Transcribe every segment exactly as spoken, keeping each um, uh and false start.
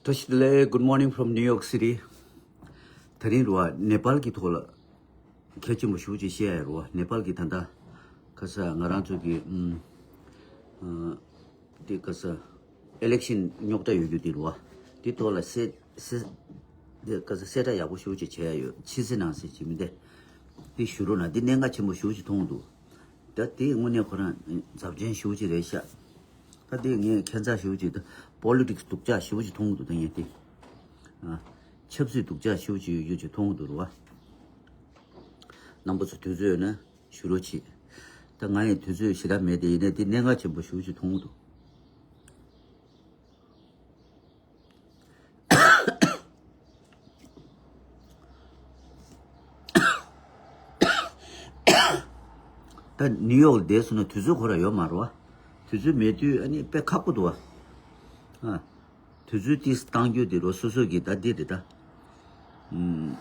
བཀྲ་ཤིས་བདེ་ལེགས། Good morning from New York City. དེ་རིང་རུ་བ་ནེ་པཱལ་གྱི་ཐོག་ལ་གལ་ཆེན་པོ་ཞེ་པོ་ཅིག་བཤད་ཡ་རུ་བ། ནེ་པཱལ་གྱི་ད་ལྟ་ཁ་ས་ང་རང་ཚོ་གི་ཨམ་ཨ་དེ་ཁ་ས་ཨི་ལེག་ཤན་རྙོག་དྲ་ཡོད་རྒྱུ་དེ་རུ་བ། དེ་ཐོག་ལ་གསལ་གསལ་དེ་ཁ་ས་གསལ་བསྒྲགས་ཡག་པོ་ཞེ་པོ་ཅིག་བྱས་ཡ་ཡོད། ཕྱི་གསལ་ནང་གསལ་ཅིག་མིན་ཏེ། དེ་ཞུ་རོགས་གནང་། དེ་གནད་འགག་ཆེན་པོ་ཞེ་པོ་ཅིག་མཐོང་འདུག་ད་དེ་དངོས་གནས་ཁོ་རང་ཛབ་ཆེན་ཞེ་པོ་ཅིག་རེད་ཤག་ད་དེ་ངས་ཁྱད་མཚར་ཞེ་པོ་ཅིག་ད་པོ་ལི་ཊིག་སི་སྡུག་ཅག་ཞེ་པོ་ཅིག་མཐོང་གི་འདུག་ད་ངས་དེ་ཨ་ཆབ་སྲིད་སྡུག་ཅག་ཞེ་པོ་ཅིག་ཡོད་རྒྱུ་ཅིག་མཐོང་གི་འདུག་རུ་བ། རྣམ་པ་ཚོ་དུས་ཚོད་ཡོད་ན་ཞུ་རོགས་བྱེད། ད་ང་ཡི་དུས་ཚོད་ཞེ་དྲག་མེད་དེ། ཡིན་ནའི་དེ་གནད་འགག་ཆེན་པོ་ཞེ་པོ་ཅིག་མཐོང་གི་འདུག་ད་ནིའུ་ཡོག་བསྡད་སོང་ན་དུས་ཚོད་ཁོ་རང་ཡོད་མ་རེད་བ། དུས་ཚོད་མེད་དུས་ཨ་ནི་དཔེ་ཁག་པོ་འདུག་བ། ཨ། དུས་ཚོད་ཏིས་བཏང་རྒྱུ་དེ་རོ་སོ་སོ་གི་ད་འདི་རེད་ད། ཨུམ།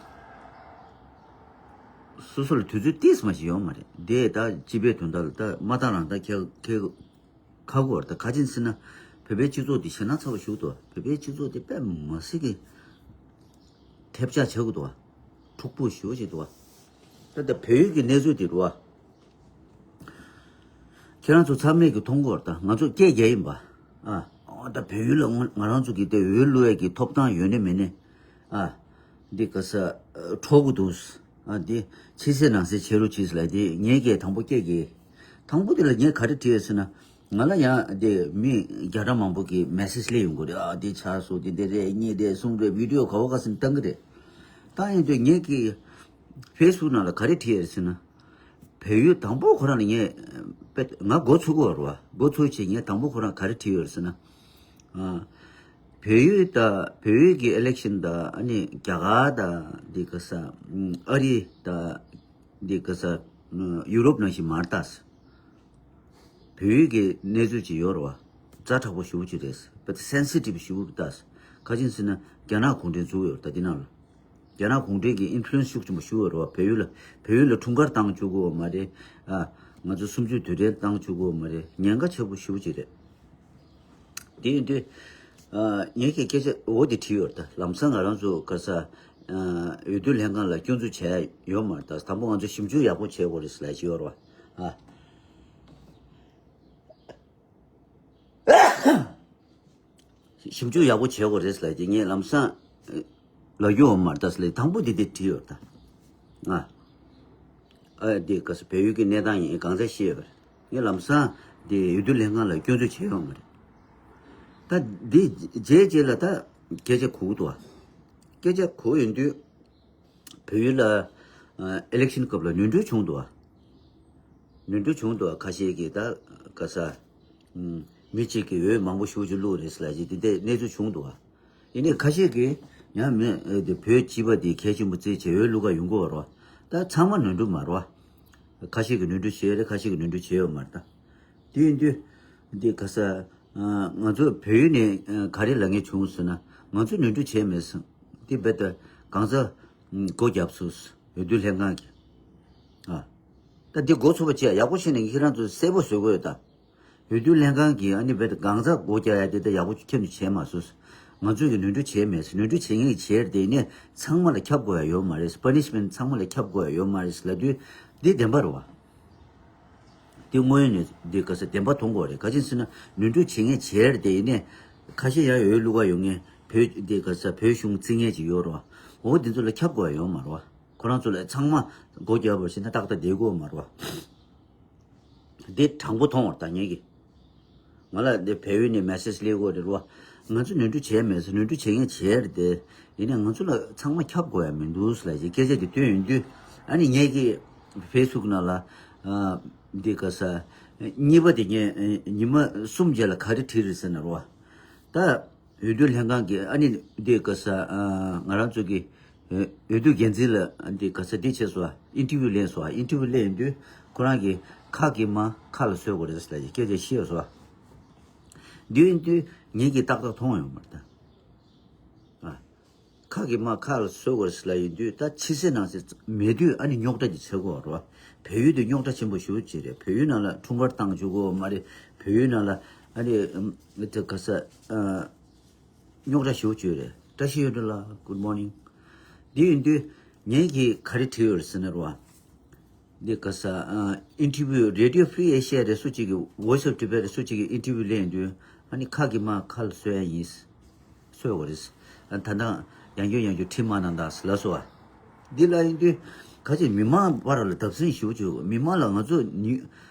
སོ་སོ་ལ་དུས་ཚོད་ཏིས་མ་ཞིག་ཡོད་མ་རེད་དེ། ད་སྤྱི་པའི་དོན་དག་ལ་ད་མ་བཏང་རང་ད་ཁེ་ཁེ། ཁག་པོ་རེད་ད། ག་ཅི་ཟེར་ན། བོད་པའི་སྤྱི་ཚོགས་འདི་ཞེད་སྣང་ཚ་པོ་ཞིག་འདུག་བོད་པའི་སྤྱི་ཚོགས་འདི་དཔེ་མི་སྲིད་ཀྱི་ཐེབས་ཆག་ཆགས་ཀྱི་འདུག་འཁྲུག་པོ་ཞེ་པོ་ཅིག་འདུག་ད་ལྟ་བལ་ཡུལ་གྱི་གནས་ཚུལ་འདི་རུ་བ། ཁྱེད་རང་ཚོ་ཚང་མས་ཀྱི་མཐོང་གི་ཡོད་རེད་ད། ང་ཚོ་སྐད་རྒྱག་ཡིན་པ། ཨ། ཨོ་ད་བལ་ཡུལ་ལ་ང་ང་རང་ཚོ་གི་དེ་འོས་བླུག་ཡས་ཀྱི་ཐོབ་ཐང་ཡོད་ནི་མེད་ནི། ཨ། འདི་ག་ས་འཕྲོག་གི་འདུག་ཨ། འདི་ཕྱི་གསལ་ནང་གསལ་བྱེད་རོགས་གྱིས་ལབ་དེ་ངས་སྐད་དང་པོ་སྐད་རྒྱག་དང་པོ་དེ་ལ་ངས་ག་རེ་བྲིས་ཡོད་ཟེར་ན། ང་ལ་ཡང་དེ་མི་བརྒྱ་ཕྲག་མང་པོ་གི་མེ་སེ་ཇི་སླེབས་ཡོང་གི་རེད། ཨ། དེ་ཆགས་སོང་། དེ་དེ་རེད། གཉིས་རེད། གསུམ་རེད། བི་ཌི་ཡོ་ག་བ་ག་ས་ནས་བཏང་གི་རེད། བཏང་ཡོང་དུས་ངས་ཀྱི་ཕེ་སི་བུག་ནང་ལ་ག་རེ་བྲིས་ཡོད་ཟེར་ན། བལ་ཡུལ་དང་པོ་ཁོ་རང་ལ་ངས་དཔེ་ང་མགོ་ཚོས་ཀྱི་ཡོད་རེད་བ། མགོ་ཚོས་བྱས་ངས་དང་པོ་ཁོ་རང་ག་རེ་བྲིས་ཡོད་རེད་ཟེར་ན། ཨ། བལ་ཡུལ་ད་བལ་ཡུལ་གྱི་ཨི་ལེག་ཤན་ད་ཨ་ནི་རྒྱ་གར་ད་འདི་ག་ས་ཨ་རི་ད་འདི་ག་ས་ཡུ་རོབ་ནང་བཞིན་མ་རེད་ད། བལ་ཡུལ་གྱི་གནས་ཚུལ་ཅིག་ཡོད་རེད་བ། ཛ་དྲག་པོ་ཞེ་པོ་ཅིག་རེད། དཔེ་སེན་སི་ཊིབ་ཞེ་པོ་རེད་ད། ག་ཅི་ཟེར་ན་རྒྱ་ནག་གུང་ཁྲན་བཙུགས་ཡོད་རེད་ད་འདི་ནང་ལ། རྒྱ་ནག་གུང་ཁྲན་གྱི་ཨིན་ཕུ་ལུ་ཨེན་སི་ཤུགས་ཆེན་པོ་ཞེ་པོ་ཡོད་རེད་བ། བལ་ཡུལ་ལ་བལ་ཡུལ་ལ་འཁྲུངས་སྐར་བཏང་བཅུག་གི་ཡོད་མ་རེད། ཨ། ང་ཚོ་གསུམ་བཅུའི་དུས་དྲན་བཏང་བཅུག་གི་ཡོད་མ་རེད། ཉེན་ཁ་ཆེ་པོ་ཞེ་པོ་ཅིག་རེད། དེ་ཡིན་དུས། ཨ། ངས་ཀྱི་སྐད་ཆ་འོ་དེ་བྲིས་ཡོད་རེད་ད། ལམ་སང་ང་རང་ཚོ་ག་ས། ཨ། འོས་བསྡུ་ལྷན་ཁང་ལ་སྐྱོན་འཛུགས་བྱས་ཡོད་མ་རེད་ད། དང་པོ་ང་ཚོ་ཞིབ་འཇུག་ཡག་པོ་བྱེད་དགོས་རེད་ཟེར་ལབ་ཀྱི་ཡོད་རེད་བ། ཨ། ཞིབ་འཇུག་ཡག་པོ་བྱེད་དགོས་རེད་ཟེར་ལབ་ཀྱི་ངས་ལམ་སང་ལབ་རྒྱུ་ཡོད་མ་རེད་ད་ཟེར་ལབ། དང་པོ་དེ་དེ་བྲིས་ཡོད་ད། ང་། ཨ། དེ་ག་ས་བལ་ཡུལ་གྱི་གནས་སྟངས་ཡིན་གང་ཚད་ཤེས་ཡོད་པ་རེད། ངས་ལམ་སང་དེ་འོས་བསྡུ་ལྷན་ཁང་ལ་སྐྱོན་འཛུགས་བྱས་ཡོད་མ་རེད། ད་དེ་རྗེས་རྗེས་ལ་ད་སྐད་ཆ་གོ་གི་འདུག་བ། སྐད་ཆ་གོ་ཡོང་དུས། བལ་ཡུལ་ལ་ཨ་ཨི་ལེག་ཤན་སྐབས་ལ་ནོར་འཁྲུལ་བྱུང་འདུག་བ། ནོར་འཁྲུལ་བྱུང་འདུག་བ། ཁ་ཤས་ཀྱིས་ད་ག་ས་ཨམ་མི་གཅིག་གིས་འོས་མང་པོ་ཞེ་པོ་ཅིག་བླུགས་རེད་ཟེར་ལབ་ཀྱི་དེ་འདྲའི་གནས་ཚུལ་བྱུང་འདུག་བ། ཡིན་ནའི་ཁ་ཤས་ཀྱིས་ཡང་མི་ཨེ་དེ་བོད་སྤྱི་པ་དེ་གལ་ཆེན་པོ་བརྩིས་བྱས་འོས་བླུག་ག་ཡོང་གི་ཡོད་རེད་བ། ད་ཚང་མ་ནོར་འཁྲུལ་མ་རེད་བ། ཁ་ཤས་ཀྱིས་ནོར་འཁྲུལ་བྱས་རེད། ཁ་ཤས་ཀྱིས་ནོར་འཁྲུལ་བྱས་ཡོད་མ་རེད་ད། དེ་ཡིན་དུས། འདི་ག་ས། ང་ཚོ་བལ་ཡུལ་ནས་ག་རེ་ལབ་མཁན་བྱུང་ཟེར་ན། ང་ཚོ་ནོར་འཁྲུལ་བྱས་མེད་ཟེར། འདི་རྦད་དེ་གང་ཟག་སྒོ་བརྒྱབ་སོང་། འོས་བསྡུ་ལྷན་ཁང་གིས། ཨ། ད་འདི་འགོ་ཚུགས་པ་བྱས་ཡག་པོ་བྱས་ནས་ཁྱེད་རང་ཚོ་གསལ་པོ་བཟོ་དགོས་ཡོད་ད། འོས་བསྡུ་ལྷན་ཁང་གིས་ཨ་ནི་རྦད་དེ་གང་ཟག་སྒོ་བརྒྱབ་ཡ་དེ་ད་ཡག་པོ་ཁྱོན་ནས་བྱས་མ་སོང་། ང་ཚོས་ཀྱི་ནོར་འཁྲུལ་བྱས་མེད་ཟེར། ནོར་འཁྲུལ་བྱེད་མཁན་གྱིས་བྱས་རེད་དེ། ཡིན་ནའི་ཚང་མ་ལ་ཁྱབ་དགོས་ཡ་ཡོད་མ་རེད། པ་ནི་ཤི་མེན་ཊི་ཚང་མ་ལ་ཁྱབ་དགོས་ཡ་ཡོད་མ་རེད་ཟེར་ལབ་དུས། འདི་བདེན་པ་རེད་བ། དེ་དངོས་ཡོད་ནས་འདི་ག་ས་བདེན་པ་མཐོང་དགོས་རེད། ག་ཅི་ཟེར་ན་ནོར་འཁྲུལ་བྱེད་མཁན་བྱས་རེད་དེ། ཡིན་ནའི་ཁ་ཤས་ཡང་འོས་བླུག་ག་ཡོང་མཁན་བོད་འདི་ག་ས་བོད་གཞུང་བརྩི་མཁན་ཅིག་ཡོད་རེད་བ། འོ་འདི་ཚོ་ལ་ཁྱབ་དགོས་ཡ་ཡོད་མ་རེད་བ། ཁོ་རང་ཚོ་ལ་ཚང་མ་སྒོ་བརྒྱབ་པ་བྱས་ན་ཏག་ཏག་བསྡད་དགོས་མ་རེད་བ། འདི་དྲང་པོ་མཐོང་བ་རེད་ད་ངེད་ཀྱིས། ང་ལ་འདི་བལ་ཡུལ་ནས་མེ་སེ་ཇི་སླེབས་ཀྱི་ཡོད་རེད་བ། ང་ཚོ་ནོར་འཁྲུལ་བྱས་མེད་ཟེར། ནོར་འཁྲུལ་བྱེད་མཁན་བྱས་རེད་དེ། ཡིན་ནའི་ང་ཚོ་ལ་ཚང་མ་ཁྱབ་དགོས་ཡ་མི་འདུག་ཟེར་ལབ་ཀྱི་སྐད་ཆ་དེ་བཏོན་ཡོང་དུས། ཨ་ནི་ངེད་ཀྱིས་ཕེ་སི་བུག་ནང་ལ། ཨ། འདི་ག་ས། གཉིས་པ་དེ་ངས་ཉི་མ་གསུམ་རྗེས་ལ་ག་རེ་བྲིས་རེད་ཟེར་ན་རོ། ད་འོས་བསྡུ་ལྷན་ཁང་གིས་ཨ་ནི་འདི་ག་ས། ཨ། ང་རང་ཚོ་གི་འོས་བསྡུ་འགན་འཛིན་ལ་འདི་ག་ས་འདི་བྱས་སོང་། ཨིན་ཊར་བིའུ་ལེན་སོང་། ཨིན་ཊར་བིའུ་ལེན་དུས་ཁོ་རང་གིས་ཁ་གིས་མ་ཁ་ལ་བཟོ་དགོས་རེད་ཟེར་ལབ་ཀྱི་སྐད་ཆ་བཤད་སོང་། འདི་ཡིན་དུས་ངེད་ཀྱིས་ཏག་ཏག་མཐོང་ཡོང་མ་རེད་ད། ཨ། ཁ་གིས་མ་ཁ་ལ་བཟོ་དགོས་རེད་ཟེར་ལབ་ཡོང་དུས། ད་ཕྱི་གསལ་ནང་གསལ་མེད་དུས་ཨ་ནི་རྙོག་དྲ་ཅིག་ཆགས་ཀྱི་ཡོད་རེད་བ། བལ་ཡུལ་དེ་རྙོག་དྲ་ཆེན་པོ་ཞེ་པོ་ཅིག་རེད། བལ་ཡུལ་ནང་ལ་འཁྲུངས་སྐར་བཏང་བཅུག་གི་ཡོད་མ་རེད། བལ་ཡུལ་ནང་ལ་ཨ་ནི་ཨམ་དེ་ག་ས། ཨ། རྙོག་དྲ་ཞེ་པོ་ཅིག་ཡོད་རེད། བཀྲ་ཤིས་ཡོད་འགྲོ་ལགས། Good morning། འདི་ཡིན་དུས་ངས་ཀྱིས་ག་རེ་བྲིས་ཡོད་རེད་ཟེར་ན་རེད་བ། འདི་ག་ས་ཨ་ཨིན་ཊར་བིའུ་Radio Free Asia་རེད། སུ་གཅིག་གིས་Voice of Tibet་རེད། སུ་གཅིག་གིས་ཨིན་ཊར་བིའུ་ལེན་ཡོང་དུས་ཨ་ནི་ཁ་གི་མ་ཁ་ལ་གསོ་ཡ་ཡིན། གསོ་དགོས་རེད། ཨ་ད་ལྟ་ཡང་བསྐྱར་ཡང་བསྐྱར་བྲིས་མ་གནང་དང་ལབ་སོང་བ། འདི་ལ་ཡིན་དུས་ག་ཅིག་མི་མང་བར་ལ་བརྡབ་གསིག་ཞེ་པོ་ཅིག་ཡོད། མི་མང་ལ་ང་ཚོ་ཉི་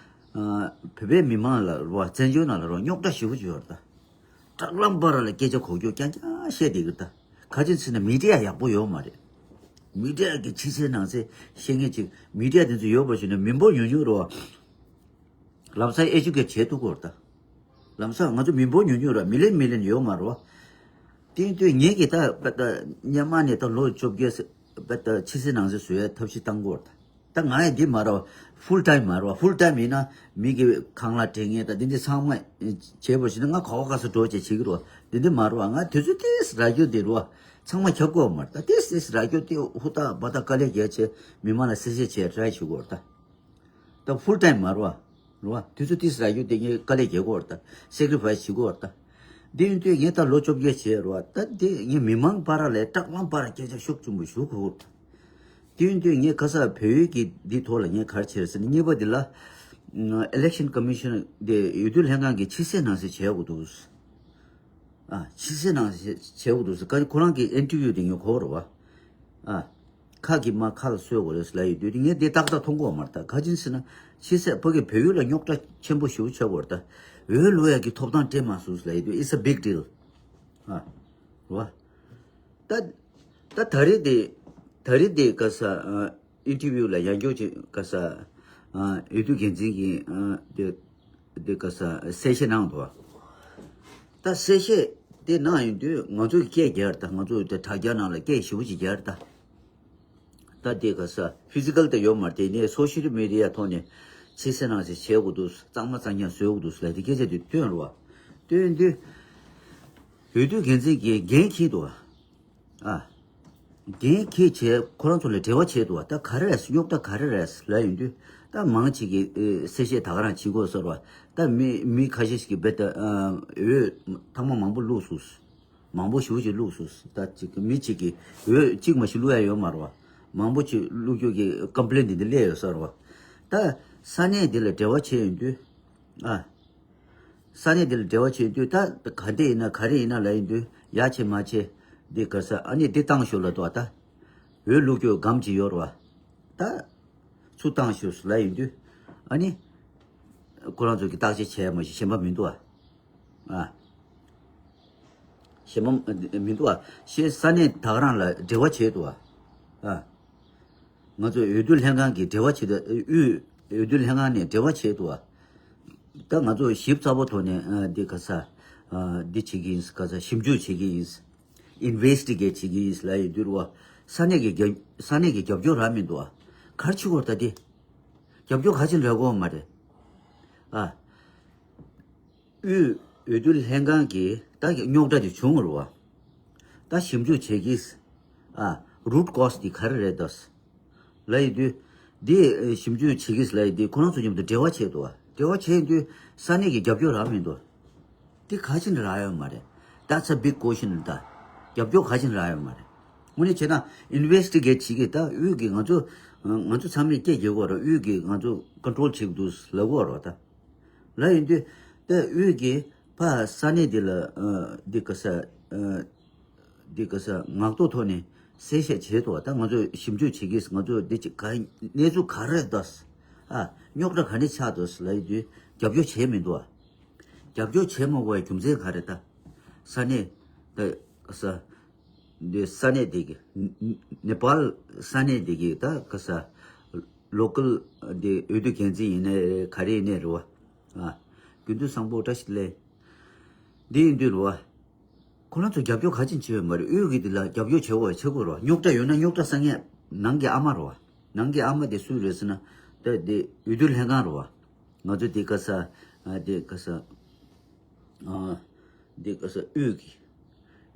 ཨ་བོད་པའི་མི་མང་ལ་རེད་བ། བཙན་བྱོལ་ནང་ལ་རེད་བ། རྙོག་དྲ་ཞེ་པོ་ཅིག་ཡོད་རེད་ད། བཀྲག་ལམ་བར་ལ་སྐད་ཆ་གོ་རྒྱུ་རྐྱང་རྐྱང་བཤད་བསྡད་ཀྱི་རེད་ད། ག་ཅི་ཟེར་ན་མི་ཌི་ཡ་ཡག་པོ་ཡོད་མ་རེད། མི་ཌི་ཡ་གི་ཕྱི་གསལ་ནང་གསལ་ཤེས་མཁན་ཅིག་མི་ཌི་ཡ་དེ་ཚོ་ཡོད་པ་ཞིག་ན་མི་འབོར་ཉུང་ཉུང་རེད་བ། ལམ་སང་ཨེ་ཇུ་ཀེཊ་བྱེད་ཐུབ་ཀྱི་རེད་ད། ལམ་སང་ང་ཚོ་མི་འབོར་ཉུང་ཉུང་རེད། མི་ལེན་མི་ལེན་ཡོད་མ་རེད་བ། དེ་ཡིན་དུས་ངེད་ཀྱིས་ད་པད་ད་སྔོན་མ་ནས་ད་ལོ་བཅོ་བརྒྱད་ཟེར་པད་ད་ཕྱི་གསལ་ནང་གསལ་བཟོ་ཡའི་ཐབས་ཤེས་བཏང་གི་ཡོད་རེད་ད། ད་ང་ཡང་འདི་མ་རེད་བ། ཕུལ་ཊའིམ་མ་རེད་བ། ཕུལ་ཊའིམ་ཡིན་ན་མི་གི་ཁང་གླ་སྤྲད་མཁན་ད་འདི་འདི་ཚང་མ་བྱས་པ་ཞིག་ན་ང་ག་བ་ག་ས་འགྲོ་བྱས་བྱེད་ཀྱི་རེད་བ། འདི་འདི་མ་རེད་བ། ང་དུས་ཚོད་ཏིས་རག་རྒྱུ་འདི་རེད་བ། ཚང་མ་ཁྱབ་དགོས་བ་མ་རེད་ད། ཏིས་ཏིས་རག་རྒྱུ་དེ་ཧུར་ཐག་འབད་ཐག་དཀའ་ལས་བརྒྱབ་བྱས་མི་མང་ལ་གསལ་བཤད་བྱས་ཊ་རའི་བྱེད་དགོས་རེད་ད། ད་ཕུལ་ཊའིམ་མ་རེད་བ། རེད་བ། དུས་ཚོད་ཏིས་རག་རྒྱུ་དེ་ངས་དཀའ་ལས་རྒྱག་དགོས་རེད་ད། སེ་ཀ་རི་ཕའི་སི་བྱེད་དགོས་རེད་ད། འདི་ཡིན་དུས་ངས་ད་ལོ་བཅོ་བརྒྱད་བྱས་རེད་བ། ད་འདི་ངས་མི་མང་བར་ལ་བཀྲག་ལམ་བར་སྐད་ཆ་ཤུགས་ཆེན་པོ་ཞུ་དགོས་རེད་ད། དེ་ཡིན་དུས་ངས་ཁ་སང་བལ་ཡུལ་གྱི་འདི་ཐོག་ལ་ངས་ག་རེ་བྱས་ཟེར་ན། གཉིས་པ་འདི་ལ་ཨ་ཨི་ལེག་ཤན་ཀོ་མི་ཤན་དེ་འོས་བསྡུ་ལྷན་ཁང་གིས་ཕྱི་གསལ་ནང་གསལ་བྱེད་དགོས་འདུག་ཨ་ཕྱི་གསལ་ནང་གསལ་བྱེད་དགོས་འདུག་ཟེར། ཁོ་རང་གི་ཨིན་ཊར་བིའུ་དེ་ངས་གོ་རེད་བ། ཨ་ཁ་གི་མ་ཁ་ལ་གསོ་དགོས་རེད་ཟེར་ལབ་ཡོད་དུས་ངས་འདི་ཏག་ཏག་མཐོང་གི་ཡོད་མ་རེད་ད། ག་ཅི་ཟེར་ན་ཕྱི་གསལ་ཕ་གི་བལ་ཡུལ་ལ་རྙོག་དྲ་ཆེན་པོ་ཞེ་པོ་ཆགས་ཀྱི་ཡོད་རེད་ད། འོས་བླུག་ཡག་གི་ཐོབ་ཐང་སྤྲད་མ་སོང་ཟེར་ལབ་ཡོད་དུས། It's a big deal། ཨ་རེད་བ། ད་ད་ད་རེས་དེ་ད་རེས་དེ་ག་ས་ཨ་ཨིན་ཊར་བིའུ་ལ་ཡང་བསྐྱར་ཅིག་ག་ས་ཨ་འོས་བསྡུ་འགན་འཛིན་གྱིས་ཨ་དེ་དེ་ག་ས་གསལ་བཤད་གནང་འདུག་ད་གསལ་བཤད་དེ་གནང་ཡོང་དུས་ང་ཚོ་གི་སྐད་རྒྱག་རེད་ད། ང་ཚོ་དེ་དྲ་རྒྱ་ནང་ལ་སྐད་ཞེ་པོ་ཅིག་རྒྱག་རེད་ད། ད་དེ་ག་ས་ཕི་ཟི་ཀལ་དེ་ཡོད་མ་རེད། དེ་ནས་སོ་ཤལ་མི་ཌི་ཡ་ཐོག་ནས་ཕྱི་གསལ་ནང་གསལ་བྱེད་དགོས་འདུག་གཙང་མ་གཙང་རྐྱང་བཟོ་དགོས་འདུག་ལབ་དེ་སྐད་ཆ་དེ་བཏོན་རེད་བ། བཏོན་དུས་འོས་བསྡུ་འགན་འཛིན་གྱིས་འགན་འཁྱེར་འདུག་བ། ཨ། འགན་འཁྱེར་བྱས་ཁོ་རང་ཚོ་ལ་འབྲེལ་བ་བྱས་འདུག་བ། ད་ག་རེ་རེད། རྙོག་དྲ་ག་རེ་རེད་ལབ་ཡོང་དུས། ད་མང་ཆེ་གིས་ཨེ་གསལ་བཤད་ད་ག་རང་བྱེད་དགོས་ཟེར་བ། ད་མི་མི་ཁ་ཤས་ཤིག་གིས་རྦད་དེ་ཨ་འོས་ཐེངས་མ་མང་པོ་བླུགས་སོང་། མང་པོ་ཞེ་པོ་ཅིག་བླུགས་སོང་། ད་ཅིག་མི་གཅིག་གིས་འོས་གཅིག་མ་ཞིག་བླུགས་ཡ་ཡོད་མ་རེད་བ། མང་པོ་ཅིག་བླུགས་རྒྱུ་གི་ཀམ་པི་ལེན་འདི་འདི་སླེབས་ཡོད་ས་རེད་བ། ད་ས་གནས་འདི་ལ་འབྲེལ་བ་བྱས་ཡོང་དུས། ཨ། ས་གནས་འདི་ལ་འབྲེལ་བ་བྱས་དུས་ད་ག་འདྲ་ཡིན་ན་ག་རེ་ཡིན་ན་ལབ་ཡོང་དུས། ཡ་བྱེད་མ་བྱེད་འདི་ག་ས་ཨ་ནི་འདི་བཏང་ཤོག་ལབ་འདུག་བ། ད་འོས་བླུགས་རྒྱུ་སྒམ་གཅིག་ཡོད་རེད་བ། ད་ཚུར་བཏང་ཤོག་ལབ་ཡོང་དུས། ཨ་ནི་ཁོ་རང་ཚོ་གིས་བརྟག་དཔྱད་བྱས་མ་ཤེས། གཞན་པ་མི་འདུག་བ། ཨ། གཞན་པ་མི་འདུག་བ། ཤེས། ས་གནས་ད་ག་རང་ལ་འབྲེལ་བ་བྱས་འདུག་བ། ཨ། ང་ཚོ་འོས་བསྡུ་ལྷན་ཁང་གིས་འབྲེལ་བ་བྱས་འདུག་དབུས་འོས་བསྡུ་ལྷན་ཁང་ནས་འབྲེལ་བ་བྱས་འདུག་བ། ད་ང་ཚོ་ཞིབ་ཚགས་པོ་ཐོག་ནས་ཨ་འདི་ག་ས་ཨ་འདི་བྱེད་ཀྱི་ཡིན། ག་ས་ཞིབ་འཇུག་བྱེད་ཀྱི་ཡིན། ཨིན་ཝེ་སི་ཊི་གེ་ཊི་བྱེད་ཀྱི་ཡིན་ལབ་ཡོང་དུས་རེད་བ། ས་གནས་ཀྱི་རྒྱབ་ས་གནས་ཀྱི་རྒྱབ་སྐྱོར་རག་མི་འདུག་བ། ག་རེ་བྱེད་དགོས་རེད་ད། འདི་རྒྱབ་སྐྱོར་ག་ཅིག་རག་གི་ཡོད་མ་རེད། ཨ། དབུས་འོས་བསྡུ་ལྷན་ཁང་གིས་ད་རྙོག་དྲ་དེ་བྱུང་རེད་བ། ད་ཞིབ་འཇུག་བྱེད་ཀྱིས། ཨ། རུ་ཊི་ཀོ་ཛི་དེ་ག་རེ་རེད་ད་ལབ་ཡོང་དུས། འདི་ཞིབ་འཇུག་བྱེད་ཀྱིས་ལབ་ཡོང་དུས་ཁོ་རང་ཚོ་མཉམ་དུ་འབྲེལ་བ་བྱས་འདུག་བ། འབྲེལ་བ་བྱས་ཡོང་དུས་ས་གནས་ཀྱི་རྒྱབ་སྐྱོར་རག་མི་འདུག་དེ་ག་ཅིག་རག་ཡོད་མ་རེད། That's a big question། ད་རྒྱབ་སྐྱོར་ག་ཅིག་རག་ཡོད་མ་རེད། དངོས་གནས་བྱས་ན་ཨིན་ཝེ་སི་ཊི་གེ་ཊི་བྱེད་ཀྱིས་ད་དབུས་ཀྱི་ང་ཚོ་ང་ཚོ་ཚང་མས་སྐད་རྒྱག་གི་ཡོད་རེད། དབུས་ཀྱིས་ང་ཚོ་ཀོན་ཊོལ་བྱེད་ཀྱི་འདུག་ལབ་ཀྱི་ཡོད་རེད་བ། ད། ལབ་ཡོང་དུས་ད་དབུས་ཀྱིས་ཕར་ས་གནས་འདི་ལ་ཨ་འདི་ག་ས་ཨ་འདི་ག་ས་ངག་ཐོག་ཐོག་ནས་གསལ་བཤད་བྱས་འདུག་ད་ང་ཚོ་ཞིབ་འཇུག་བྱེད་ཀྱིས། ང་ཚོ་འདི་ཅིག་ག་གནས་ཚུལ་ག་རེ་རེད་ད། ཨ། རྙོག་དྲ་ག་འདྲ་ཆགས་འདུག་ལབ་ཡོང་དུས་རྒྱབ་སྐྱོར་བྱས་མི་འདུག་ཨ། རྒྱབ་སྐྱོར་བྱས་མ་དགོས་པའི་རྒྱུ་མཚན་ག་རེ་ད། ས་གནས་ད་ག་ས་འདི་ས་གནས་འདི་གི་ནེ་པཱལ་ས་གནས་འདི་གི་ད་ག་ས་ལོ་ཀལ་འདི་འོས་བསྡུ་འགན་འཛིན་ཡིན་ནའི་རེད། ག་རེ་ཡིན་ནའི་རེད་བ། ཨ། རྒྱུན་དུ་བཟང་པོ་བཀྲ་ཤིས་བདེ་ལེགས། འདི་ཡིན་དུས་རེད་བ། ཁོ་རང་ཚོ་རྒྱབ་སྐྱོར་ག་ཅིག་བྱས་ཡོད་མ་རེད། དབུས་ཀྱི་འདི་ལ་རྒྱབ་སྐྱོར་བྱེད་དགོས་པ་ཆགས་ཀྱི་ཡོད་རེད་བ། རྙོག་དྲ་ཡོད་ན་རྙོག་དྲ་སེལ་མཁན་ནང་གི་ཨ་མ་རེད་བ། ནང་གི་ཨ་མ་དེ་སུ་རེད་ཟེར་ན། ད་འདི་འོས་བསྡུ་ལྷན་ཁང་རེད་བ། ང་ཚོ་འདི་ག་ས་ཨ་འདི་ག་ས་ཨ་འདི་ག་ས་དབུས་ཀྱི་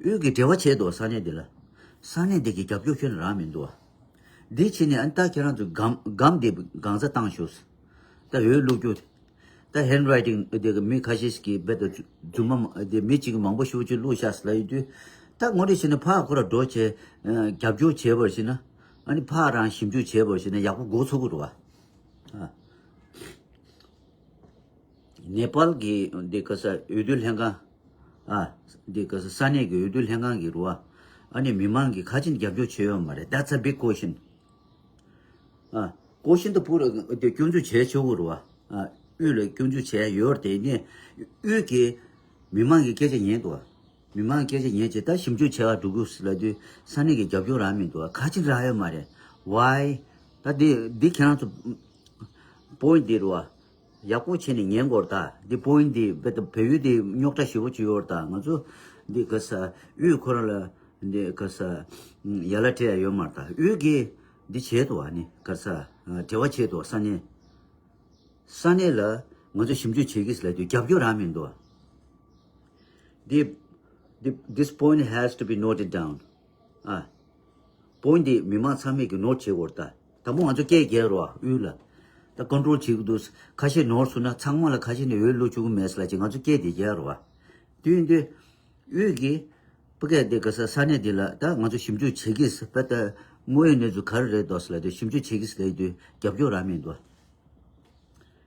དབུས་ཀྱི་འབྲེལ་བ་བྱས་འདུག་ས་གནས་འདི་ལ། ས་གནས་འདི་གི་རྒྱབ་སྐྱོར་ཁྱོན་ནས་རག་མི་འདུག་བ། འདི་བྱས་ནས་ཨ་ནི་ད་ཁྱེད་རང་ཚོ་སྒམ་སྒམ་འདི་གང་ས་བཏང་ཤོག་ད་འོས་བླུག་རྒྱུ། ད་ཧེན་ཌ་རའི་ཊིང་དེ་གི་མི་ཁ་ཤས་ཤིག་གིས་རྦད་དེ་རྫུན་མ་དེ་མི་གཅིག་གིས་མང་པོ་ཞེ་པོ་ཅིག་བླུགས་ཤག་ལབ་ཡོང་དུས། ད་ངོ་སྤྲོད་བྱས་ན་ཕར་ཁོ་ར་འགྲོ་བྱས་རྒྱབ་སྐྱོར་བྱས་པར་བྱས་ན། ཨ་ནི་ཕར་རང་ཞིབ་འཇུག་བྱས་པར་བྱས་ན་ཡག་པོ་འགོ་ཚུགས་ཀྱི་རེད་བ། ནེ་པཱལ་གྱི་འདི་ག་ས་འོས་བསྡུ་ལྷན་ཁང་། ཨ། འདི་ག་ས་ས་གནས་ཀྱི་འོས་བསྡུ་ལྷན་ཁང་གི་རུ་བ། ཨ་ནི་མི་མང་གིས་ག་ཅིན་རྒྱབ་སྐྱོར་བྱས་ཡོད་མ་རེད། That's a big question. ཨ། ཀོ་ཤིན་ཏུ་པུར་དེ་སྐྱོན་འཛུགས་བྱས་ཆོག་གི་རུ་བ། ཨ། དབུས་ལ་སྐྱོན་འཛུགས་བྱས་ཡོད་དེ་ནས་དབུས་ཀྱི་མི་མང་གི་སྐད་ཆ་ཉན་འདུག་མི་མང་སྐད་ཆ་ཉན་བྱས་ད་ཞིབ་འཇུག་བྱས་པ་འགྲོ་དགོས་ལབ་དུས་ས་གནས་ཀྱི་རྒྱབ་སྐྱོར་རག་མི་འདུག་ག་ཅིན་རག་ཡོད་མ་རེད། Why? ད་འདི་འདི་ཁྱེད་རང་ཚོ་པོ་ཡིན་འདི་རུ་བ། ཡག་པོ་བྱས་ནས་ཉན་དགོས་རེད་ད། འདི་པོ་ཡིན་འདི་བེད་བོད་ཡུལ་འདི་རྙོག་དྲ་ཞེ་པོ་ཅིག་ཡོད་རེད་ད། ང་ཚོ་འདི་ག་ས་དབུས་ཁོ་རང་ལ་འདི་ག་ས་ཡ་ལ་སྤྲད་ཡ་ཡོད་མ་རེད་ད། དབུས་ཀྱི་འདི་བྱས་འདུག་ཨ་ནི་ག་ས་འབྲེལ་བ་བྱས་འདུག་ས་གནས་ས་གནས་ལ་ང་ཚོ་ཞིབ་འཇུག་བྱེད་ཀྱི་ཟེར་ལབ་དུས་རྒྱབ་སྐྱོར་རག་མི་འདུག་འདི་འདི་This point has to be noted down. ཨ། པོ་ཡིན་འདི་མི་མང་ཚང་མས་ཀྱི་ནོར་བྱེད་དགོས་རེད་ད། དང་པོ་ང་ཚོ་སྐད་རྒྱག་རོགས་དབུས་ལ། ད་ཀོན་ཊོལ་བྱེད་ཀྱི་འདུག་ཁ་ཤས་ནོར་སོང་ན་ཚང་མ་ལ་ཁ་ཤས་ནས་འོས་བླུག་བཅུག་གི་མེད་ཟེར་ལབ་ཅིག་ང་ཚོ་སྐད་དེ་རྒྱག་རོགས་པ། དུས་ཡིན་དུས། དབུས་ཀྱི་ཕ་གི་དེ་ག་ས་ས་གནས་དེ་ལ་ད་ང་ཚོ་ཞིབ་འཇུག་བྱེད་ཀྱི་ཟེར་བ་ད་དངོས་ཡོད་གནས་ཚུལ་ག་རེ་རེད་འདུག་ཟེར་ལབ་དུས་ཞིབ་འཇུག་བྱེད་ཀྱི་ཟེར་ལབ་དུས་རྒྱབ་སྐྱོར་རག་མི་འདུག་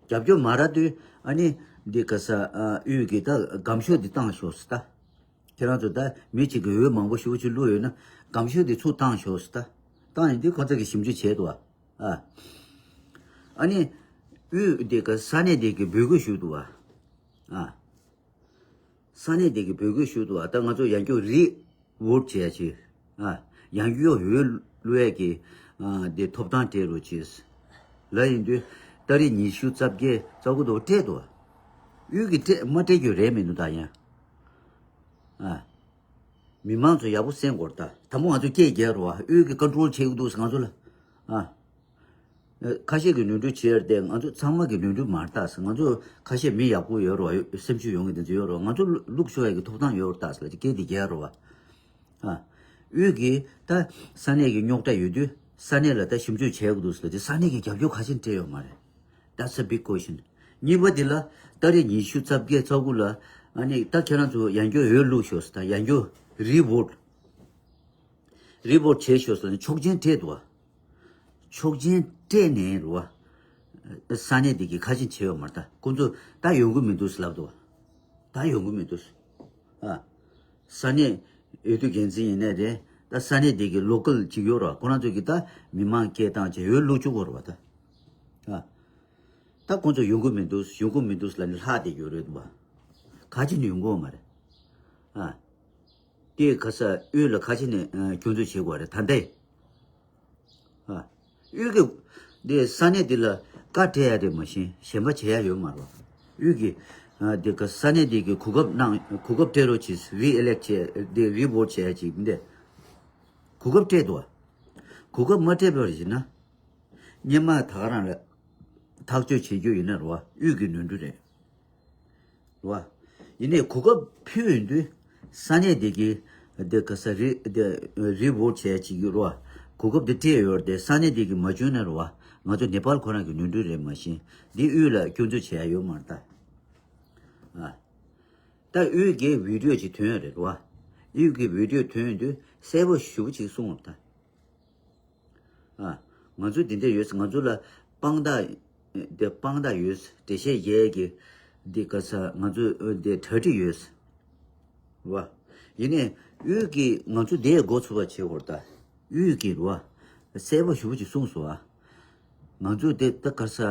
རྒྱབ་སྐྱོར་མ་རག་དུས་ཨ་ནི་འདི་ག་ས་དབུས་ཀྱི་ད་སྒམ་ཤོག་འདི་བཏང་ཤོག་ཟེར་ད། ཁྱེད་རང་ཚོ་ད་མི་གཅིག་གིས་འོས་མང་པོ་ཞེ་པོ་ཅིག་བླུགས་ཡོད་ན་སྒམ་ཤོག་འདི་ཚུར་བཏང་ཤོག་ཟེར་ད། བཏང་ཡིན་དུས་ཁོ་ཚོ་གིས་ཞིབ་འཇུག་བྱས་འདུག་བ། ཨ། ཨ་ནི། དབུས་འདི་ག་ས་གནས་འདི་གི་འབོད་སྐུལ་ཞུས་འདུག་བ། ཨ། ས་གནས་འདི་གི་འབོད་སྐུལ་ཞུས་འདུག་བ། ད་ང་ཚོ་ཡང་བསྐྱར་རི་ཝོ་ཊི་བྱས་ཡ་ཅིག་ཨ། ཡང་བསྐྱར་འོས་བླུག་ཡ་གི་ཨ། འདི་ཐོབ་ཐང་སྤྲད་རོགས་གྱིས། ལབ་ཡིན་དུས་ཏ་རིག་ཉི་ཤུ་རྩ་བརྒྱད་རྩ་དགུ་དུ་སྤྲད་འདུག་བ། དབུས་ཀྱི་སྤྲད་མ་སྤྲད་རྒྱུ་རེད་མི་འདུག་ད་ཡང་། ཨ། མི་མང་ཚོ་ཡག་པོ་གསན་དགོས་རེད་ད། དང་པོ་ང་ཚོ་སྐད་རྒྱག་རོགས་ཨ། དབུས་ཀྱི་ཀོན་ཊོལ་བྱེད་ཀྱི་འདུག་ཟེར་ང་ཚོ་ལ། ཨ། ཁ་ཤས་ཀྱིས་ནོར་འཁྲུལ་བྱས་རེད་དེ་ང་ཚོ་ཚང་མ་གིས་ནོར་འཁྲུལ་མ་རེད་ད་ཟེར། ང་ཚོ་ཁ་ཤས་མི་ཡག་པོ་ཡོད་རོགས་སེམས་ཤུགས་ཡོད་མཁན་དེ་ཚོ་ཡོད་རོགས། ང་ཚོ་བླུག་ཤོག་ཡ་གི་ཐོབ་ཐང་ཡོད་རེད་ད་ཟེར་ལ་སྐད་དེ་རྒྱག་རོགས་ཨ། ཨ། དབུས་ཀྱི་ད་ས་གནས་ཀྱི་རྙོག་དྲ་ཡོད་དུས་ས་གནས་ལ་ད་ཞིབ་འཇུག་བྱས་དགོས་འདུག་ཟེར་ལ་དེ་ས་གནས་ཀྱིས་རྒྱབ་སྐྱོར་ག་ཅིན་སྤྲད་ཡོད་མ་རེད། That's a big question. གཉིས་པ་དེ་ལ་ཏ་རིག་ཉི་ཤུ་རྩ་བརྒྱད་རྩ་དགུ་ལ་ཨ་ནི་ད་ཁྱེད་རང་ཚོ་ཡང་བསྐྱར་འོས་བླུག་ཤོག་ཟེར་ད་ཡང་བསྐྱར་རི་ཝོ་ཊི་རི་ཝོ་ཊི་བྱས་ཤོག་ཟེར་ནས་ཆོག་མཆན་སྤྲད་འདུག་བ། ཆོག་མཆན་སྤྲད་ནས་རུ་བ། ས་གནས་དེ་གིས་ཁ་ཆེམས་བྱས་ཡོད་མ་རེད་ད། ཁོང་ཚོ་ད་ཡོང་གི་མི་འདུག་ཟེར་ལབ་འདུག་བ། ད་ཡོང་གི་མི་འདུག་ཟེར། ཨ། ས་གནས་འོས་བསྡུ་འགན་འཛིན་ཡིན་ནའི་རེད། ད་ས་གནས་དེ་གི་ལོ་ཀལ་ཅིག་ཡོད་རེད་བ། ཁོ་རང་ཚོ་གིས་ད་མི་མང་སྐད་བཏང་བྱས་འོས་བླུག་བཅུག་གི་རེད་བ་ད། ཨ། ད་ཁོང་ཚོ་ཡོང་གི་མི་འདུག་ཡོང་གི་མི་འདུག་ལབ་ནས་ལྷག་བསྡད་ཡོད་རེད་འདུག་བ། ག་ཅི་ནས་ཡོང་གི་ཡོད་མ་རེད། ཨ། དེ་ག་ས་དབུས་ལ་ག་ཅི་ནས་ཨ། སྐྱོན་འཛུགས་བྱེད་དགོས་རེད་ད་ལྟའི། ཨ། དབུས་ཀྱི་དེ་ས་གནས་འདི་ལ་བཀའ་སྤྲད་ཡ་རེད་མ་གཞི་གཞན་པ་བྱེད་ཡ་ཡོད་མ་རེད་བ། དབུས་ཀྱི་ཨ། དེ་ག་ས་གནས་འདི་གི་གོ་སྐབས་གནང་གོ་སྐབས་སྤྲད་རོགས་གྱིས་རི་ཨི་ལེག་བྱས་དེ་རི་ཝོ་ཊི་བྱས་ཡ་ཅིག་འདི་གོ་སྐབས་སྤྲད་འདུག་བ། གོ་སྐབས་མ་སྤྲད་པར་ཡིན་ན། སྔོན་མ་ད་ག་རང་ལ་ཐག་གཅོད་བྱེད་རྒྱུ་ཡིན་ན་རེད་བ། དབུས་ཀྱི་ནོར་འཁྲུལ་རེད། རེད་བ། ཡིན་ནའི་གོ་སྐབས་ཕུལ་ཡོང་དུས་ས་གནས་དེ་གི་དེ་ག་ས་རི་དེ་རི་ཝོ་ཊི་བྱས་ཅིག་ཡོད་རེད་བ། གོ་སྐབས་དེ་སྤྲད་ཡོད་རེད་དེ་ས་གནས་དེ་གི་མ་བྱུང་ན་རེད་བ། ང་ཚོ་ནེ་པཱལ་ཁོ་རང་གི་ནོར་འཁྲུལ་རེད་མ་གཞི་འདི་དབུས་ལ་སྐྱོན་འཛུགས་བྱེད་ཡ་ཡོད་མ་རེད་ད། ཨ། ད་དབུས་ཀྱི་བི་ཌིའོ་ཅིག་ཐོན་ཡོད་རེད་རེད་བ། དབུས་ཀྱི་བི་ཌིའོ་ཐོན་ཡོང་དུས་གསལ་པོ་ཞེ་པོ་ཅིག་གསུངས་ཡོད་རེད་ད། ཨ། ང་ཚོ་འདི་འདྲ་ཡོད། ང་ཚོ་ལ་དཔང་རྟགས་དེ་དཔང་རྟགས་ཡོད། འགྲེལ་བཤད་རྒྱག་གི་འདི་ག་ས་ང་ཚོ་འདི་གྲ་སྒྲིག་ཡོད། བ། ཡིན་ནའི་དབུས་ཀྱི་ང་ཚོ་འདི་འགོ་ཚུགས་པ་བྱེད་དགོས་རེད་ད། དབུས་ཀྱི་རེད་བ། གསལ་པོ་ཞེ་པོ་ཅིག་གསུངས་སོང་ཨ། ང་ཚོ་འདི་ད་ག་ས།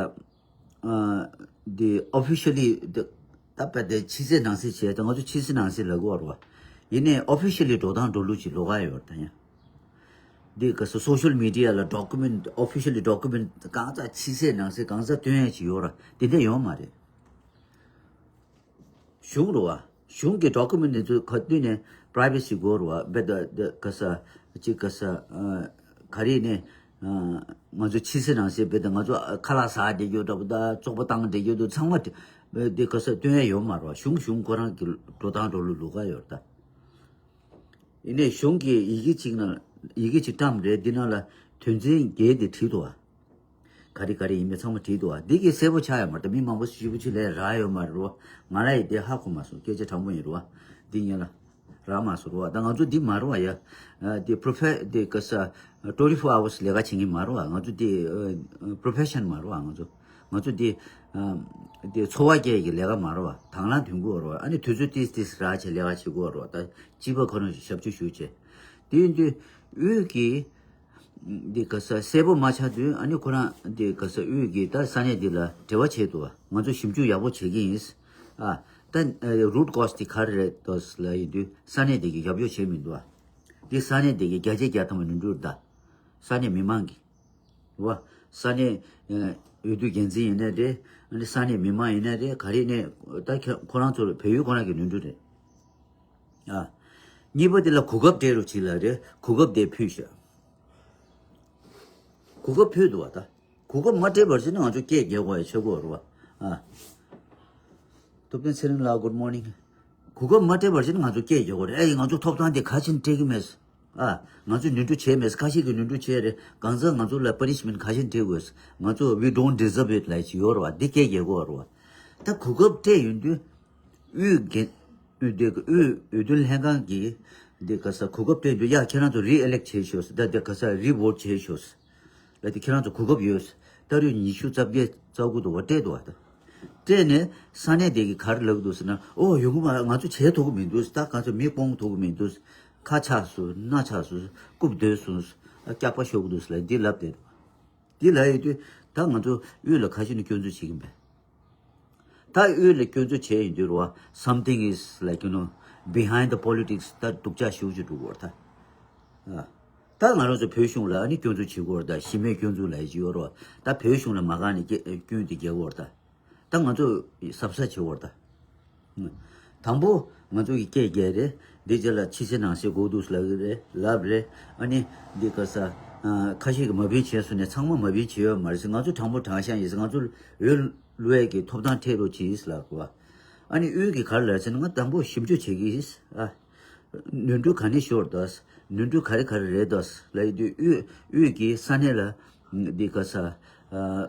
ཨ། འདི་ཨོ་ཕི་ཤལ་ལི་འདི་ད་དཔེ་དེ་ཕྱི་གསལ་ནང་གསལ་བྱས་ད་ང་ཚོ་ཕྱི་གསལ་ནང་གསལ་ལབ་དགོས་རེད་བ། ཡིན་ནའི་ཨོ་ཕི་ཤལ་ལི་འགྲོ་སྟངས་འགྲོ་ལུགས་ཅིག་ལོགས་ཀ་ཡོད་རེད་ད་ཡང་། འདི་ག་ས་སོ་ཤལ་མི་ཌི་ཡ་ལ་ཌོ་ཀུ་མེན་ཊི་ཨོ་ཕི་ཤལ་ལི་ཌོ་ཀུ་མེན་ཊི་གང་ཙམ་ཕྱི་གསལ་ནང་གསལ་གང་ཙམ་སྟོན་ཡ་ཅིག་ཡོད་ར་དེ་འདྲ་ཡོད་མ་རེད། གཞུང་རུ་བ། གཞུང་གི་ཌོ་ཀུ་མེན་ཊི་དེ་ཚོ་ག་དུས་ནས་པ་རའི་ཝེ་སི་དགོས་རུ་བ་བེ་ད་དེ་ག་ས་ཅིག་ག་ས་ཨ། ག་རེ་ནས་ཨ། ང་ཚོ་ཕྱི་གསལ་ནང་གསལ་བེ་ད་ང་ཚོ་ཨ། ཁ་ལག་ཟ་བསྡད་རྒྱུ་འདྲ་པོ་ད་བཙོག་པ་བཏང་བསྡད་རྒྱུ་འདུག་ཚང་མ་དེ་དེ་ག་ས་སྟོན་ཡ་ཡོད་མ་རེད་བ། གཞུང་གཞུང་ཁོ་རང་གི་འགྲོ་སྟངས་འགྲོ་ལུགས་ལོགས་ཀ་ཡོད་རེད་ད། ཡིན་ནའི་གཞུང་གི་ཡི་གེ་གཅིག་ནང་ཡི་གེ་གཅིག་བཀྲམ་རེད། འདི་ནང་ལ་དོན་ཚན་བརྒྱད་དེ་བྲིས་འདུག་བ། ག་རེ་ག་རེ་ཡིན་མིན་ཚང་མ་བྲིས་འདུག་བ། འདི་གི་གསལ་པོ་ཆགས་ཡོད་མ་རེད། མི་མང་པོ་ཞེ་པོ་ཅིག་ལས་རག་ཡོད་མ་རེད་བ། ང་ལ་ཡི་དེ་ཧ་གོ་མ་སོང་། སྐད་ཆ་དྲང་པོ་ཡིན་རུ་བ། འདི་ངས་ལ་ རག་མ་སོང་རོ། ད་ང་ཚོ་འདི་མ་རོ་ཡ། ཨ་དེ་པྲོ་ཕེ་དེ་ག་ས་ཊུ་ཝེན་ཊི་ཕོར་ཨ་ཝར་སི་ལས་ཀ་བྱེད་མཁན་མ་རོ། ང་ཚོ་དེ་པྲོ་ཕེ་ཤན་མ་རོ། ང་ཚོ་ང་ཚོ་དེ་ཨ་དེ་འཚོ་བ་སྐྱེལ་གྱི་ལས་ཀ་མ་རོ། དང་བླངས་དོན་གོ་རོ། ཨ་ནི་དུས་ཚོད་ཏིས་ཏིས་རག་བྱས་ལས་ཀ་བྱེད་དགོས་རོ། ད་སྤྱི་པ་ཁོ་རང་ཞབས་ཕྱི་ཞུ་བྱས། དེ་ཡིན་དུས་དབུས་ཀྱི་འདི་ག་ས་གསལ་པོ་མ་ཆགས་དུས། ཨ་ནི་ཁོ་རང་འདི་ག་ས་དབུས་ཀྱི་ད་ས་གནས་འདི་ལ་འབྲེལ་བ་བྱས་འདུག་ང་ཚོ་ཞིབ་འཇུག་ཡག་པོ་བྱེད་ཀྱི་ཡིན། ཨ་ད་རུ་ཊི་ཀོ་ཛི་དེ་ག་རེ་རེད་འདུག་ལབ་ཡིན་དུས། ས་གནས་འདི་གི་རྒྱབ་སྐྱོར་བྱས་མི་འདུག་འདི་ས་གནས་འདི་གི་བརྒྱ་ཆ་བརྒྱ་ཐམ་པ་ནོར་འཁྲུལ་རེད། ད་ས་གནས་མི་མང་གི་རེད་བ། ས་གནས་འོས་བསྡུ་འགན་འཛིན་ཡིན་ནའི་རེད། ཨ་ནི་ས་གནས་མི་མང་ཡིན་ནའི་རེད། ག་རེ་ནས་ད་ཁྱེད་ཁོ་རང་ཚོ་ལ་བལ་ཡུལ་ཁོ་རང་གི་ནོར་འཁྲུལ་རེད། ཨ། གཉིས་པ་དེ་ལ་གོ་སྐབས་སྤྲད་རོགས་བྱེད་ལབ་རེད། གོ་སྐབས་དེ་ཕུལ་ཤག་གོ་སྐབས་ཕུལ་འདུག་བ། ད་གོ་སྐབས་མ་སྤྲད་པར་བྱས་ན་ང་ཚོ་སྐད་རྒྱག་དགོས་ཡ་ཆགས་ཀྱི་ཡོད་རེད་བ། ཨ། ཐུབ་བསྟན་ཚེ་རིང་ལགས་གུཌ་མོར་ནིང་། གོ་སྐབས་མ་སྤྲད་པར་བྱས་ན་ང་ཚོ་སྐད་རྒྱག་དགོས་རེད། ཨེ་ང་ཚོ་ཐོབ་ཐང་དེ་ག་ཕྱིར་སྤྲད་ཀྱི་མེད། ཨ། ང་ཚོས་ནོར་འཁྲུལ་བྱས་མེད། ཁ་ཤས་ཀྱིས་ནོར་འཁྲུལ་བྱས་རེད། གང་ཟག་ང་ཚོ་ལ་པ་ནི་ཤི་མེན་ཊི་ག་ཕྱིར་སྤྲད་དགོས། ང་ཚོ་we don't deserve it ལབ་ཅིག་ཡོད་རེད་བ། འདི་སྐད་རྒྱག་དགོས་རེད་བ། ད་གོ་སྐབས་སྤྲད་ཡོང་དུས། དབུས་འགན་དབུས་དེ་དབུས་འོས་བསྡུ་ལྷན་ཁང་གིས་འདི་ག་ས་གོ་སྐབས་སྤྲད་དུས། ཡ་ཁྱེད་རང་ཚོ་རི་ཨི་ལེག་བྱེད་ཤོག་ཟེར། ད་འདི་ག་ས་རི་བྷོ་ཊི་བྱེད་ཤོག་ཟེར། ལ་དེ་ཁྱེད་རང་ཚོ་གོ་སྐབས་ཡོད་ཟེར། ད་རེས་ཉི་ཤུ་རྩ་བརྒྱད་རྩ་དགུ་དུ་བ་སྤྲད་འདུག་བ། ད་སྤྲད་ནས་ས་གནས་དེ་གི་ག་རེ་ལབ་འདུག་ཟེར་ན། ཨོ་ཡོང་གི་མ་རེད། ང་ཚོ་བྱེད་ཐུབ་ཀྱི་མི་འདུག་ཟེར། ད་ང་ཚོ་མི་སྤོང་ཐུབ་ཀྱི་མི་འདུག་ཟེར། ཁ་ཆག་སོང་། སྣ་ཆག་སོང་། རྐུབ་རྡོལ་སོང་ཟེར། སྐྱག་པ་ཤོར་གྱི་འདུག་ཟེར་ལབ་འདི་ལབ་བསྡད་འདུག་འདི་ལབ་ཡོང་དུས་ད་ང་ཚོ་དབུས་ལ་ག་ཞིག་ནས་སྐྱོན་འཛུགས་བྱེད་ཀྱི་མེད། ད་དབུས་ལ་སྐྱོན་འཛུགས་བྱས་ཡོང་དུས་རེད་བ། Something is, like, you know, behind the politics. ད་སྡུག་ཅག་ཞེ་པོ་ཅིག་འགྲོ་གི་ཡོད་རེད་ད། ཨ། ད་ང་རང་ཚོ་བོད་གཞུང་ལ་ཨ་ནི་སྐྱོན་འཛུགས་བྱེད་ཀྱི་ཡོད་རེད་ད། གཞི་མེད་སྐྱོན་འཛུགས་ལབ་ཡག་ཅིག་ཡོད་རེད་བ། ད་བོད་གཞུང་ལ་མ་དགའ་ནས་སྐྱོན་དེ་རྒྱག་གི་ཡོད་རེད་ད། ད་ང་ཚོ་གཟབ་གཟབ་བྱེད་དགོས་རེད་ད། དང་པོ་ང་ཚོ་གི་སྐད་རྒྱག་རེད། འདི་རྗེས་ལ་ཕྱི་གསལ་ནང་གསལ་དགོས་འདུག་ལབ་ཀྱི་རེད། ལབ་རེད། ཨ་ནི་འདི་ག་ས་ཨ་ཁ་ཤས་ཀྱིས་མ་བིན་བྱས་སོང་ནས་ཚང་མ་མ་བིན་བྱས་ཡོད་མ་རེད་ཟེར། ང་ཚོ་དྲང་པོ་དྲང་བཞག་ཡིན་ཟེར། ང་ཚོ་འོས་བླུག་ཡས་ཀྱི་ཐོབ་ཐང་སྤྲད་རོགས་གྱིས་ལབ་གོ། ཨ་ནི་དབུས་ཀྱིས་ག་རེ་ལབ་ཟེར་ན། ང་དང་པོ་ཞིབ་འཇུག་བྱེད་ཀྱི་ཡིན། ཨ། ནོར་འཁྲུལ་ག་ནས་ཤོར་འདུག་ནོར་འཁྲུལ་ག་རེ་ག་རེ་རེད་འདུག་ལབ་ཡོང་དུས། དབུས་དབུས་ཀྱིས་ས་གནས་ལ་འདི་ག་ས་ཨ་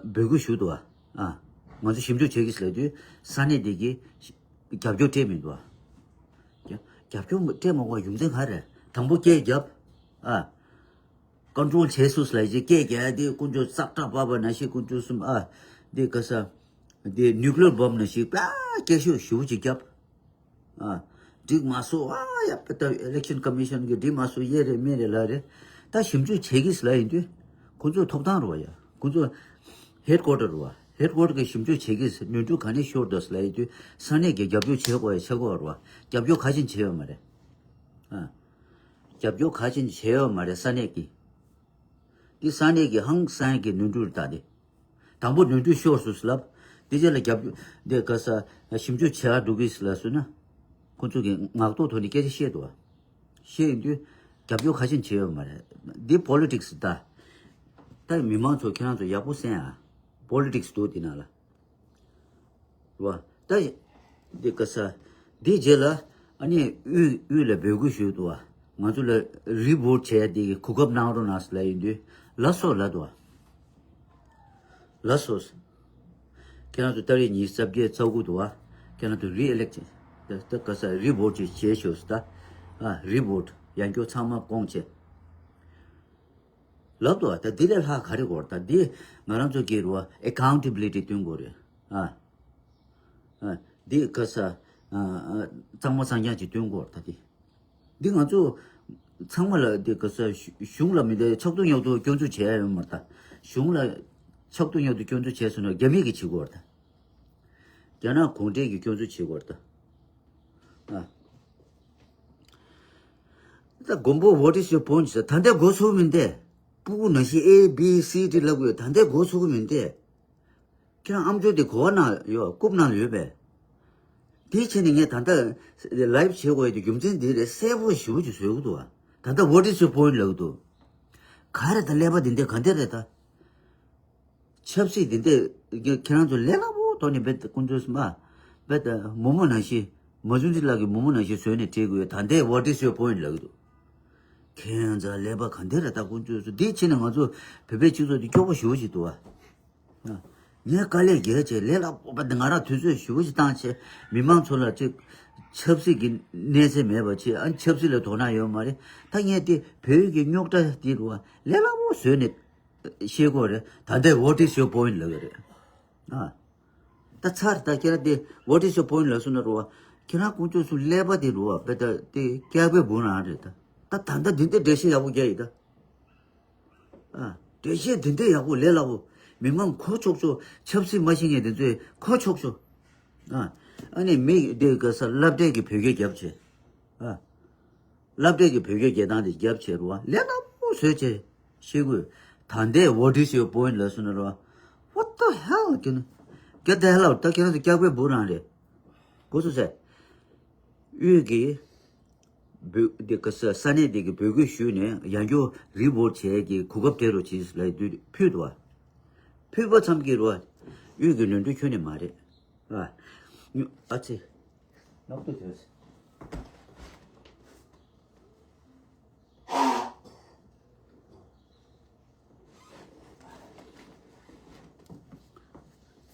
འབོད་སྐུལ་ཞུས་འདུག་ཨ། ང་ཚོ་ཞིབ་འཇུག་བྱེད་ཀྱི་ཡིན་ལབ་དུས་ས་གནས་དེ་གིས་རྒྱབ་སྐྱོར་སྤྲད་མི་འདུག་ཨ། རྒྱ་རྒྱབ་སྐྱོར་སྤྲད་མ་དགོས་པའི་རྒྱུ་མཚན་ག་རེ་རེད། དང་པོ་སྐད་རྒྱབ། ཨ། ཀོན་ཊོལ་བྱས་སོང་ལབ་ཀྱི། སྐད་རྒྱག་དེ་དཀོན་མཆོག་ཙག་དྲག་པ་བ་ན་ཤི་དཀོན་མཆོག་གསུམ། ཨ། དེ་ག་ས་དེ་ནིའུ་ཀི་ལི་ཡར་བྷོམ་ན་ཤི་པ་སྐད་ཤུགས་ཞེ་པོ་ཅིག་བརྒྱབ། ཨ། འགྲིག་མ་སོང་། ཨ་ཡ་པ་ད་ཨི་ལེག་ཤན་ཀོ་མི་ཤན་གྱིས་འགྲིག་མ་སོང་། ཡེ་རེད་མེ་རེད་ལ་རེད། ད་ཞིབ་འཇུག་བྱེད་ཀྱི་ཡིན་ལབ་ཡོང་དུས། ཁོ་ཚོའི་ཐོབ་ཐང་རེད་བ་ཡ། ཁོ་ཚོ་ཧེཌ་ཀོ་ཊར་རེད་བ། ཧེཌ་ཀོ་ཊར་གྱིས་ཞིབ་འཇུག་བྱེད་ཀྱི་ཡིན། ནོར་འཁྲུལ་ག་ནས་ཤོར་འདུག་ལབ་ཡོང་དུས་ས་གནས་ཀྱིས་རྒྱབ་སྐྱོར་བྱེད་དགོས་ཡ་ཆགས་ཀྱི་ཡོད་རེད་བ། རྒྱབ་སྐྱོར་ག་ཞིག་བྱས་ཡོད་མ་རེད། ཨ། རྒྱབ་སྐྱོར་ག་ཞིག་བྱས་ཡོད་མ་རེད་ས་གནས་ཀྱིས། འདི་ས་གནས་ཀྱི་ཧང་སང་གི་ནོར་འཁྲུལ་རེད་ད། དེ་དང་པོ་ནོར་འཁྲུལ་ཤོར་སོང་ལབ། དེ་རྗེས་ལ་རྒྱབ་སྐྱོར་འདི་ག་ས་ཞིབ་འཇུག་བྱེད་ཡག་འགྲོ་གི་ཡིན་ལབ་སོང་ན། ཁོ་ཚོ་གིས་ངག་ཐོག་ཐོག་ནས་སྐད་ཆ་བཤད་འདུག་བ། བཤད་ཡོང་དུས་རྒྱབ་སྐྱོར་ག་ཞིག་བྱས་ཡོད་མ་རེད། འདི་པོ་ལི་ཊིག་སི་ད། ད་མི་མང་ཚོ་ཁྱེད་རང་ཚོ་ཡག་པོ་གསན་ཨ། པོ་ལི་ཊིག་སི་འདུག་དེ་ནང་ལ། རེད་བ། ད་འདི་ག་ས་འདི་རྗེས་ལ་ཨ་ནི་དབུས་དབུས་ལ་འབོད་སྐུལ་ཞུས་འདུག་བ། ང་ཚོ་ལ་རི་བྷོ་ཊི་བྱས་ཏེ་གོ་སྐབས་གནང་རོགས་གནང་ཟེར་ལབ་ཡོང་དུས་ལགས་སོ་ལབ་འདུག་བ། ལགས་སོ། ཁྱེད་རང་ཚོ་ཏ་རིག་ཉི་ཤུ་རྩ་བརྒྱད་རྩ་དགུ་འདུག་བ། ཁྱེད་རང་ཚོ་རི་ཨི་ལེག་ཊི་ད་ག་ས་རི་བྷོ་ཊི་བྱས་ཤོག་ཟེར། ད་ཨ་རི་བྷོ་ཊི་ཡང་བསྐྱར་ཚང་མ་བསྐོང་བྱས། ལབ་འདུག་བ། ད་འདི་ལས་ལྷག་ག་རེ་དགོས་རེད། ད་འདི་ང་རང་ཚོ་གི་རེད་བ། ཨེ་ཁའུན་ཊེ་བི་ལི་ཊི་སྟོན་དགོས་རེད། ཨ། ཨ། འདི་ག་ས། ཨ། ཨ། གཙང་མ་གཙང་རྐྱང་ཅིག་སྟོན་དགོས་རེད་ད་འདི། འདི་ང་ཚོ་ཚང་མ་ལ་འདི་ག་ས་གཞུང་ལ་མི་འདི་ཆག་ཐུབ་ཉག་ཐུབ་སྐྱོན་འཛུགས་བྱས་ཡོད་མ་རེད་ད། གཞུང་ལ་ཆག་ཐུབ་ཉག་ཐུབ་སྐྱོན་འཛུགས་བྱས་སོང་ན་རྒྱ་མི་གིས་བྱེད་དགོས་རེད་ད། རྒྱ་ནག་གུང་ཁྲན་གྱིས་སྐྱོན་འཛུགས་བྱེད་དགོས་རེད་ད། ཨ། ད་མགོན་པོ་what is your point ཟེར། ད་ལྟ་འགོ་ཚུགས་མིན་ཏེ། སྤུ་གུ་ནང་བཞིན་A B C D ལབ་དགོས། ད་ལྟ་འགོ་ཚུགས་མིན་ཏེ། ཁྱེད་རང་ཨམ་ཅོག་དེ་གོ་བ་ནང་ཡོད། རྐུབ་ནང་ཡོད་པས། དེའི་ཆེད་ནས་ངས་ད་ལྟ་ལའིབ་བྱེད་དགོས་ཡ་དེ་རྒྱུ་མཚན་འདི་རེད། གསལ་པོ་ཞེ་པོ་ཅིག་བཟོ་གི་འདུག་བ། ད་ལྟ་what is your point ལབ་གི་འདུག་ག་རེ་ད་ཀླད་པ་འདི་འདྲ་ག་འདྲ་རེད་ད། ཆབ་སྲིད་འདི་འདྲ་ཁྱེད་རང་ཚོ་ལས་སླ་པོ་ཐོག་ནས་རྦད་དེ་དཀོན་མཆོག་གསུམ་ཨ། རྦད་དེ་མོག་མོག་ནང་བཞིན། མ་བྱུང་འདི་ལགས་ཀྱི་མོག་མོག་ནང་བཞིན་བཟོས་ནས་བྲིས་དགོས་ཡ། ད་ལྟའི་what is your point ལབ་གི་འདུག་ཁྱེད་རང་ཚོ་ཀླད་པ་ག་འདྲ་རེད་ད་དཀོན་མཆོག་གསུམ། འདིའི་ཆེད་ནས་ང་ཚོ་བོད་པའི་སྤྱི་ཚོགས་འདི་སྐྱོ་པོ་ཞེ་པོ་ཅིག་འདུག་བ། ངས་དཀའ་ལས་རྒྱག་བྱས་ལས་སླ་པོ་རྦད་དེ་ང་རང་དུས་ཚོད་ཞེ་པོ་ཅིག་བཏང་བྱས་མི་མང་ཚོ་ལ་ཅིག་ ཆབ་སྲིད་ཀྱི་གནས་ཚད་མེད་པ་བྱས། ཨ་ཆབ་སྲིད་ལ་དོ་སྣང་ཡོད་མ་རེད། ད་ངས་དེ་བོད་ཡིག་གི་རྙོག་དྲ་དེ་རུ་ལས་སླ་པོ་བཟོས་ནས་བཤད་དགོས་རེད། ད་ལྟའི་what is your point ལབ་ཡོད་རེད། ཨ། ད་ཚར་ད་ཁྱེད་རང་དེ་what is your point ལབ་སོང་ན་རུ་བ། ཁྱེད་རང་དཀོན་མཆོག་གསུམ་ཀླད་པ་དེ་རུ་བ་དཔེ་ད་དེ་སྐྱག་པའི་འབུ་རང་རེད་ད། ད་ད་ལྟ་འདི་འདྲའི་འགྲེལ་བཤད་ཡག་པོ་རྒྱག་ཡིན་ད། ཨ། འགྲེལ་བཤད་འདི་འདྲའི་ཡག་པོ་ལས་སླ་པོ། མི་མང་གོ་ཆོག་ཆོག་ཆབ་སྲིད་མ་ཤེས་མཁན་དེ་ཚོས་གོ་ཆོག་ཆོག་ཨ། ཨ་ནི་མི་དེ་ག་ས་སློབ་གྲྭའི་གི་བོད་སྐད་རྒྱབ་བྱས། ཨ། སློབ་གྲྭའི་གི་བོད་སྐད་རྒྱག་སྟངས་དེ་རྒྱབ་བྱས་རུ་བ་ལས་སླ་པོ་བཟོས་བྱས་ཤེས་དགོས། ད་ལྟའི་what is your point ལབ་སོང་ན་རུ་བ། What the hell ཁྱེད་ནི། Get the hell out ད་ཁྱེད་རང་ཚོ་སྐྱག་པའི་འབུ་རང་རེད། གོ་སོང་ཟེར། དབུས་ཀྱི་བོད་དེ་ག་ས་ས་གནས་དེ་གི་བོད་སྐད་ཞུས་ནས་ཡང་བསྐྱར་རི་པོར་ཊི་བྱེད་ཀྱི་གོ་སྐབས་སྤྲད་རོགས་གྱིས་ལབ་དུས་ཕུལ་འདུག་བ། ཕུལ་བ་ཙམ་གྱིས་རུ་བ། དབུས་ཀྱི་ནོར་འཁྲུལ་ཁྱོན་ནས་མ་རེད། ཨ། ཉོ་ཨ་ཙི། ནག་ཏུ་ཐོས།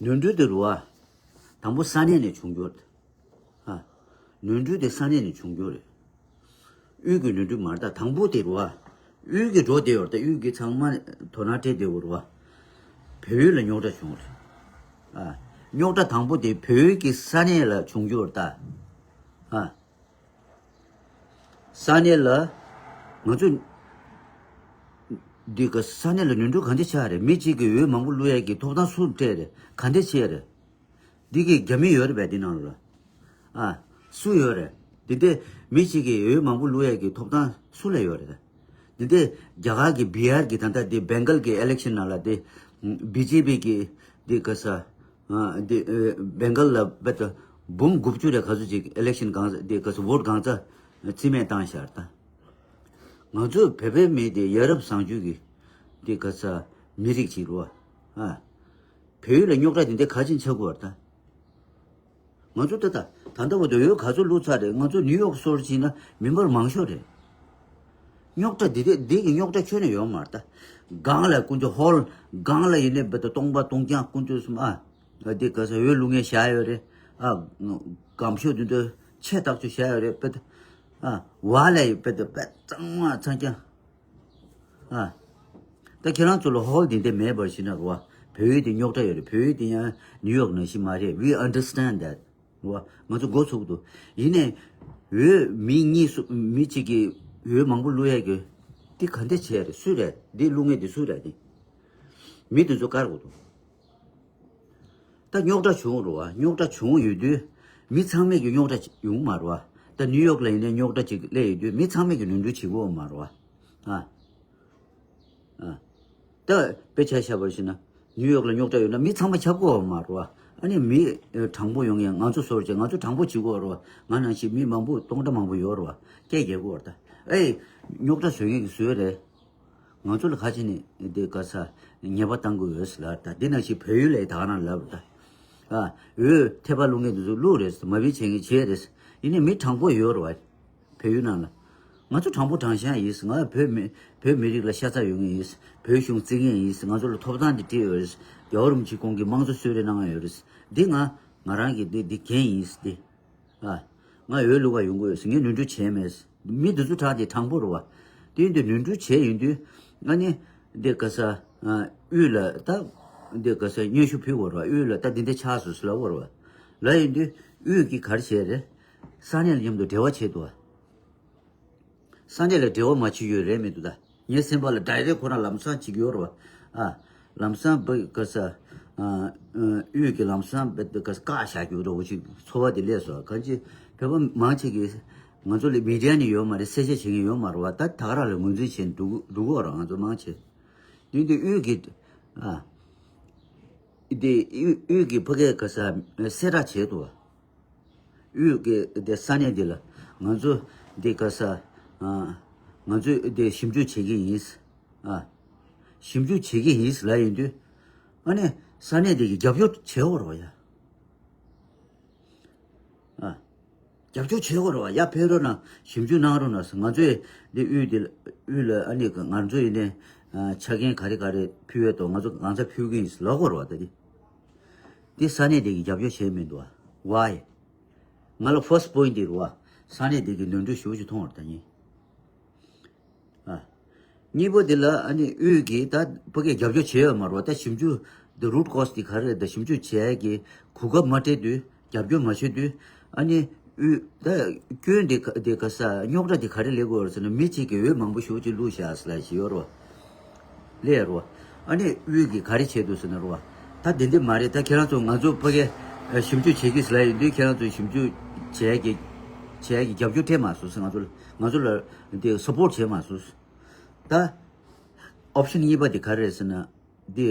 ནོར་འཁྲུལ་དེ་རུ་བ། དང་པོ་ས་གནས་ནས་བྱུང་རྒྱུ་རེད། ཨ། ནོར་འཁྲུལ་དེ་ས་གནས་ནས་བྱུང་རྒྱུ་རེད། དབུས་ཀྱི་ནོར་འཁྲུལ་མ་རེད་ད། དང་པོ་དེ་རུ་བ། དབུས་ཀྱི་འགྲོ་བསྡད་ཡོད་རེད་ད། དབུས་ཀྱི་ཚང་མ་དོ་སྣང་སྤྲད་བསྡད་ཡོད་རེད་བ། བལ་ཡུལ་ལ་རྙོག་དྲ་བྱུང་རེད། ཨ། རྙོག་དྲ་དང་པོ་དེ་བལ་ཡུལ་གྱི་ས་གནས་ལ་བྱུང་རྒྱུ་རེད་ད། ཨ། ས་གནས་ལ། ང་ཚོ། འདི་ག་ས་གནས་ལ་ནོར་འཁྲུལ་ག་འདྲ་ཆགས་རེད། མི་གཅིག་གིས་འོས་མང་པོ་བླུག་ཡས་ཀྱི་ཐོབ་ཐང་སུ་སྤྲད་རེད། ག་འདྲ་བྱས་རེད། འདི་གི་རྒྱ་མི་ཡོད་རེད་པས་འདི་ནང་ལ། ཨ། སུ་ཡོད་རེད། འདི་འདྲ་མི་གཅིག་གིས་འོས་མང་པོ་བླུག་ཡས་ཀྱི་ཐོབ་ཐང་སུ་ལ་ཡོད་རེད། འདི་འདྲ་རྒྱ་གར་གྱི་བི་ཧར་གྱི་ད་ལྟ་འདི་བེང་གལ་གྱི་ཨི་ལེག་ཤན་ནང་ལ་འདི་བི་ཇེ་པི་གི་འདི་ག་ས། ཨ། འདི་ཨ། བེང་གལ་ལ་བེད་འབུམ་དགུ་བཅུ་རེ་ག་ཚོད་ཅིག་ཨི་ལེག་ཤན་གང་འདི་ག་ས་བོ་ཊི་གང་ཚ་རྩིས་མེད་བཏང་ཤར་ད། ང་ཚོ་བོད་པའི་མི་དེ་ཡ་རབས་བཟང་སྤྱོད་ཀྱི་འདི་ག་ས་མི་རིགས་ཅིག་རུ་བ། ཨ། བལ་ཡུལ་ལ་རྙོག་དྲ་དེ་འདྲ་ག་ཅིན་ཆགས་ཀྱི་ཡོད་རེད་ད། ང་ཚོ་ད་ད་ད་ལྟ་བར་དུ་འོས་ག་ཚོད་བླུགས་ཚར་རེད། ང་ཚོ་ནིའུ་ཡོག་སོར་ཕྱིན་ན་མི་འབོར་མང་ཤོས་རེད། རྙོག་དྲ་འདི་དེ་འདི་གི་རྙོག་དྲ་ཁྱོན་ནས་ཡོད་མ་རེད་ད། སྒང་ལ་དཀོན་མཆོག་ཧོལ་སྒང་ལ་ཡིན་ནའི་བེད་སྟོང་པ་སྟོང་རྐྱང་དཀོན་མཆོག་གསུམ་ཨ། འདི་ག་ས་འོས་བླུག་མཁན་བཞག་ཡོད་རེད། ཨ། སྒམ་ཤོག་འདི་ཚོ་ཆེ་ཐག་ཆོད་བཞག་ཡོད་རེད་བེད། ཨ། བ་ལ་ཡི་བེད་བེད་གཙང་མ་ཚང་རྐྱང་། ཨ། ད་ཁྱེད་རང་ཚོ་ལ་ཧོལ་འདི་འདྲ་མེད་པར་ཞིག་ན་རུ་བ། བོད་ཡིག་འདི་རྙོག་དྲ་ཡོད་རེད། བོད་ཡིག་འདི་ཡང་ནིའུ་ཡོག་ནང་བཞིན་མ་རེད། We understand that རུ་བ། ང་ཚོ་མགོ་ཚོས་ཀྱི་འདུག་ཡིན་ནའི་འོས་མི་གཉིས་སུ་མི་གཅིག་གིས་འོས་མང་པོ་བླུག་ཡས་ཀྱི་འདི་ག་འདྲ་བྱས་རེད། སུ་རེད། འདི་བླུག་མཁན་འདི་སུ་རེད། འདི་མི་འདི་ཚོ་བཀར་དགོས་འདུག་ད་རྙོག་དྲ་བྱུང་རུ་བ། རྙོག་དྲ་བྱུང་ཡོད་དུས་མི་ཚང་མས་ཀྱི་རྙོག་དྲ་ཅིག་ཡོང་མ་རུ་བ། ད་ནིའུ་ཡོག་ལ་ཡིན་ནའི་རྙོག་དྲ་ཅིག་སླེབས་ཡོད་དུས་མི་ཚང་མས་ཀྱི་ནོར་འཁྲུལ་བྱེད་དགོས་མ་རུ་བ། ཨ། ཨ། ད་དཔེ་ཆ་བཞག་པར་བྱས་ན་ནིའུ་ཡོག་ལ་རྙོག་དྲ་ཡོད་ན་མི་ཚང་མ་ཁྱབ་དགོས་མ་རུ་བ། ཨ་ནི་མི་དྲང་པོ་ཡོང་ཡང་ང་ཚོ་སོར་བྱས་ང་ཚོ་དྲང་པོ་བྱེད་དགོས་རུ་བ། ང་ནང་བཞིན་མི་མང་པོ་སྟོང་ཕྲག་མང་པོ་ཡོད་རུ་བ། སྐད་རྒྱག་དགོས་རུ་ད། ཨེ། རྙོག་དྲ་བཟོ་མཁན་གྱི་བཟོས་རེད། ང་ཚོ་ལ་ཁ་ཆེ་ནས་འདི་ག་ས་ཉེས་པ་བཏང་དགོས་ཡོད་ཟེར་ལབ་ད། འདི་ནང་བཞིན་བལ་ཡུལ་ལ་ད་ག་རང་ལབ་ད། ཨ། འོས་ཐེ་བ་བླུག་མཁན་དེ་ཚོ་བླུག་རེད། མ་བི་བྱེད་མཁན་བྱེད་རེད། ཡིན་ནའི་མི་དྲང་པོ་ཡོད་རེད་བ། བལ་ཡུལ་ནང་ལ། ང་ཚོ་དྲང་པོ་དྲང་བཞག་ཡིན། ང་བོད་མི་བོད་མི་རིགས་ལ་ཤ་ཚ་ཡོད་མཁན་ཡིན། བོད་གཞུང་བརྩི་མཁན་ཡིན། ང་ཚོ་ལ་ཐོབ་ཐང་དེ་སྤྲད་ཡོད་རེད། རྒྱལ་བ་རིན་པོ་ཆེ་ཁོང་གིས་དམངས་གཙོ་གསོལ་རས་གནང་ཡོད་རེད། འདི་ང་ང་རང་གི་འདི་འདི་འགན་ཡིན་འདི། ཨ། ང་འོས་བླུག་ག་ཡོང་གི་ཡོད་ཟེར། ངས་ནོར་འཁྲུལ་བྱས་མེད། མི་འདི་ཚོ་དྲང་དེ་དྲང་པོ་རེད་བ། དེ་ཡིན་དུས་ནོར་འཁྲུལ་བྱས་ཡིན་དུས་ཨ་ནི་འདི་ག་ས་ཨ་དབུས་ལ་ད་འདི་ག་ས་སྙན་ཞུ་ཕུལ་དགོས་རེད་བ། དབུས་ལ་ད་འདི་འདི་ཆགས་སོང་ཟེར་ལབ་དགོས་རེད་བ། ལབ་ཡིན་དུས་དབུས་ཀྱིས་ག་རེ་བྱས་རེད། ས་གནས་ལ་མཉམ་དུ་འབྲེལ་བ་བྱས་འདུག་བ། ས་གནས་ལ་འབྲེལ་བ་མ་བྱེད་ཡོད་རེད་མི་འདུག་ད། ངའི་སེམས་པ་ལ་ཌའི་རེག་ཁོ་རང་ལམ་སང་བྱེད་ཀྱི་ཡོད་རེད་བ། ཨ། ལམ་སང་བ་ག་ས། ཨ། དབུས་ཀྱི་ལམ་སང་བ་ག་ས་བཀག་བཞག་རྒྱུ་འདྲ་བོ་ཅིག་ཚོར་བ་དེ་སླེབས་སོང་། གང་ཅི་བོད་པ་མང་ཆེ་གིས་ང་ཚོ་ལ་མི་ཌི་ཡ་ནི་ཡོད་མ་རེད། གསལ་བཤད་བྱེད་མཁན་ཡོད་མ་རེད་བ། ད་ད་ག་རང་ལ་ངོས་འཛིན་བྱས་ནས་འགྲོ་འགྲོ་གི་ཡོད་རེད་ང་ཚོ་མང་ཆེ། དེ་འདི་དབུས་ཀྱི། ཨ། དེ་དབུས་དབུས་ཀྱི་བ་ག་ག་ས་གསལ་བསྒྲགས་བྱས་འདུག་བ། དབུས་ཀྱི་དེ་ས་གནས་འདི་ལ་ང་ཚོ་འདི་ག་ས། ཨ། ང་ཚོས་འདི་ཞིབ་འཇུག་བྱེད་ཀྱི་ཡིན། ཨ། ཞིབ་འཇུག་བྱེད་ཀྱི་ཡིན་ལབ་ཡིན་དུས། ཨ་ནི་ས་གནས་འདི་གི་རྒྱབ་སྐྱོར་བྱེད་དགོས་རེད་བ་ཡ། ཨ། རྒྱབ་སྐྱོར་བྱེད་དགོས་རེད་བ་ཡ། ཕེབས་རོགས་གནང་། ཞིབ་འཇུག་གནང་རོགས་གནང་ཟེར། ང་ཚོས་འདི་དབུས་འདི་དབུས་ལ་ཨ་ནི་ང་ཚོ་ཡིན་ནའི་ཨ་ཆ་རྐྱེན་ག་རེ་ག་རེ་ཕུལ་བའི་ཐོག་ང་ཚོ་གང་ཚ་ཕུལ་གྱི་ཡིན་ལབ་དགོས་རེད་བ། ད་འདི་འདི་ས་གནས་འདི་གི་རྒྱབ་སྐྱོར་བྱས་མི་འདུག་བ། Why? ང་ལ་first point དེ་རེད་བ། ས་གནས་དེ་གི་ནོར་འཁྲུལ་ཞེ་པོ་ཅིག་མཐོང་བ་རེད་ད་ཡིན། ཨ། གཉིས་པ་དེ་ལ་ཨ་ནི་དབུས་ཀྱི་ད་ཕ་གིའི་རྒྱབ་སྐྱོར་བྱས་ཡོད་མ་རེད་བ། ད་ཞིབ་འཇུག་the root cause དེ་ག་རེ་རེད། ད་ཞིབ་འཇུག་བྱས་ཀྱི་གོ་སྐབས་མ་སྤྲད་དུས། རྒྱབ་སྐྱོར་མ་བྱེད་དུས། ཨ་ནི་དབུས་ད་སྐྱོན་དེ་ག་དེ་ག་ས་རྙོག་དྲ་དེ་ག་རེ་སླེབས་ཀྱི་ཡོད་རེད་ཟེར་ན། མི་གཅིག་གིས་འོས་མང་པོ་ཞེ་པོ་ཅིག་བླུགས་བཞག་ཟེར་ལབ་ཡ་ཅིག་ཡོད་རེད་བ། ལས་རོ། ཨ་ནི་དབུས་ཀྱིས་ག་རེ་བྱས་འདུག་ཟེར་ན་རོ། ད་དེ་འདི་མ་རེད། ད་ཁྱེད་རང་ཚོ་ང་ཚོ་ཕ་གི་ཞིབ་འཇུག་བྱེད་ཀྱི་ཟེར་ལབ་ཡོད་དུས། ཁྱེད་རང་ཚོ་ཞིབ་འཇུག་བྱས་ཀྱི་བྱས་ཀྱི་རྒྱབ་སྐྱོར་སྤྲད་མ་སོང་ཟེར། ང་ཚོ་ལ་ང་ཚོ་ལ་འདི་support བྱས་མ་སོང་ཟེར། ད་option གཉིས་པ་དེ་ག་རེ་རེད་ཟེར་ན། འདི་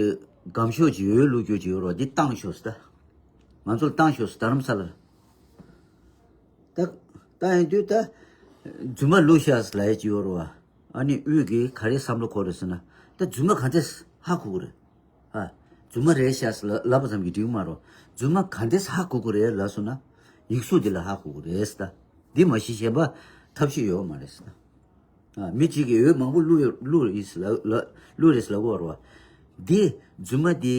སྒམ་ཤོག་ཅིག་འོས་བླུགས་རྒྱུ་ཅིག་ཡོད་རོ། འདི་བཏང་ཤོག་ཟེར། ད་ང་ཚོ་ལ་བཏང་ཤོག་ཟེར། རྡ་རམ་ས་ལ་ལ། ད་ད་ཡིན་དུས་ད་རྫུན་མ་བླུགས་ཤག་ཟེར་ལབ་ཡ་ཅིག་ཡོད་རེད་བ། ཨ་ནི་དབུས་ཀྱིས་ག་རེ་བསམ་བློ་འཁོར་རེད་ཟེར་ན། ད་རྫུན་མ་ག་འདྲས་ཧ་གོ་གི་རེད། ཨ། རྫུན་མ་རེད་ཤག་ཟེར་ལབ་པ་ཙམ་གྱིས་འགྲིག་མ་རེད། རྫུན་མ་ག་འདྲས་ཧ་གོ་གི་རེད་ལབ་སོང་ན། ཡིག་གཟུགས་འདི་ལ་ཧ་གོ་གི་རེད་ཟེར། ད་འདི་མ་གཞི་གཞན་པ་ཐབས་ཤེས་ཡོད་མ་རེད་ཟེར། ཨ། མི་གཅིག་གིས་འོས་མང་པོ་བླུགས་ཡོད་བླུགས་ཡིན་ཟེར་ལབ་ལབ་བླུགས་རེད་ཟེར་ལབ་ཀྱི་ཡོད་རེད་བ། འདི་རྫུན་མ་འདི་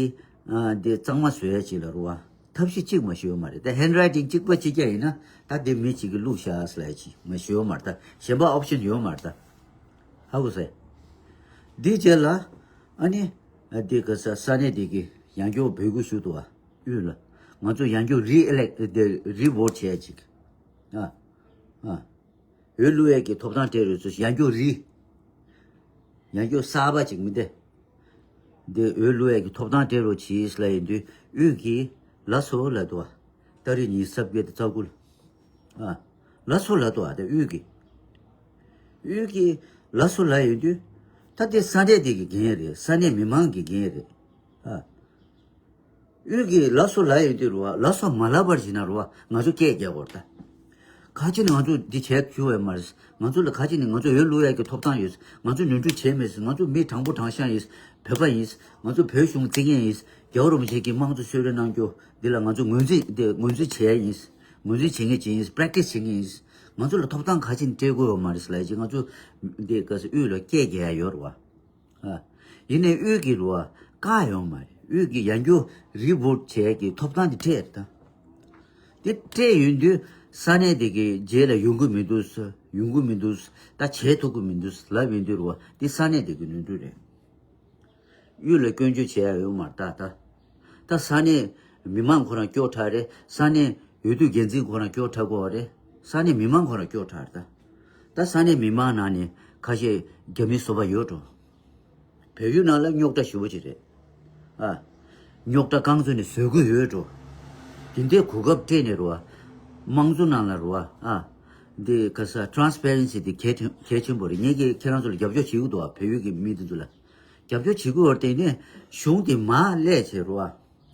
ཨ་འདི་གཙང་མ་བཟོ་ཡ་ཅིག་ལ་རེད་བ། ཐབས་ཤེས་གཅིག་མ་ཞུ་ཡོད་མ་རེད། ད་handwriting གཅིག་པ་གཅིག་རྐྱང་ཡིན་ན། ད་འདི་མི་གཅིག་གིས་བླུགས་བཞག་ཟེར་ལབ་ཡ་ཅིག་མ་ཞུ་ཡོད་མ་རེད། ད་གཞན་པ་option ཡོད་མ་རེད། ད་ཧ་གོ་སོང་། འདི་རྗེས་ལ་ཨ་ནི་ཨ་འདི་ག་ས་ས་གནས་འདི་གི་ཡང་བསྐྱར་འབོད་སྐུལ་ཞུ་འདུག་བ། དབུས་ལ་ང་ཚོ་ཡང་བསྐྱར་re-elect འདི་re-vote བྱས་ཡ་ཅིག་ཨ་ཨ། འོས་བླུག་ཡས་ཀྱི་ཐོབ་ཐང་སྤྲད་རོགས་ཟེར། ཡང་བསྐྱར་རི། ཡང་བསྐྱར་གསར་པ་ཅིག་མི་འདི། འདི་འོས་བླུག་ཡས་ཀྱི་ཐོབ་ཐང་སྤྲད་རོགས་གྱིས་ལབ་ཡིན་དུས། དབུས་ཀྱིས་ལགས་སོ་ལབ་འདུག་བ། ཏ་རིག་ཉི་ཤུ་རྩ་བརྒྱད་དང་རྩ་དགུ་ལ། ཨ། ལགས་སོ་ལབ་འདུག་བ། དེ་དབུས་ཀྱིས། དབུས་ཀྱིས་ལགས་སོ་ལབ་ཡིན་དུས། ད་དེ་ས་གནས་དེ་གི་འགན་རེད། ས་གནས་མི་མང་གི་འགན་རེད། ཨ། དབུས་ཀྱིས་ལགས་སོ་ལབ་ཡོང་དུས་རུ་བ། ལགས་སོ་མ་ལབ་པར་བྱས་ན་རུ་བ། ང་ཚོ་སྐད་རྒྱག་དགོས་རེད་ད། ག་ཅི་ནས་ང་ཚོ་འདི་བྱས་བཅུག་ཡོད་མ་རེད། ང་ཚོ་ལ་ག་ཅི་ནས་ང་ཚོ་འོས་བླུག་ཡག་གི་ཐོབ་ཐང་ཡོད། ང་ཚོ་ནོར་འཁྲུལ་བྱས་མེད། ང་ཚོ་མི་དྲང་པོ་དྲང་གཞག་ཡིན། བོད་པ་ཡིན། ང་ཚོ་བོད་གཞུང་བརྩི་མཁན་ཡིན། རྒྱལ་བ་རིན་པོ་ཆེ་གིས་དམངས་གཙོ་གསོལ་རས་གནང་རྒྱུ་འདི་ལ་ང་ཚོ་ངོས་འཛིན་འདི་ངོས་འཛིན་བྱེད་ཡ་ཡིན། ངོས་འཛིན་བྱེད་མཁན་ཅིག་ཡིན། པེ་རེག་ཊི་སི་བྱེད་མཁན་ཡིན། ང་ཚོ་ལ་ཐོབ་ཐང་ག་ཅི་ནས་སྤྲད་དགོས་ཡོད་མ་རེད་ལབ་ཅིག་ང་ཚོ་འདི་ག་ས་དབུས་ལ་སྐད་རྒྱག་ཡ་ཡོད་རེད་བ། ཨ། ཡིན་ནའི་དབུས་ཀྱི་རུ་བ་བཀག་ཡོང་མ་རེད། དབུས་ཀྱི་ཡང་བསྐྱར་རི་བོ་ཊི་བྱས་ཀྱི་ཐོབ་ཐང་དེ་སྤྲད་རེད་ད། དེ་སྤྲད་ཡོང་དུས་ས་གནས་དེ་གི་རྗེས་ལ་ཡོང་གི་མི་འདུག་ཟེར། ཡོང་གི་མི་འདུག་ཟེར། ད་བྱེད་ཐུབ་ཀྱི་མི་འདུག་ཟེར་ལབ་ཡོང་དུས་རུ་བ། དེ་ས་གནས་དེ་གི་ནོར་འཁྲུལ་རེད། དབུས་ལ་སྐྱོན་བརྗོད་བྱས་ཡ་ཡོད་མ་རེད་ད། ད། ད་ས་གནས་མི་མང་ཁོ་རང་སྐྱོ་དྲགས་རེད། ས་གནས་འོས་བསྡུ་འགན་འཛིན་ཁོ་རང་སྐྱོ་དྲགས་ཀྱི་ཡོད་རེད། ས་གནས་མི་མང་ཁོ་རང་སྐྱོ་དྲགས་རེད་ད། ད་ས་གནས་མི་མང་ནང་ནས་ཁ་ཤས་རྒྱ་མི་བཟོ་པ་ཡོད་འགྲོ། བལ་ཡུལ་ནང་ལ་རྙོག་དྲ་ཞེ་པོ་ཅིག་རེད། ཨ། རྙོག་དྲ་རྐང་བཙུགས་ནས་བཟོ་གི་ཡོད་འགྲོ། དེ་འདྲའི་གོ་སྐབས་སྤྲད་ནས་རུ་བ། དམངས་གཙོ་ནང་ལ་རུ་བ། ཨ། འདི་ག་ས་transparency དེ་གལ་ཆེན་གལ་ཆེན་པོ་རེད། ངས་ཀྱིས་ཁྱེད་རང་ཚོ་ལ་རྒྱབ་སྐྱོར་བྱེད་ཀྱི་འདུག་བ། བལ་ཡུལ་གྱི་མི་དེ་ཚོ་ལ། རྒྱབ་སྐྱོར་བྱེད་དགོས་པར་བརྟེན་ནས་གཞུང་དེ་མར་སླེབས་བྱས་རུ་བ།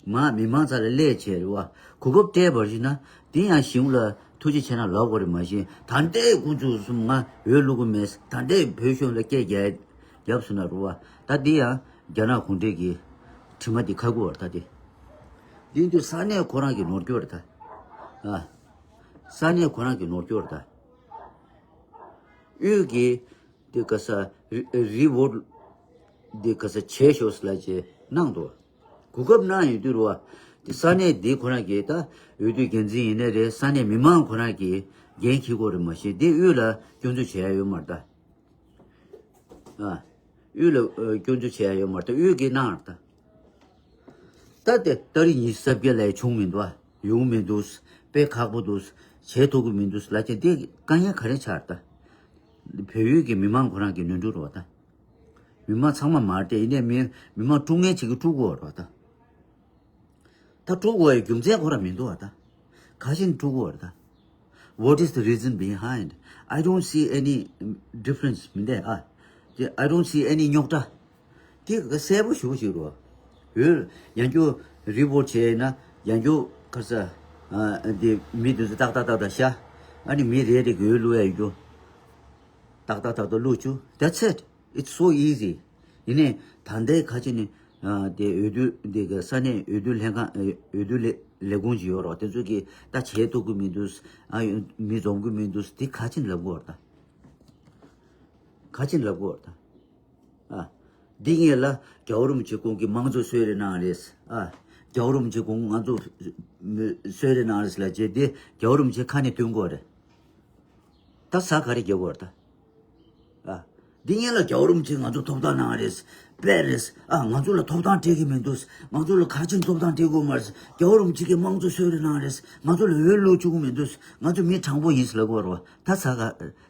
མར་མི་མང་རྩ་ལ་སླེབས་བྱས་རུ་བ། གོ་སྐབས་སྤྲད་པར་བྱས་ན་དེ་ཡང་གཞུང་ལ་ཐུགས་རྗེ་ཆེ་གནང་ལབ་དགོས་རེད། མ་གཞི་ད་ལྟའི་དགུ་བཅུ་གསུམ་ང་འོས་བླུག་གི་མེད། ད་ལྟའི་བོད་གཞུང་ལ་སྐད་རྒྱག་རྒྱབ་སོང་ན་རུ་བ། ད་དེ་ཡང་རྒྱ་ནག་གུང་ཁྲན་གྱི་དྲི་མ་དེ་ཁ་ཁུ་བར་ད་དེ། དེ་ཡིན་དུས་ས་གནས་ཁོ་རང་གི་ནོར་འཁྲུལ་རེད་ད། ཨ། ས་གནས་ཁོ་རང་གི་ནོར་འཁྲུལ་རེད་ད། དབུས་ཀྱི་དེ་ག་ས་རི་རི་བོ་ཊི་དེ་ག་ས་བྱས་ཤོག་ཟེར་ལབ་བྱས་གནང་འདུག་གོ་སྐབས་གནང་ཡོད་དུས་རུ་བ། དེ་ས་གནས་འདི་ཁོ་རང་གི་ད་འོས་བསྡུ་འགན་འཛིན་ཡིན་ནའི་རེད། ས་གནས་མི་མང་ཁོ་རང་གི་འགན་འཁྱེར་དགོས་རེད། མ་གཞི་དེ་དབུས་ལ་སྐྱོན་འཛུགས་བྱེད་ཡ་ཡོད་མ་རེད་ད། ཨ། དབུས་ལ་ཨ་སྐྱོན་འཛུགས་བྱེད་ཡ་ཡོད་མ་རེད་ད། དབུས་ཀྱིས་གནང་རེད་ད། ད་དེ་ཏ་རིག་ཉི་ཤུ་རྩ་བརྒྱད་ལ་ཡ་བྱུང་མི་འདུག་ཨ། ཡོང་མི་འདུག་དཔེ་ཁག་པོ་འདུག་བྱེད་ཐུབ་ཀྱི་མི་འདུག་ལབ་ཀྱང་དེ་དཀའ་ངལ་ག་རེ་ཆགས་རེད་ད། བལ་ཡུལ་གྱི་མི་མང་ཁོ་རང་གི་ནོར་འཁྲུལ་རེད་བ་ད། མི་མང་ཚང་མ་མ་རེད་དེ། ཡིན་ནའི་མི་མི་མང་དཀྲུག་མཁན་ཅིག་གིས་དཀྲུག་གི་ཡོད་རེད་བ་ད། ད་དཀྲུག་དགོས་ཡའི་རྒྱུ་མཚན་ཁོ་རང་མི་འདུག་བ་ད། ག་ཞིག་ནས་དཀྲུག་གི་ཡོད་རེད་ད། What is the reason behind? I don't see any difference མི་འདུག་ཨ། དེ་I don't see any རྙོག་དྲ། དེ་གསལ་པོ་ཞེ་པོ་ཞིག་རེད་བ། འོས་ཡང་བསྐྱར་རི་བོ་ཊི་བྱས་ན་ཡང་བསྐྱར་ག་ས། ཨ། དེ་མི་དེ་ཚོ་ཏག་ཏག་ཏག་ཏག་བཞག་ཨ་ནི་མི་རེ་རེ་གིས་འོས་བླུག་ཡ་ཡོད་རྒྱུ། ཏག་ཏག་ཏག་ཏག་བླུགས་བཅུག That's it. It's so easy. ཡིན་ནའི་ད་ལྟའི་ཁ་ཆེ་ནི་ཨ་དེ་འོས་བསྡུ་འདི་ག་ས་གནས་འོས་བསྡུ་ལྷན་ཁང་། ཨ། འོས་བསྡུ་ལས་ལས་ཁུངས་ཅིག་ཡོད་རེད། དེ་ཚོ་གིས་ད་བྱེད་ཐུབ་ཀྱི་མི་འདུག་ཨ། མི་འཛོམས་ཀྱི་མི་འདུག་དེ་ག་ཅི་ནས་ལབ་དགོས་རེད་ད། ག་ཅི་ནས་ལབ་དགོས་རེད་ད། ཨ། འདི་ངེད་ལ་རྒྱལ་བ་རིན་པོ་ཆེ་ཁོང་གིས་དམངས་གཙོ་གསོལ་རས་གནང་རེད། ཨ། རྒྱལ་བ་རིན་པོ་ཆེ་དགོངས་ང་ཚོ་གསོལ་རས་གནང་རེད་ལབ་བྱས་དེ་རྒྱལ་བ་རིན་པོ་ཆེ་ཁ་ནས་བཏོན་དགོས་རེད། ད་ཟ་ག་རེ་རྒྱག་དགོས་རེད་ད། ཨ། འདི་སྔོན་ལ་རྒྱལ་བ་རིན་པོ་ཆེས་ང་ཚོ་ཐོབ་ཐང་གནང་རེད། དཔེ་རེད། ཨ། ང་ཚོ་ལ་ཐོབ་ཐང་སྤྲད་ཀྱི་མི་འདུག་ང་ཚོ་ལ་ཁ་ཆེམས་ཐོབ་ཐང་སྤྲད་དགོས་མ་རེད། རྒྱལ་བ་རིན་པོ་ཆེ་གིས་དམངས་གཙོ་གསོལ་རས་གནང་རེད། ང་ཚོ་ལ་འོས་བླུག་བཅུག་གི་མི་འདུག་ང་ཚོ་མི་དྲང་པོ་ཡིན་ཟེར་ལབ་དགོས་རེད་བ། ད་ཟ་ག་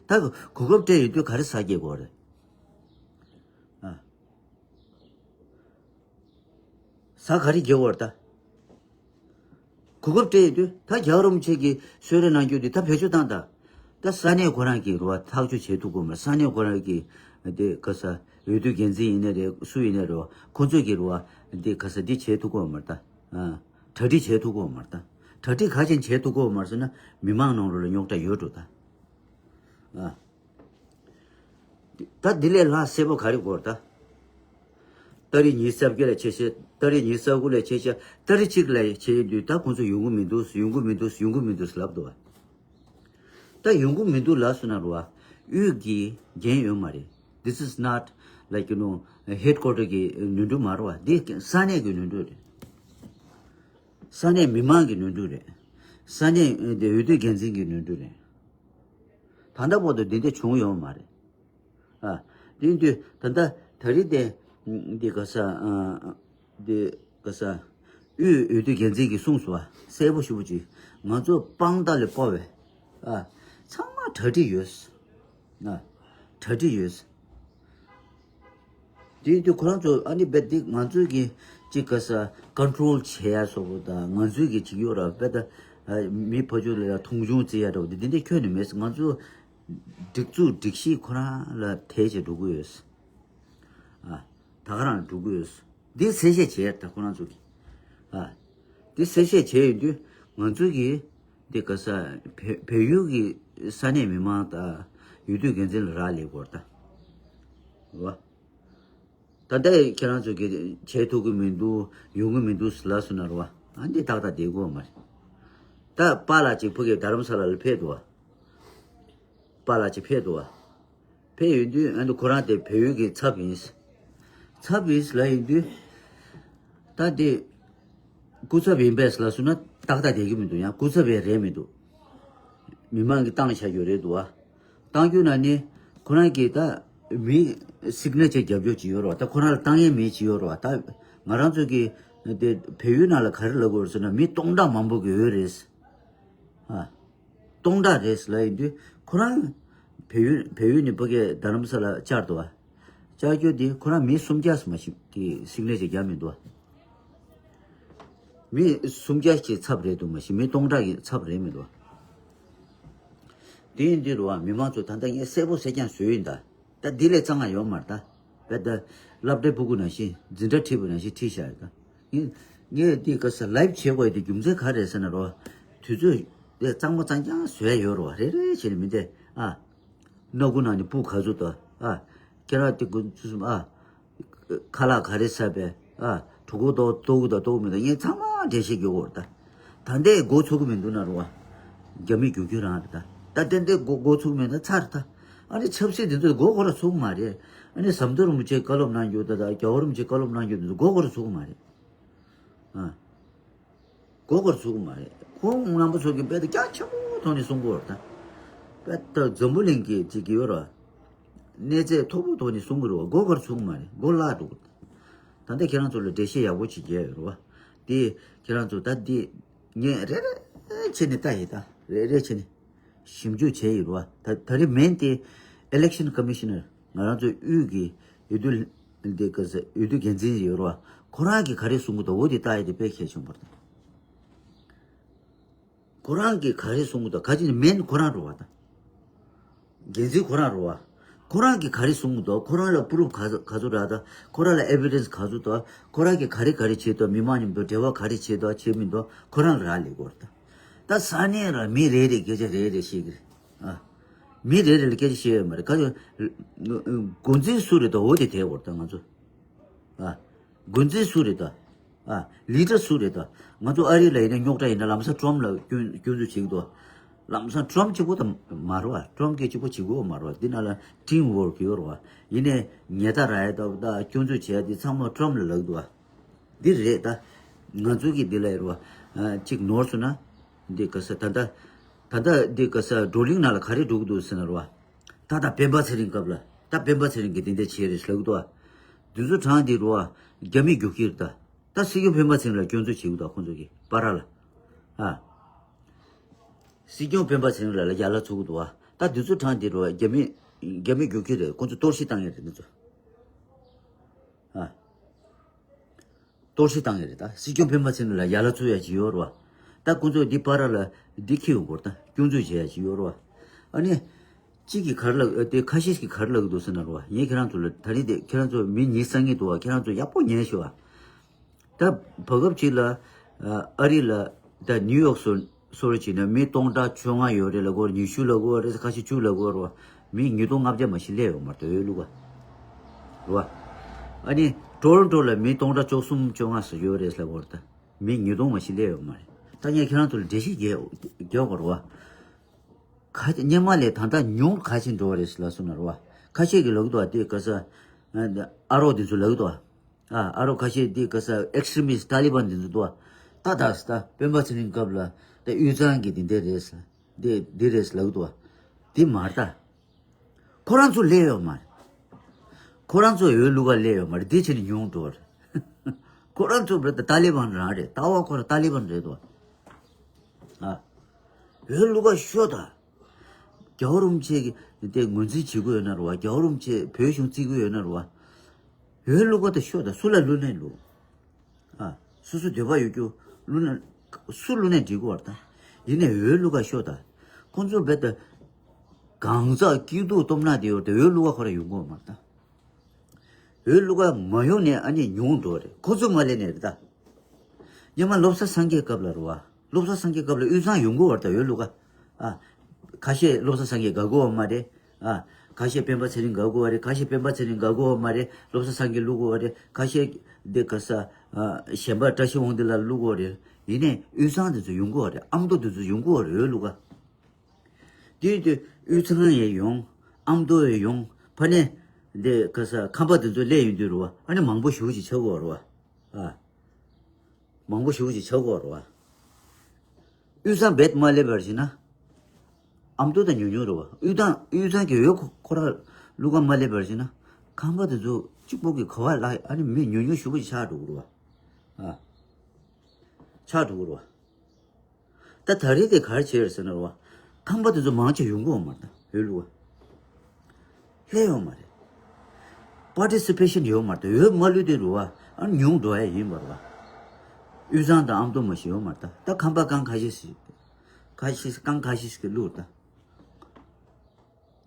ད་གོ་སྐབས་སྤྲད་ཡོད་དུས་ག་རེ་ཟ་རྒྱག་དགོས་རེད། ཨ། ཟ་ག་རེ་རྒྱག་དགོས་རེད་ད། གོ་སྐབས་སྤྲད་ཡོད་དུས་ད་རྒྱལ་བ་རིན་པོ་ཆེ་གིས་གསོལ་རས་གནང་རྒྱུ་དེ་ད་བེད་སྤྱོད་བཏང་ད། ད་ས་གནས་ཁོ་རང་གིས་རེད་བ་ཐག་གཅོད་བྱེད་ཐུབ་ཀྱི་མ་རེད། ས་གནས་ཁོ་རང་གིས་དེ་ག་ས་འོས་བསྡུ་འགན་འཛིན་ཡིན་ནའི་རེད། སུ་ཡིན་ནའི་རེད་བ། ཁོ་ཚོས་ཀྱིས་རེད་བ་དེ་ག་ས་འདི་བྱེད་ཐུབ་ཀྱི་མ་རེད་ད། ཨ། གྲ་སྒྲིག་བྱེད་ཐུབ་ཀྱི་མ་རེད་ད། གྲ་སྒྲིག་ག་ཅན་བྱེད་ཐུབ་ཀྱི་མ་རེད་ཟེར་ན་མི་མང་ནང་ལོགས་ལ་རྙོག་དྲ་ཡོད་འགྲོ་ད། ཨ། ད་འདི་ལས་ལྷག་གསལ་པོ་ག་རེ་དགོས་རེད་ད། ཏ་རིག་ཉི་ཤུ་རྩ་བརྒྱད་ལ་ཆེ་ཆེ། ཏ་རིག་ཉི་ཤུ་རྩ་དགུ་ལ་ཆེ་ཆེ། ཏ་རིག་གཅིག་ལ་ཆེ་ཡོད་དུས་ད་ཁོང་ཚོ་ཡོང་གི་མི་འདུག་ཡོང་གི་མི་འདུག་ཡོང་གི་མི་འདུག་ལབ་འདུག་བ། ད་ཡོང་གི་མི་འདུག་ལབ་སོང་ན་རེད་བ། དབུས་ཀྱི་འགན་ཡོད་མ་རེད། This is not like, you know, headquarter གི་ནོར་འཁྲུལ་མ་རེད་བ། འདི་ས་གནས་ཀྱི་ནོར་འཁྲུལ་རེད། ས་གནས་མི་མང་གི་ནོར་འཁྲུལ་རེད། ས་གནས་འོས་བསྡུ་འགན་འཛིན་གྱི་ནོར་འཁྲུལ་རེད། ད་ལྟ་བར་དུ་འདི་འདྲ་བྱུང་ཡོད་མ་རེད། ཨ། དེ་ཡིན་དུས་ད་ལྟ་ད་རེས་དེ་འདི་ག་ས་ཨ། འདི་ག་ས་དབུས་འོས་བསྡུ་འགན་འཛིན་གྱིས་གསུངས་སོང་བ། གསལ་པོ་ཞེ་པོ་ཅིག་ང་ཚོ་དཔང་རྟགས་ལས་དཔའ་བའི། ཨ། ཚང་མ་གྲ་སྒྲིག་ཡོད། ཨ། གྲ་སྒྲིག་ཡོད། དེ་ཡིན་དུས་ཁོ་རང་ཚོ་ཨ་ནི་རྦད་དེ་ང་ཚོས་ཀྱི་ཅིག་ག་ས་ཀོན་ཊོལ་བྱེད་ཡ་སོགས་པོ་དང་ང་ཚོས་ཀྱི་ཅིག་ཡོད་ར་རྦད་དེ། ཨ། མི་ཕར་ཕྱོགས་ལ་ཡ་མཐོང་ཆུང་བྱེད་ཡ་འདྲ་བོ་དེ་འདི་འདྲ་ཁྱོན་ནས་མེད། ང་ཚོ་སྒྲིག་འཛུགས་སྒྲིག་གཞི་ཁོ་རང་ལ་དལ་བྱས་འགྲོ་གི་ཡོད། ཨ། ད་ག་རང་འགྲོ་གི་ཡོད། འདི་གསལ་བཤད་བྱས་ད་ཁོ་རང་ཚོ་གི། ཨ། འདི་གསལ་བཤད་བྱས་ཡོད་དུས་ང་ཚོ་གི་འདི་ག་ས་བལ་བལ་ཡུལ་གྱི་ས་གནས་མི་མང་དང་འོས་བསྡུ་འགན་འཛིན་ལ་རག་ལས་དགོས་ད། རེད་བ། ད་ལྟ་ཁྱེད་རང་ཚོ་གི་བྱེད་ཐུབ་ཀྱི་མི་འདུག་ཡོང་གི་མི་འདུག་ལབ་སོང་ན་རེད་བ། ཨ་འདི་ཏག་ཏག་བསྡད་དགོས་མ་རེད། ད་པཱ་ལགས་ཅིག་ཕ་གི་རྡ་རམ་ས་ལ་ལ་ཕེབས་འདུག་བ། པཱ་ལགས་ཅིག་ཕེབས་འདུག་བ། ཕེབས་ཡོང་དུས་ཨ་ནི་ཁོ་རང་དེ་བལ་ཡུལ་གྱི་ཚབ་ཡིན། ཚབ་ཡིན་ལབ་ཡོང་དུས། ད་དེ་སྐུ་ཚབ་ཡིན་པས་ལབ་སོང་ན་ཏག་ཏག་བསྡད་ཀྱི་མི་འདུག་ཡང་སྐུ་ཚབ་ཡང་རེད་མི་འདུག་མི་མང་གིས་བཏང་བཞག་ཡོད་རེད་འདུག་བ། བཏང་རྒྱུ་ན་ནི་ཁོ་རང་གིས་ད་མི་སིག་ནེ་ཅར་རྒྱབ་ཕྱོགས་ཅིག་ཡོད་རེད་བ། ད་ཁོ་རང་ལ་བཏང་ཡས་མི་ཅིག་ཡོད་རེད་བ། ད་ང་རང་ཚོ་གི་དེ་བལ་ཡུལ་ནང་ལ་ག་རེ་ལབ་དགོས་རེད་ཟེར་ན་མི་སྟོང་ཕྲག་མང་པོ་གི་འོས་རེད། ཨ། སྟོང་ཕྲག་རེད་ལབ་ཡིན་དུས་ཁོ་རང་བལ་ཡུལ་བལ་ཡུལ་ནས་ཕ་གི་རྡ་རམ་ས་ལ་བཅར་འདུག་བ། བཅར་རྒྱུ་དེ་ཁོ་རང་མི་སུམ་བརྒྱ་ཙམ་ཞིག་གི་སིག་ནེ་ཅར་རྒྱབ་མི་འདུག་བ། མི་སུམ་བརྒྱ་ཞིག་ཚབ་རེད་འདུག་མ་གཞི་མི་སྟོང་ཕྲག་གི་ཚབ་རེད་མི་འདུག་བ། དེ་ཡིན་དུས་རེད་བ། མི་མང་ཚོ་ད་ལྟ་ངས་གསལ་པོ་གསལ་རྐྱང་བཟོས་ཡིན་ད། ད་འདི་ལས་གཙང་མ་ཡོད་མ་རེད་ད། བས་ད་སློབ་གྲྭའི་སྤུ་གུ་ནང་བཞིན་འཛིན་གྲྭ་ཁྲིད་པ་ནང་བཞིན་ཁྲིད་བཞག་ཡོད་ད། ངས་ངས་འདི་ག་ས་ལའེབ་བྱེད་དགོས་ཡ་དེ་རྒྱུ་མཚན་ག་རེ་རེད་ཟེར་ན་རོ། དུས་ཚོད་དེ་གཙང་མ་གཙང་རྐྱང་བཟོ་ཡ་ཡོད་རོ། རེ་རེ་བྱས་ནས་མི་འདས་ཨ། སྣ་ཁུག་ནང་ནས་སྤུ་ག་ཚོད་དང་ཨ། ཁྱེད་རང་དེ་དགུ་ཚོད་གསུམ་ཨ། ཁ་ལག་ག་རེ་ཟ་བས་ཨ། གྲོད་ཁོག་ལྟོགས་ལྟོགས་གི་དང་ལྟོགས་མི་དང་ངས་ཚང་མ་འགྲེལ་བཤད་རྒྱག་གི་ཡོད་རེད་ད། ད་ལྟའི་མགོ་ཚོས་ཀྱི་མི་འདུག་ན་རུང་བ། རྒྱ་མི་རྒྱུག་རྒྱུ་རང་རེད་ད། ད་ལྟ་འདི་མགོ་མགོ་ཚོས་མེད་ན་ཚར་ད། ཨ་ནི་ཆབ་སྲིད་འདི་ཚོ་མགོ་སྐོར་ལ་ཚོས་ཀྱི་མ་རེད། ཨ་ནི་ཟམ་གདོང་རིན་པོ་ཆེ་བཀའ་སློབ་གནང་རྒྱུ་ད་ད་རྒྱལ་བ་རིན་པོ་ཆེ་བཀའ་སློབ་གནང་རྒྱུ་འདི་ཚོ་མགོ་སྐོར་ལ་ཚོས་ཀྱི་མ་རེད། ཨ། མགོ་སྐོར་ཚུགས་ཀྱི་མ་རེད། ཁོང་རྣམ་པ་ཚོ་གིས་དཔེ་ད་རྒྱ་ཆེན་པོ་ཐོག་ནས་གསུང་གི་ཡོད་རེད་ད། དཔེ་ད་འཛམ་བུ་གླིང་གི་ཅིག་གི་ཡོད་རེད། གནས་ཚད་མཐོ་པོ་ཐོག་ནས་གསུང་གི་རེད་བ། མགོ་སྐོར་ཚུགས་ཀྱི་མ་རེད། མགོ་བརླག་འགྲོ་གི་རེད། ད་ལྟ་ཁྱེད་རང་ཚོ་ལ་འགྲེལ་བཤད་ཡག་པོ་ཅིག་རྒྱག་ཡོད་རེད་བ། དེ་ཁྱེད་རང་ཚོ་ད་འདི་ངས་རེ་རེ་བྱས་ནས་ལྟ་ཡིན་ད། རེ་རེ་བྱས་ནས་ཞིབ་འཇུག་བྱས་ཡོད་རེད་བ། ད་ད་རེས་མེན་དེ་election commissioner ང་རང་ཚོའི་དབུས་ཀྱི་འོས་བསྡུ་འདི་ག་ས་འོས་བསྡུ་འགན་འཛིན་ཡོད་རེད་བ། ཁོ་རང་གིས་ག་རེ་གསུང་གི་འདུག་འོ་དེ་ལྟ་ཡ་དེ་དཔེ་གལ་ཆེན་པོ་རེད། ཁོ་རང་གིས་ག་རེ་གསུང་གི་འདུག་ག་ཅི་ནས་མེན་ཁོ་རང་རེད་བ་ད། འགན་འཛིན་ཁོ་རང་རེད་བ། ཁོ་རང་གིས་ག་རེ་གསུང་གི་འདུག་ཁོ་རང་ལ་པུ་རུབ་ག་ཚོད་ག་ཚོད་རག་ད། ཁོ་རང་ལ་ཨེ་བི་ཌེན་སི་ག་ཚོད་འདུག་ཁོ་རང་གིས་ག་རེ་ག་རེ་བྱས་འདུག་མི་མང་མཉམ་དུ་འབྲེལ་བ་ག་རེ་བྱས་འདུག་བྱས་མི་འདུག་ཁོ་རང་ལ་རག་ལས་དགོས་རེད་ད། ད་ས་གནས་ལ་མི་རེ་རེ་སྐད་ཆ་རེ་རེ་བཤད་གི་རེད། ཨ། མི་རེ་རེ་ལ་སྐད་ཆ་བཤད་ཡོད་མ་རེད། ག་ཚོད། འགོ་འཛིན་སུ་རེད་ད་འོ་དེ་དེ་བོར་ད་ང་ཚོ། ཨ། འགོ་འཛིན་སུ་རེད་ད། ཨ། ལི་ཌར་སུ་རེད་ད། ང་ཚོ་ཨ་རི་ལ་ཡིན་ན་རྙོག་དྲ་ཡིན་ན་ལམ་སང་ཊམ་ལ་སྐྱོན་སྐྱོན་འཛུགས་བྱེད་ཀྱི་འདུག་ལམ་སང་ཊམ་གཅིག་པོ་ད་མ་རེད་བ། ཊམ་གིས་གཅིག་པོ་བྱེད་དགོས་མ་རེད་བ། འདི་ནང་ལ་ཊིམ་ཝོརྐ་ཡོད་རེད་བ། ཡིན་ནའི་ཉེས་རྡུང་རག་ཡ་ད་ད་སྐྱོན་འཛུགས་བྱེད་ཡ་འདི་ཚང་མ་ཊམ་ལ་ལབ་ཀྱི་འདུག་བ། འདི་རེད་ད། ང་ཚོ་གི་འདི་ལ་ཡོད་རེད་བ། ཨ་གཅིག་ནོར་སོང་ན། འདི་ག་ས་ད་ལྟ་ད་ལྟ་འདི་ག་ས་བགྲོ་གླེང་ནང་ལ་ག་རེ་འགྲོ་གི་འདུག་ཟེར་ན་རེད་བ། ད་ད་སྤེན་པ་ཚེ་རིང་སྐབས་ལ་ད་སྤེན་པ་ཚེ་རིང་གིས་འདི་འདྲ་བྱས་རེད་ལབ་གི་འདུག་བ། འདི་ཚོ་གྲངས་འདི་རེད་བ། རྒྱ་མིས་རྒྱུག་གི་རེད་ད། ད་སྲིད་སྐྱོང་སྤེན་པ་ཚེ་རིང་ལ་སྐྱོན་འཛུགས་བྱེད་གི་འདུག་ཁོང་ཚོ་གིས་པ་ར་ལ། ཨ། སྲིད་སྐྱོང་སྤེན་པ་ཚེ་རིང་ལ་ལ་ཡ་ལ་ཚུགས་གི་འདུག་བ། ད་འདི་ཚོ་གྲངས་འདི་རེད་བ། རྒྱ་མི་རྒྱ་མི་རྒྱུག་གི་རེད། ཁོང་ཚོ་གཏོར་བཤིག་བཏང་ཡ་རེད་འདི་ཚོ། ཨ། གཏོར་བཤིག་བཏང་ཡ་རེད། ད་སྲིད་སྐྱོང་སྤེན་པ་ཚེ་རིང་ལ་ཡ་ལ་ཚུགས་ཡ་ཅིག་ཡོད་རེད་བ། ད་ཁོང་ཚོ་འདི་པ་ར་ལ་འདི་ཁྱེར་ཡོང་དགོས་རེད། ད་སྐྱོན་འཛུགས་བྱེད་ཡ་ཅིག་ཡོད་རེད་བ། ཨ་ནི། གཅིག་གིས་ག་རེ་ལབ་དེ་ཁ་ཤས་ཀྱིས་ག་རེ་ལབ་གི་འདུག་ཟེར་ན་རེད་བ། ངས་ཁྱེད་རང་ཚོ་ལ་ད་རིང་དེ་ཁྱེད་རང་ཚོ་མི་ཉི་ཤུ་རྩ་གཉིས་འདུག་བ། ཁྱེད་རང་ཚོ་ཡག་པོ་ཉན་ཤོག་ཨ། ད་བར་སྐབས་ཅིག་ལ་ཨ་རི་ལ་ད་ནིའུ་ཡོག་སོ་སོར་བྱས་ན་མི་སྟོང་ཕྲག་བཅོ་ལྔ་ཡོད་རེད་ལབ་གོ། ཉི་ཤུ་ལབ་གོ་རེད། ཁ་ཤས་བཅུ་ལབ་གོ་རེད་བ། མི་ཉིས་སྟོང་ལྔ་བརྒྱ་མ་ཞིག་སླེབས་ཡོད་མ་རེད་འོས་བླུག་ག་རེད་བ། ཨ་ནི་ཊོ་རོན་ཊོ་ལ་མི་སྟོང་ཕྲག་བཅུ་གསུམ་བཅོ་ལྔ་ཙམ་ཡོད་རེད་ལབ་གོ་རེད། ད་མི་ཉིས་སྟོང་མ་ཞིག་སླེབས་ཡོད་མ་རེད། ད་ངས་ཁྱེད་རང་ཚོ་ལ་འགྲེལ་བཤད་རྒྱག་རྒྱག་དགོས་རེད་བ། ཁ་སྙན་མ་ལས་ད་ལྟ་ཉུང་ག་ཕྱིན་འགྲོ་བ་རེད་ལབ་སོང་ན་རེད་བ། ཁ་ཤས་ཀྱིས་ལབ་གི་འདུག་བ། དེ་ག་ས་ཨ་རོགས་དེ་ཚོ་ལབ་གི་འདུག་བ། ཨ་ཨ་རོགས་ཁ་ཤས་དེ་ག་ས་ཨེག་སི་ཊི་རི་མི་སི་ཊི་ཏཱ་ལི་བན་དེ་ཚོ་འདུག་བ། ད་ད་ད་སྤེན་པ་ཚེ་རིང་སྐབས་ལ་ད་དབུས་གཙང་གི་དེ་འདྲ་རེད་ཟེར། དེ་འདི་རེད་ཟེར་ལབ་གི་འདུག་བ། དེ་མ་རེད་ད། ཁོ་རང་ཚོ་སླེབས་ཡོད་མ་རེད། ཁོ་རང་ཚོ་འོས་བླུག་ག་སླེབས་ཡོད་མ་རེད། དེ་བྱས་ནས་ཉུང་འགྲོ་བ་རེད། ཁོ་རང་ཚོ་བོད་དུ་ཏཱ་ལི་བན་རང་རེད། ལྟ་བ་ཁོ་རང་ཏཱ་ལི་བན་རེད་དོ། ཨ། འོས་བླུག་ག་ཤོག་ད། རྒྱལ་བ་རིན་པོ་ཆེ་གི་དེ་ངོས་འཛིན་བྱེད་དགོས་ཡོད་ན་རེད་བ། རྒྱལ་བ་རིན་པོ་ཆེ་བོད་གཞུང་བརྩི་གི་ཡོད་ན་རེད་བ། འོས་བླུག་ག་ད་ཤོག་ད། སུ་ལ་བླུག་ནའི་བླུག་ཨ། སོ་སོ་འདོད་པ་ཡོད་རྒྱུ་བླུག་ན། སུ་བླུག་ནའི་འགྲིག་གི་བ་རེད་ད། ཡིན་ནའི་འོས་བླུག་ག་ཤོག་ད། ཁོང་ཚོ་རྦད་དེ་གང་ཟག་སྐྱིད་སྡུག་སྟོབས་ན་དེ་ཡོད་དེ་འོས་བླུག་ག་ཁོ་རང་ཡོང་གི་ཡོད་མ་རེད་ད། འོས་བླུག་ག་མ་ཡོང་ནའི་ཨ་ནི་ཉུང་འགྲོ་རེད། ཁོ་ཚོ་མ་སླེབས་ནའི་རེད་ད། སྔོན་མ་བློ་བཟང་སངས་རྒྱས་སྐབས་ལ་རེད་བ། བློ་བཟང་སངས་རྒྱས་སྐབས་ལ་དབུས་གཙང་ཡོང་གི་ཡོད་རེད་ད། འོས་བླུག་ག་ཨ། ཁ་ཤས་བློ་བཟང་སངས་རྒྱས་དགའ་གི་ཡོད་མ་རེད། ཨ། ཁ་ཤས་སྤེན་པ་ཚེ་རིང་དགའ་གི་ཡོད་རེད། ཁ་ཤས་སྤེན་པ་ཚེ་རིང་དགའ་གི་ཡོད་མ་རེད། བློ་བཟང་སངས་རྒྱས་བླུག་གི་ཡོད་རེད། ཁ་ཤས་འདི་ག་ས་ཨ། གཞན་པ་བཀྲ་ཤིས་དབང་འདུས་ལགས་བླུག་གི་ཡོད་རེད། ཡིན་ནའི་དབུས་གཙང་དེ་ཚོ་ཡོང་གི་ཡོད་རེད། ཨ་མདོ་དེ་ཚོ་ཡོང་གི་ཡོད་རེད། འོས་བླུག་ག་དེ་དུས་དབུས་གཙང་ཡང་ཡོང་། ཨ་མདོ་ཡང་ཡོང་། ཕ་ནས་འདི་ག་ས་ཁམས་པ་དེ་ཚོ་སླེབས་ཡོང་དུས་རེད་བ། ཨ་ནི་མང་པོ་ཞེ་པོ་ཅིག་ཆགས་ཀྱི་ཡོད་རེད་བ། ཨ། མང་པོ་ཞེ་པོ་ཅིག་ཆགས་ཀྱི་ཡོད་རེད་བ། དབུས་གཙང་རྦད་མ་སླེབས་པར་བྱས་ན། ཨ་མདོ་དང་ཉུང་ཉུང་རེད་བ། དབུས་གཙང་དབུས་གཙང་གི་འོས་ཁོ་ཁོ་རང་བླུག་ག་མ་སླེབས་པར་བྱས་ན། ཁམས་པ་དེ་ཚོ་གཅིག་པོ་གི་ག་བ་ལ་ཨ་ནི་མི་ཉུང་ཉུང་ཞེ་པོ་ཅིག་ཆགས་འགྲོ་གི་རེད་བ། ཨ། ཆགས་འགྲོ་གི་རེད་བ། ད་ད་རེས་དེ་ག་རེ་བྱས་རེད་ཟེར་ན་རེད་བ། ཁམས་པ་དེ་ཚོ་མང་ཆེ་ཡོང་གི་ཡོད་མ་རེད་ད། འོས་བླུག་ག་སླེབས་ཡོད་མ་རེད། པར་ཊི་སི་པེ་ཤན་ཡོད་མ་རེད་ད། འོས་མ་བླུག་དུས་རེད་བ། ཨ་ནི་ཉུང་འགྲོ་ཡ་ཡིན་པ་རེད་བ། དབུས་གཙང་དང་ཨ་མདོ་མ་ཞིག་ཡོད་མ་རེད་ད། ད་ཁམས་པ་རྐང་ཁ་ཤས་ཤིག་ཁ་ཤས་རྐང་ཁ་ཤས་ཤིག་གིས་བླུགས་རེད་ད།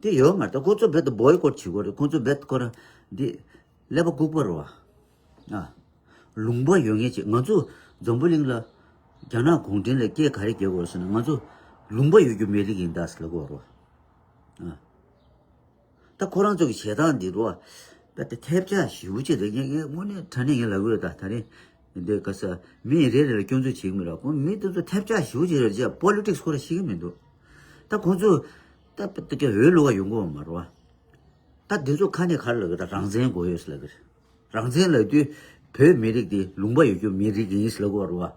དེ་ཡོད་མ་རེད་ད། ཁོ་ཚོ་རྦད་དེ་བོའི་ཀོཊ་བྱེད་དགོས་རེད། ཁོ་ཚོ་རྦད་དེ་ཁོ་རང་འདི་ཀླད་པ་ལྐུགས་པ་རེད་བ། ཨ། ལུང་པ་ཡོད་མཁན་ཅིག་ང་ཚོ་འཛམ་བུ་གླིང་ལ་རྒྱ་ནག་གུང་ཁྲན་ལ་སྐད་ག་རེ་རྒྱག་དགོས་ཟེར་ན། ང་ཚོ་ལུང་པ་ཡོད་རྒྱུ་མི་རིགས་ཡིན་ད་ཟེར་ལབ་ཀྱི་ཡོད་རེད་བ། ཨ། ད་ཁོ་རང་ཚོ་གི་བྱེད་སྟངས་འདི་རུ་རྦད་དེ་ཐལ་ཆ་ཞེ་པོ་ཅིག་རེད། ངས་ངས་དངོས་གནས་དྲང་གནས་ངས་ལབ་ཀྱི་ཡོད་ད། ད་རེས་འདི་ག་ས་མི་རེ་རེ་ལ་སྐྱོན་འཛུགས་བྱེད་ཀྱི་མེད་ར། ཁོང་མི་དེ་ཚོ་ཐལ་ཆ་ཞེ་པོ་ཅིག་རེད། ཅེས་པོ་ལི་ཊིག་སི་ཁོ་རང་ཤེས་ཀྱི་མི་འདུག་ད་ཁོང་ཚོ་ད་རྦད་དེ་འོས་བླུག་ག་ཡོང་གི་ཡོད་མ་རེད་བ། ད་འདི་ཚོ་ཁ་ནས་ག་རེ་ལབ་ཀྱི་རེད། ད་རང་བཙན་དགོས་ཡོད་ཟེར་ལབ་ཀྱི་རེད། རང་བཙན་ལབ་དུས་བོད་མི་རིགས་འདི་ལུང་པ་ཡོད་རྒྱུ་མི་རིགས་ཡིན་ཟེར་ལབ་ཀྱི་ཡོད་རེད་བ།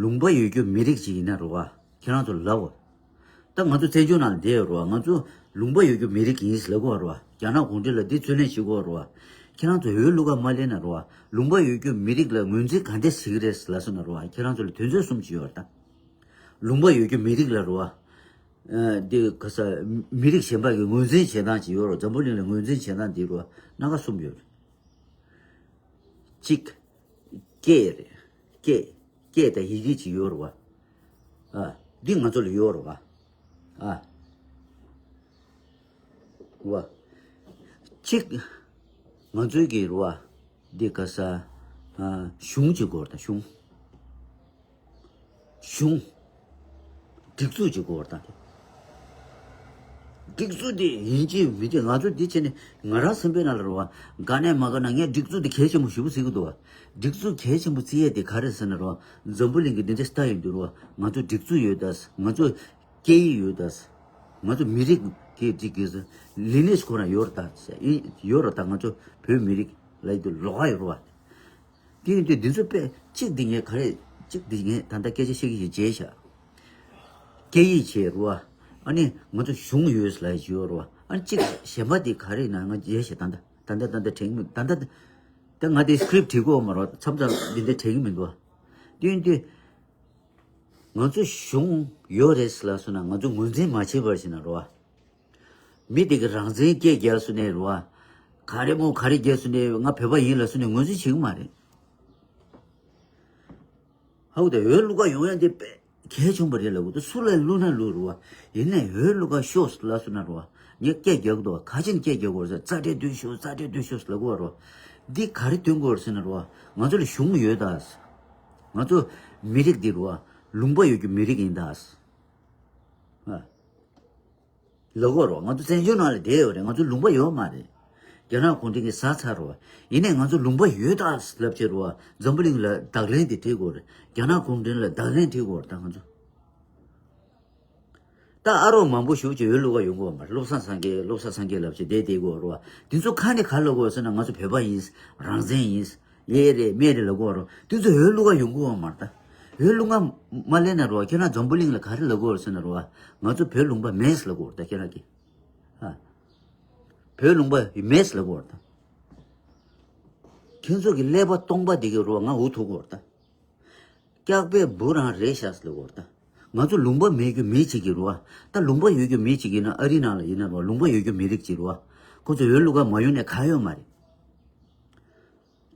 ལུང་པ་ཡོད་རྒྱུ་མི་རིགས་ཅིག་ཡིན་ན་རེད་བ། ཁྱེད་རང་ཚོ་ལབ་དགོས། ད་ང་ཚོ་བཙན་བྱོལ་ནང་ལ་བསྡད་ཡོད་རེད་བ། ང་ཚོ་ལུང་པ་ཡོད་རྒྱུ་མི་རིགས་ཡིན་ཟེར་ལབ་ཀྱི་ཡོད་རེད་བ། རྒྱ་ནག་གུང་ཁྲན་ལ་འདི་རྩོད་ལེན་བྱེད་ཀྱི་ཡོད་རེད་བ། ཁྱེད་རང་ཚོ་འོས་བླུག་ག་མ་སླེབས་ན་རེད་བ། ལུང་པ་ཡོད་རྒྱུ་མི་རིགས་ལ་ངོས་འཛིན་ག་འདྲ་བྱེད་ཀྱི་རེད་ཟེར་ལབ་སོང་ན་རེད་བ། ཁྱེད་རང་ཚོ་ལ་དོན་ཚན་གསུམ་ཅིག་ཡོད་རེད་ད། ལུང་པ་ཡོད་རྒྱུ་མི་རིགས་ལ་རེད་བ། ཨ། འདི་ག་ས་མི་རིགས་གཞན་པ་གི་ངོས་འཛིན་བྱེད་སྟངས་ཅིག་ཡོད་རེད་བ། འཛམ་བུ་གླིང་ལ་ངོས་འཛིན་བྱེད་སྟངས་འདི་རེད་བ། སྣ་ཁ་གསུམ་ཡོད་རེད། གཅིག་སྐད་རེད། སྐད། སྐད་དང་ཡི་གེ་ཅིག་ཡོད་རེད་བ། ཨ། འདི་ང་ཚོ་ལ་ཡོད་རེད་བ། ཨ། བ། གཅིག་ང་ཚོའི་གི་རེད་བ། འདི་ག་ས། ཨ། གཞུང་ཅིག་དགོས་རེད་ད། གཞུང་། གཞུང་། སྒྲིག་འཛུགས་ཅིག་དགོས་རེད་ད། སྒྲིག་འཛུགས་དེ་ཡིན་གཅིག་མིན་གཅིག་ང་ཚོ་འདི་བྱས་ནས་ང་རང་སེམས་པའི་ནང་ལ་རེད་བ། དགའ་ནས་མ་དགའ་ན་ངས་སྒྲིག་འཛུགས་དེ་གལ་ཆེན་པོ་ཞེ་པོ་བརྩི་གི་འདུག་བ། སྒྲིག་འཛུགས་གལ་ཆེན་པོ་བརྩི་ཡས་དེ་ག་རེ་ཟེར་ན་རེད་བ། འཛམ་བུ་གླིང་གི་འདི་འདྲ་ལྟ་ཡོང་དུས་རེད་བ། ང་ཚོ་སྒྲིག་འཛུགས་ཡོད་ད། ང་ཚོ་སྐད་ཡིག་ཡོད་ད། ང་ཚོ་མི་རིགས་ཀྱི་སྒྲིག་གི་ལི་ནེ་ཇི་ཁོ་རང་ཡོད་རེད་ད། ཡོད་རེད་ད། ང་ཚོ་བོད་མི་རིགས་ལབ་ཡོང་དུས་ལོགས་ཀ་ཡོད་རེད་བ། དེ་ཡིན་དུས་འདི་ཚོ་དཔེ་གཅིག་འདི་ངས་ག་རེ་གཅིག་འདི་ངས་ད་ལྟ་སྐད་ཆ་བཤད་ཀྱི་ཞིག་བརྗེད་བཞག་སྐད་ཡིག་བྱས་རུ་བ། ཨ་ནི་ང་ཚོ་གཞུང་ཡོད་ལ་ཡོད་རུ་བ། ཨ་ནི་གཅིག་གཞན་པ་དེ་ག་རེ་ཡིན་ན་ང་བརྗེད་བཞག་ད་ལྟ་ད་ལྟ་ད་ལྟ་དྲན་གྱི་མི་ད་ལྟ་ད་ང་དེ་script་བྲིས་གོ་མ་རོ་མཚམས་མཚམས་འདི་འདྲ་དྲན་གྱི་མི་འདུག་དེ་ཡིན་དུས་ང་ཚོ་གཞུང་ཡོད་རེད་ལ་སོང་ན་ང་ཚོ་ངོས་འཛིན་མ་བྱེད་པར་ཞིག་ན་རུ་བ། མི་དེ་གི་རང་བཙན་སྐད་རྒྱལ་སོང་ནས་རུ་བ། ག་རེ་མོ་ག་རེ་རྒྱལ་སོང་ནས་ང་བོད་པ་ཡིན་ལ་སོང་ནས་ངོས་འཛིན་བྱེད་ཀྱི་མ་རེད། ཧའུ་དེ་འོས་བླུག་ག་ཡོང་ཡ་དེ་དཔེ་གལ་ཆེན་པོ་རེད་ལབ་གི་འདུག་སུ་ལ་བླུག་ན་བླུག་རུ་བ། ཡིན་ནའི་འོས་བླུག་ག་ཤོག་ལ་སོང་ན་རུ་བ། ངས་སྐད་རྒྱག་གི་འདུག་བ། ག་ཅིན་སྐད་རྒྱག་གི་འདུག་རྩ་ཁྲལ་བསྡུ་ཤོག་རྩ་ཁྲལ་བསྡུ་ཤོག་ལབ་གི་འདུག་བ་རུ་བ། འདི་ག་རེ་སྟོན་གི་འདུག་ཟེར་ན་རུ་བ། ང་ཚོ་ལ་གཞུང་ཡོད་ད། ང་ཚོ་མི་རིགས་འདི་རུ་བ། ལུང་པ་ཡོད་རྒྱུ་མི་རིགས་ཡིན་ད། ཨ། ལབ་གོ་རོ། ང་ཚོ་བཙན་བྱོལ་ནང་ལ་བསྡད་ཡོད་རེད། ང་ཚོ་ལུང་པ་ཡོད་མ་རེད། རྒྱ་ནག་གུང་ཁྲན་གྱིས་ཟ་ཚར་རོ། ཡིན་ནའི་ང་ཚོ་ལུང་པ་ཡོད་ད་ལབ་བྱས་རོ། འཛམ་བུ་གླིང་ལ་བརྡ་ལན་དེ་སྤྲད་དགོས་རེད། རྒྱ་ནག་གུང་ཁྲན་ལ་བརྡ་ལན་སྤྲད་དགོས་རེད་ད་ང་ཚོ། ད་ཨ་རོགས་མང་པོ་ཞིག་ཅིག་འོས་བླུག་ག་ཡོང་གི་ཡོད་མ་རེད། བློ་བཟང་སངས་རྒྱས་བློ་བཟང་སངས་རྒྱས་ལབ་བྱས་བསྡད་བསྡད་དགོས་རེད་བ། དེ་ཚོ་ཁ་ནས་ག་ལབ་དགོས་ཟེར་ན་ང་ཚོ་བོད་པ་ཡིན། རང་བཙན་ཡིན། ཡེ་རེད་མེ་རེད་ལབ་དགོས་རེད། དེ་ཚོ་འོས་བླུག་ག་ཡོང་གི་ཡོད་མ་རེད་ད། འོས་བླུག་ག་མ་སླེབས་ན་རེད་བ། ཁྱེད་རང་འཛམ་བུ་གླིང་ལ་ག་རེ་ལབ་དགོས་རེད་ཟེར་ན་རེད་བ། ང་ཚོ་བོད་ལུང་པ་མེད་ལབ་དགོས་རེད་ད་ཁྱེད་རང་གིས། ཨ། བོད་ལུང་པ་མེད་ལབ་དགོས་རེད་ད། ཁྱེད་ཚོ་གི་ཀླད་པ་སྟོང་པ་འདི་གི་རེད་བ། ང་འུ་ཐུག་གི་ཡོད་རེད་ད། སྐྱག་པའི་འབུ་རང་རེད་ཤག་ལབ་དགོས་རེད་ད། ང་ཚོ་ལུང་པ་མེད་རྒྱུ་མི་གཅིག་གིས་རེད་བ། ད་ལུང་པ་ཡོད་རྒྱུ་མི་གཅིག་ཡིན་ན་ཨ་རི་ནང་ལ་ཡིན་ན་རེད་བ། ལུང་པ་ཡོད་རྒྱུ་མི་རིགས་གཅིག་རེད་བ། ཁོ་ཚོ་འོས་བླུག་ག་མ་ཡོང་ནས་ག་ཡོད་མ་རེད།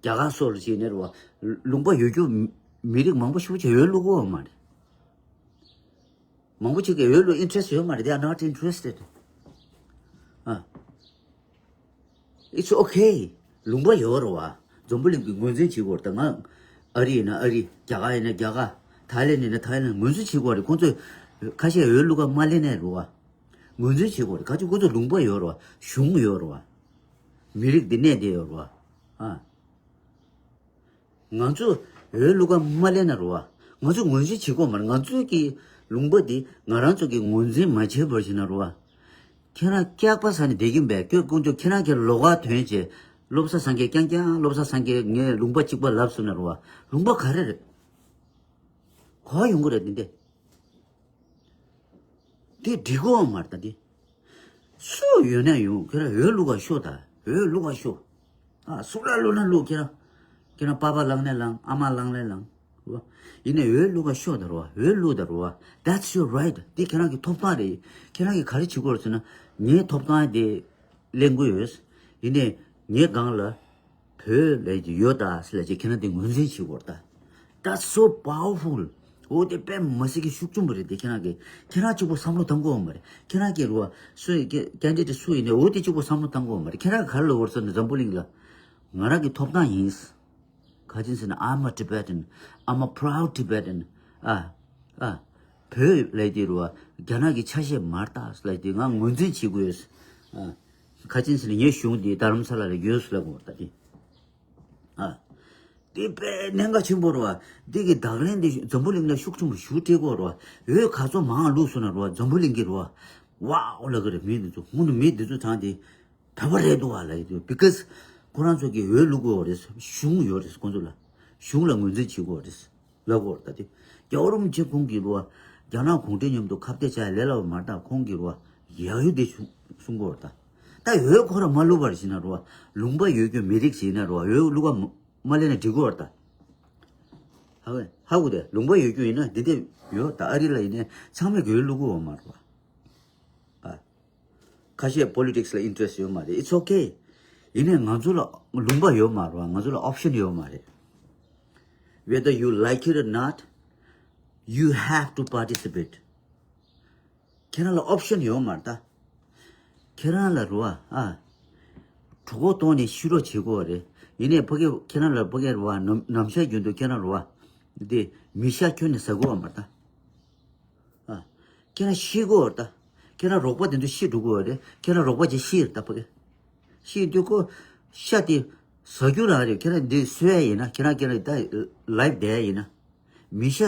རྒྱ་གར་སོགས་ལ་བྱས་ནས་རེད་བ། ལུང་པ་ཡོད་རྒྱུ་མི་རིགས་མང་པོ་ཞེ་པོ་ཅིག་འོས་བླུག་གི་ཡོད་མ་རེད། མང་པོ་ཅིག་གིས་འོས་བླུག་interest་ཡོད་མ་རེད། They are not interested. ཨ། It's okay. ལུང་པ་ཡོད་རེད་བ། འཛམ་བུ་གླིང་གི་ངོས་འཛིན་བྱེད་དགོས་རེད་ད། ང་ཨ་རི་ཡིན་ན་ཨ་རི། རྒྱ་གར་ཡིན་ན་རྒྱ་གར། ཐའི་ལེན་ཡིན་ན་ཐའི་ལེན། ངོས་འཛིན་བྱེད་དགོས་རེད། ཁོང་ཚོས་ཁ་ཤས་འོས་བླུག་ག་མ་སླེབས་ནའི་རེད་བ། ངོས་འཛིན་བྱེད་དགོས་རེད། ག་ཅི་ཁོང་ཚོ་ལུང་པ་ཡོད་རེད་བ། གཞུང་ཡོད་རེད་བ། མི་རིགས་འདི་གནས་བསྡད་ཡོད་རེད་བ། ཨ། ང་ཚོ་འོས་བླུག་ག་མ་སླེབས་ན་རེད་བ། ང་ཚོ་ངོས་འཛིན་བྱེད་དགོས་མ་རེད། ང་ཚོའི་གི་ལུང་པ་འདི་ང་རང་ཚོ་གི་ངོས་འཛིན་མ་བྱས་པར་ཞིག་ན་རེད་བ། ཁྱེད་རང་སྐྱག་པ་ཟ་ནས་བསྡད་ཀྱིན་པས། ཁྱོད་ཀུན་ཚོ་ཁྱེད་རང་གི་ལོགས་ཀ་ཐོན་བྱས། བློ་བཟང་སངས་རྒྱས་རྐྱང་རྐྱང་། བློ་བཟང་སངས་རྒྱས་ངའི་ལུང་པ་གཅིག་པ་ལབ་སོང་ན་རེད་བ། ལུང་པ་ག་རེ་རེད། ག་ཡོང་གི་རེད་འདི་འདི། དེ་འགྲིག་གི་ཡོད་མ་རེད་ད་འདི། སུ་ཡོད་ན་ཡོང་། ཁྱེད་རང་འོས་བླུག་ག་ཤོག་ད། འོས་བླུག་ག་ཤོག་ཨ། སུ་ལ་བླུག་ན་བླུག་ཁྱེད་རང་། ཁྱེད་རང་པ་ཕ་ལངས་ན་ལངས། ཨ་མ་ལངས་ན་ལངས། རེད་བ། ཡིན་ནའི་འོས་བླུག་ག་ཤོག་ད་རེད་བ། འོས་བླུག་ད་རེད་བ། That's your right. དེ་ཁྱེད་རང་གི་ཐོབ་ཐང་རེད། ཁྱེད་རང་གིས་ག་རེ་བྱེད་དགོས་རེད་ཟེར་ན། ངའི་ཐོབ་ཐང་དེ་ལེན་དགོས་ཡོད། ཡིན་ནའི་ངའི་སྒང་ལ་བོད་ལབ་ཀྱི་ཡོད་ད་ཟེར་ལབ་ཀྱི་ཁྱེད་རང་དེ་ངོས་འཛིན་བྱེད་དགོས་རེད་ད། That's so powerful. འོ་དེ་དཔེ་མི་སྲིད་ཀྱི་ཤུགས་ཆེན་པོ་རེད་དེ། ཁྱེད་རང་གིས་ཁྱེད་རང་གཅིག་པོ་བསམ་བློ་བཏང་དགོས་བ་མ་རེད། ཁྱེད་རང་གིས་རེད་བ། སུ་ཡིན། candidate སུ་ཡིན་ནའི་འོ་དེ་གཅིག་པོ་བསམ་བློ་བཏང་དགོས་བ་མ་རེད། ཁྱེད་རང་གིས་ག་རེ་ལབ་དགོས་རེད་ཟེར་ན། འཛམ་བུ་གླིང་ལ་ང་རང་གི་ཐོབ་ཐང་ཡིན། ག་ཅི་ཟེར་ན། I'm a Tibetan. I'm a proud Tibetan. ཨ། ཨ། བོད་ལབ་དེ་རུ་བ་རྒྱ་ནག་གི་ཆ་ཤས་མ་རེད་ད་ལབ་དེ་ང་ངོས་འཛིན་བྱེད་དགོས། ཨ། ག་ཅི་ཟེར་ན་ངའི་གཞུང་དེ་རྡ་རམ་ས་ལ་ལ་ཡོད་ལབ་དགོས་ད་དེ། ཨ། དེ་དཔེ་གནད་འགག་ཆེན་པོ་རེད་བ། དེ་གི་བརྡ་ལན་དེ་འཛམ་བུ་གླིང་ལ་ཤུགས་ཆེན་པོ་ཞེ་པོ་སྤྲད་དགོས་རེད་བ། འོས་ག་ཚོད་མང་བླུགས་སོང་ན་རེད་བ། འཛམ་བུ་གླིང་གི་རེད་བ། ཝའོ་ལབ་གི་རེད། མི་འདི་ཚོ་ཧོན་དུ་མི་འདི་ཚོ་ཚང་དེ། བོད་པ་རེད་འདུག་བ་ལབ་ཡོད་དུས། Because ཁོ་རང་ཚོ་གིས་འོས་བླུག་དགོས་རེད། གཞུང་ཡོད་རེད་ཁོང་ཚོ་ལ། གཞུང་ལ་ངོས་འཛིན་བྱེད་དགོས་རེད་ལབ་དགོས་རེད་ད་དེ། རྒྱལ་བ་རིན་པོ་ཆེ་ཁོང་གིས་རུ་བ། རྒྱ་ནག་གུང་ཁྲན་མཉམ་དུ་ཁ་གཏད་བྱ་ཡ་ལས་སླ་བ་མ་རེད་ད། ཁོང་གིས་རུ་བ་ཡག་ཡོད་དེ་གསུང་གསུང་དགོས་རེད་ད། ད་འོས་ཁོ་ར་མ་བླུག་པར་བྱས་ན་རུ་བ། ལུང་པ་ཡོད་རྒྱུ་མི་རིགས་ཤིག་ཡིན་ན་རུ་བ། འོས་བླུག་ག་མ་མ་སླེབས་ན་འགྲིག་གི་རེད་ད། ཧ་གོ་ཧ་གོ་དེ། ལུང་པ་ཡོད་རྒྱུ་ཡིན་ན་འདི་འདྲ་ཡོད་ད། ཨ་རི་ལ་ཡིན་ནའི་ཚང་མས་འོས་བླུག་གི་ཡོད་མ་རེད་བ། ཨ། ཁ་ཤས་politics ལ་interest ཡོད་མ་རེད། It's okay. ཡིན་ནའི་ང་ཚོ་ལ་ལུང་པ་ཡོད་མ་རེད་བ། ང་ཚོ་ལ་option ཡོད་མ་རེད། Whether you like it or not, you have to participate. ཁྱེད་རང་ལ་option ཡོད་མ་རེད་ད། ཁྱེད་རང་ལ་རུ་བ། ཨ། གྲོད་ཁོག་ལྟོགས་ནས་ཤི་རོགས་བྱེད་དགོས་རེད། ཡིན་ནའི་ཕ་གི་ཁྱེད་རང་ལ་ཕ་གི་རུ་བ། ནམ་ནམ་ཞག་རྒྱུན་དུ་ཁྱེད་རང་རུ་བ། འདི་མི་ཤ་ཁྱོན་ནས་ཟ་དགོས་བ་མ་རེད་ད། ཨ། ཁྱེད་རང་ཤི་དགོས་རེད་ད། ཁྱེད་རང་རོགས་པ་དེ་ཚོ་ཤི་འགྲོ་དགོས་རེད། ཁྱེད་རང་རོགས་པ་ཅིག་ཤི་རེད་ད་ཕ་གི། ཤི་དུས་ཁོ་ཤ་དེ་ཟ་རྒྱུ་རང་རེད། ཁྱེད་རང་འདི་གསོད་ཡ་ཡིན་ན། ཁྱེད་རང་ཁྱེད་རང་ད་life བསྡད་ཡ་ཡིན་ན། མི་ཤ་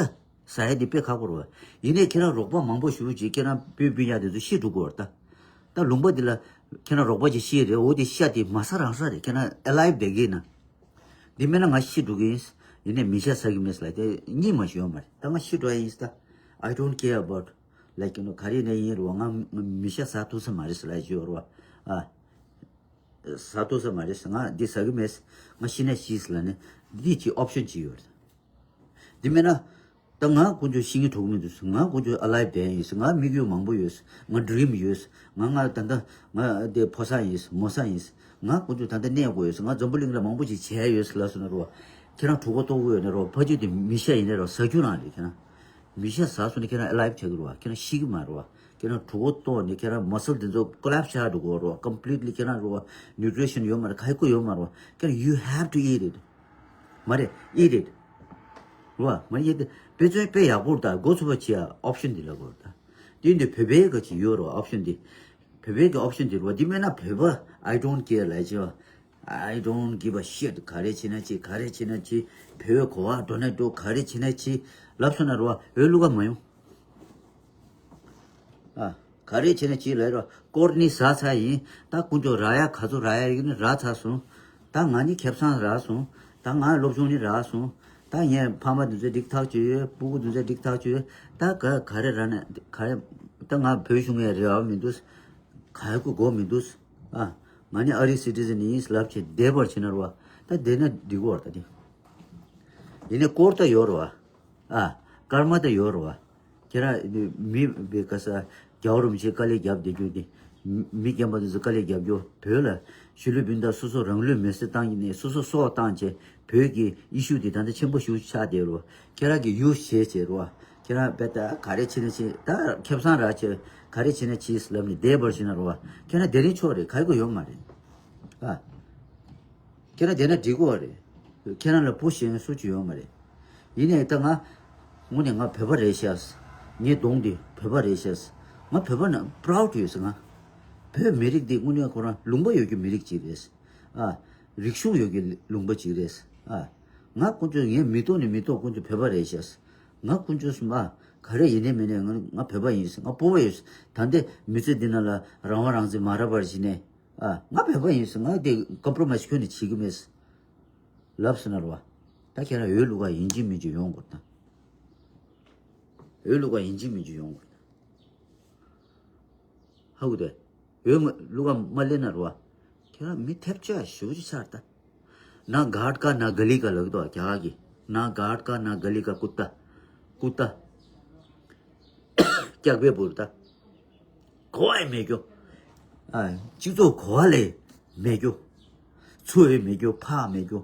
ཟ་ཡ་དེ་དཔེ་ཁག་པོ་རེད་བ། ཡིན་ནའི་ཁྱེད་རང་རོགས་པ་མང་པོ་ཞེ་པོ་ཅིག་ཁྱེད་རང་སྤུན་སྤུན་ཀྱག་དེ་ཚོ་ཤི་འགྲོ་གི་ཡོད་རེད་ད། ད་ལུང་པ་འདི་ལ་ཁྱེད་རང་རོགས་པ་ཅིག་ཤི་རེད། འོ་དེ་ཤ་དེ་མ་ཟ་རང་ཟ་རེད། ཁྱེད་རང་alive བསྡད་ཀྱི་ཡིན་ན། འདི་མེད་ན་ང་ཤི་འགྲོ་གི་ཡིན། ཡིན་ནའི་མི་ཤ་ཟ་གི་མེད་ལབ་དེ་གཉིད་མ་ཤོར་ཡོད་མ་རེད། ད་ང་ཤི་འགྲོ་ཡ་ཡིན་ད། I don't care about, like, you know, ག་རེ་ཡིན་ན་ཡིན་རུང་ང་མི་ཤ་ཟ་ཐུབ་ས་མ་རེད་ལབ་ཡོད་རུང་ཨ། ཟ་ཐུབ་ས་མ་རེད། ང་འདི་ཟ་གི་མེད། ང་ཤི་ན་ཤི་ལབ་ནས་འདི་ཅིག་ཨོབ་ཤན་ཅིག་ཡོད་རེད། འདི་མེད་ན། ད་ང་དཀོན་མཆོག་ཤི་ངེས་འགྲོ་གི་མི་འདུག་ང་དཀོན་མཆོག་alive བསྡད་ཡིན། ང་དམིགས་ཡུལ་མང་པོ་ཡོད། ང་dream ཡོད། ང་ང་ད་ལྟ་ང་དེ་ཕོ་གསར་ཡིན། མོ་གསར་ཡིན། ང་དཀོན་མཆོག་ད་ལྟ་གནས་དགོས་ཡོད། ང་འཛམ་བུ་གླིང་ལ་མང་པོ་ཞིག་བྱས་ཡོད་ལབ་སོང་ན་རོ། ཁྱེད་རང་གྲོད་ཁོག་ལྟོགས་ཀྱི་ཡོད་ན་རོ། ཕ་ཆུ་དེ་མི་ཤ་ཡིན་ན་རོ་ཟ་རྒྱུ་རང་རེད། ཁྱེད་རང་མི་ཤ་ཟ་སོང་ན་ཁྱེད་རང་alive ཆགས་ཀྱི་རོ། ཁྱེད་རང་ཤི་གི་མ་རོ། ཁྱེད་རང་གྲོད་ཁོག་ལྟོགས་ནས་ཁྱེད་རང་muscle དེ་ཚོ་collapse ཆགས་འགྲོ་གི་རོ། completely ཁྱེད་རང་རོ་nutrition ཡོད་མ་རེད། ག་ཡི་ཁུ་ཡོད་མ་རོ། ཁྱེད་རང་you have to eat it མ་རེད། eat it རོ། མ་རེད་དེ་དཔེ་མཚོན་དཔེ་ཡག་པོ་ད་འགོ་ཚུགས་པ་བྱེད་ཡ་ཨོབ་ཤན་འདི་ལ་གོ་ད། དེ་འདི་བོད་པའི་ག་ཅིག་ཡོད་རོ་ཨོབ་ཤན་འདི། བོད་པའི་གི་ཨོབ་ཤན་འདི་རོ། འདི་མེད་ན་བོད་པ་I don't care ལབ་ཅེས། I don't give a shit ག་རེ་བྱེད་ན་ཅི་ག་རེ་བྱེད་ན་ཅི། བོད་གོ་བ་འགྲོ་ན་འགྲོ་ག་རེ་བྱེད་ན་ཅི་ལབ་སོང་ན་རོ། འོས་བླུག་ག་མ་ཡོང་། ཨ། ག་རེ་བྱས་ན་ཅི་ལབ་རོ། སྐོར་ནི་ཟ་ཚར་ཡིན། ད་དཀོན་མཆོག་རག་ཡ་ག་ཚོད་རག་ཡ་ཡིན་ནི་རག་ཚར་སོང་། ད་ང་ནི་ཁེ་བཟང་རག་སོང་། ད་ང་སློབ་སྦྱོང་ནི་རག་སོང་། ད་ངས་ཕ་མ་དེ་ཚོ་འགྲིག་ཐག་ཆོད་ཡོད། སྤུ་གུ་དེ་ཚོ་འགྲིག་ཐག་ཆོད་ཡོད། ད་ག་ག་རེ་རག་ན་ག་རེ། ད་ང་བོད་གཞུང་ཡ་རེ་བ་མི་འདུག་ག་ཡ་ཀུ་དགོས་མི་འདུག་ཨ། ང་ནི་ཨ་རིའི་citizen ཡིན་ལབ་བྱས་བསྡད་པར་བྱས་ན་རོ། ད་བསྡད་ན་འགྲིག་གོ་ད་དེ། ཡིན་ནི་སྐོར་ད་ཡོད་རོ། ཨ། སྐར་མ་ད་ཡོད་རོ། ཁྱེད་རང་མི་བའི་ག་ས་རྒྱལ་བ་རིན་པོ་ཆེ་དཀའ་ལས་རྒྱབ་བསྡད་རྒྱུ་དེ། མི་རྒན་པ་དེ་ཚོ་དཀའ་ལས་རྒྱབ་རྒྱུ་བོད་ལ་གཞིས་ལུས་སྤུན་ཟླ་སོ་སོ་རང་ལུས་མེར་སྲེག་བཏང་གི་ནས་སོ་སོ་སྲོག་བཏང་བྱས་བོད་ཀྱི་ཨི་ཤུ་དེ་ད་ལྟ་ཆེན་པོ་ཞིག་ཆགས་བསྡད་རོ། ཁྱེད་རང་གི་ཡུལ་བྱས་བྱས་རོ། ཁྱེད་རང་དཔེ་ལྟ་ག་རེ་བྱེད་ན་བྱེད་ད་ཁེ་བཟང་རག་བྱས་ག་རེ་བྱེད་ན་བྱེད་ལབ་ནས་བསྡད་པར་བྱས་ན་རོ། ཁྱེད་རང་བསྡད་རིན་ཆོག་རེད་ག་ཡི་གོ་ཡོད་མ་རེད། ཨ། ཁྱེད་རང་བསྡད་ན་འགྲིག་གོ་རེད། ཁྱེད་རང་ལ་བུ་གཞན་སུ་གཅིག་ཡོད་མ་རེད། ཡིན་ནའི་ད་ང་། དངོས་གནས་ང་བོད་པ་རེད་ཤག་ངའི་གདོང་འདི་བོད་པ་རེད་ཤག་ང་བོད་པ་ན་proud ཡོད་ཟེར་ང་། བོད་མི་རིགས་འདི་དངོས་གནས་ཁོ་རང་ལུང་པ་ཡོད་ཀྱི་མི་རིགས་གཅིག་རེད། ཨ། རིག་གཞུང་ཡོད་ཀྱི་ལུང་པ་གཅིག་རེད། ཨ། ང་དཀོན་མཆོག་ངའི་མིག་ཏོ་ནས་མིག་ཏོ་དཀོན་མཆོག་བོད་པ་རེད་ཤག་ང་དཀོན་མཆོག་གསུམ་ཨ་ག་རེ་ཡིན་ནའི་མིན་ནའི་ང་ང་བོད་པ་ཡིན་ཟེར་ང་སྤོབས་པ་ཡོད་ཟེར། ད་ལྟའི་མི་ཚེ་འདི་ནང་ལ་རང་དབང་རང་བཙན་མ་རག་པར་བྱས་ནས། ཨ། ང་བོད་པ་ཡིན་ཟེར་ང་དེ་compromise ཁྱོན་ནས་བྱེད་ཀྱི་མེད་ཟེར། ལབ་སོང་ན་རོ། ད་ཁྱེད་རང་འོས་བླུག་ག་ཡིན་གཅིག་མིན་གཅིག་ཡོང་དགོས་ད། འོས་བླུག་ག་ཡིན་གཅིག་མིན་གཅིག་ཡོང་དགོས་ད། ཧ་གོ་དེ། འོས་མ་བླུག་ག་མ་སླེབས་ན་རོ། ཁྱེད་རང་མི་ཐེབས་ཆག་ཞེ་པོ་ཅིག་ཆགས་ད། ना घाट का ना गली का ལབ་ཀྱི་འདུག་རྒྱ་གར་གྱི། ना घाट का ना गली का कुत्ता। कुत्ता སྐྱག་པའི་འབུར་ད། གོ་བ་ཡང་མེད་རྒྱུ། ཨ། སྤྱི་ཚོགས་གོ་བ་ལས་མེད་རྒྱུ། ཚུར་ཡང་མེད་རྒྱུ་ཕར་མེད་རྒྱུ།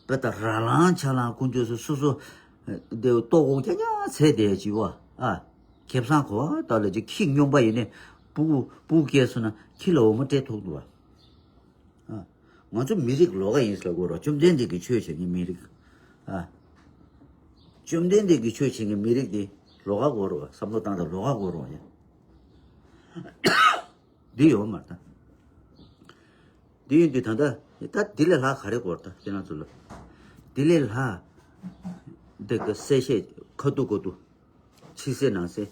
དཔེ་ལྟ་ར་ལང་ཆ་ལང་དཀོན་མཆོག་གསུམ་སོ་སོ། དེ་ལྟོ་གོ་རྐྱང་རྐྱང་ཚད་དེ་བྱི་བ། ཨ། ཁེ་བཟང་གོ་བ་ལྟ་ལ་ཅིག་ཁྱི་སྨྱོན་པ་ཡིན་ནས་སྤུ་གུ་སྤུ་གུ་སྐྱེས་སོང་ན་ཁྱི་ལ་འོ་མ་སྤྲད་ཐུབ་འདུག་བ། ཨ། ང་ཚོ་མི་རིགས་ལོགས་ཀ་ཡིན་ཟེར་ལབ་དགོས་རེད། བཅོམ་ལྡན་འདས་ཀྱིས་ཆོས་བྱེད་མཁན་མི་རིགས། ཨ། བཅོམ་ལྡན་འདས་ཀྱིས་ཆོས་བྱེད་མཁན་མི་རིགས་དེ་ལོགས་ཀ་དགོས་རེད་བ། བསམ་བློ་བཏང་དང་ལོགས་ཀ་དགོས་རེད་བ་ཡ། འདི་ཡོད་མ་རེད་ད། འདི་ཡིན་དུས་ད་ལྟ་ད་འདི་ལས་ལྷག་ག་རེ་དགོས་རེད་ད་ཁྱེད་རང་ཚོ་ལ། འདི་ལས་ལྷག་འདི་ག་གསལ་བཤད་ཁ་ཐུག་ཁ་ཐུག་ཕྱི་གསལ་ནང་གསལ།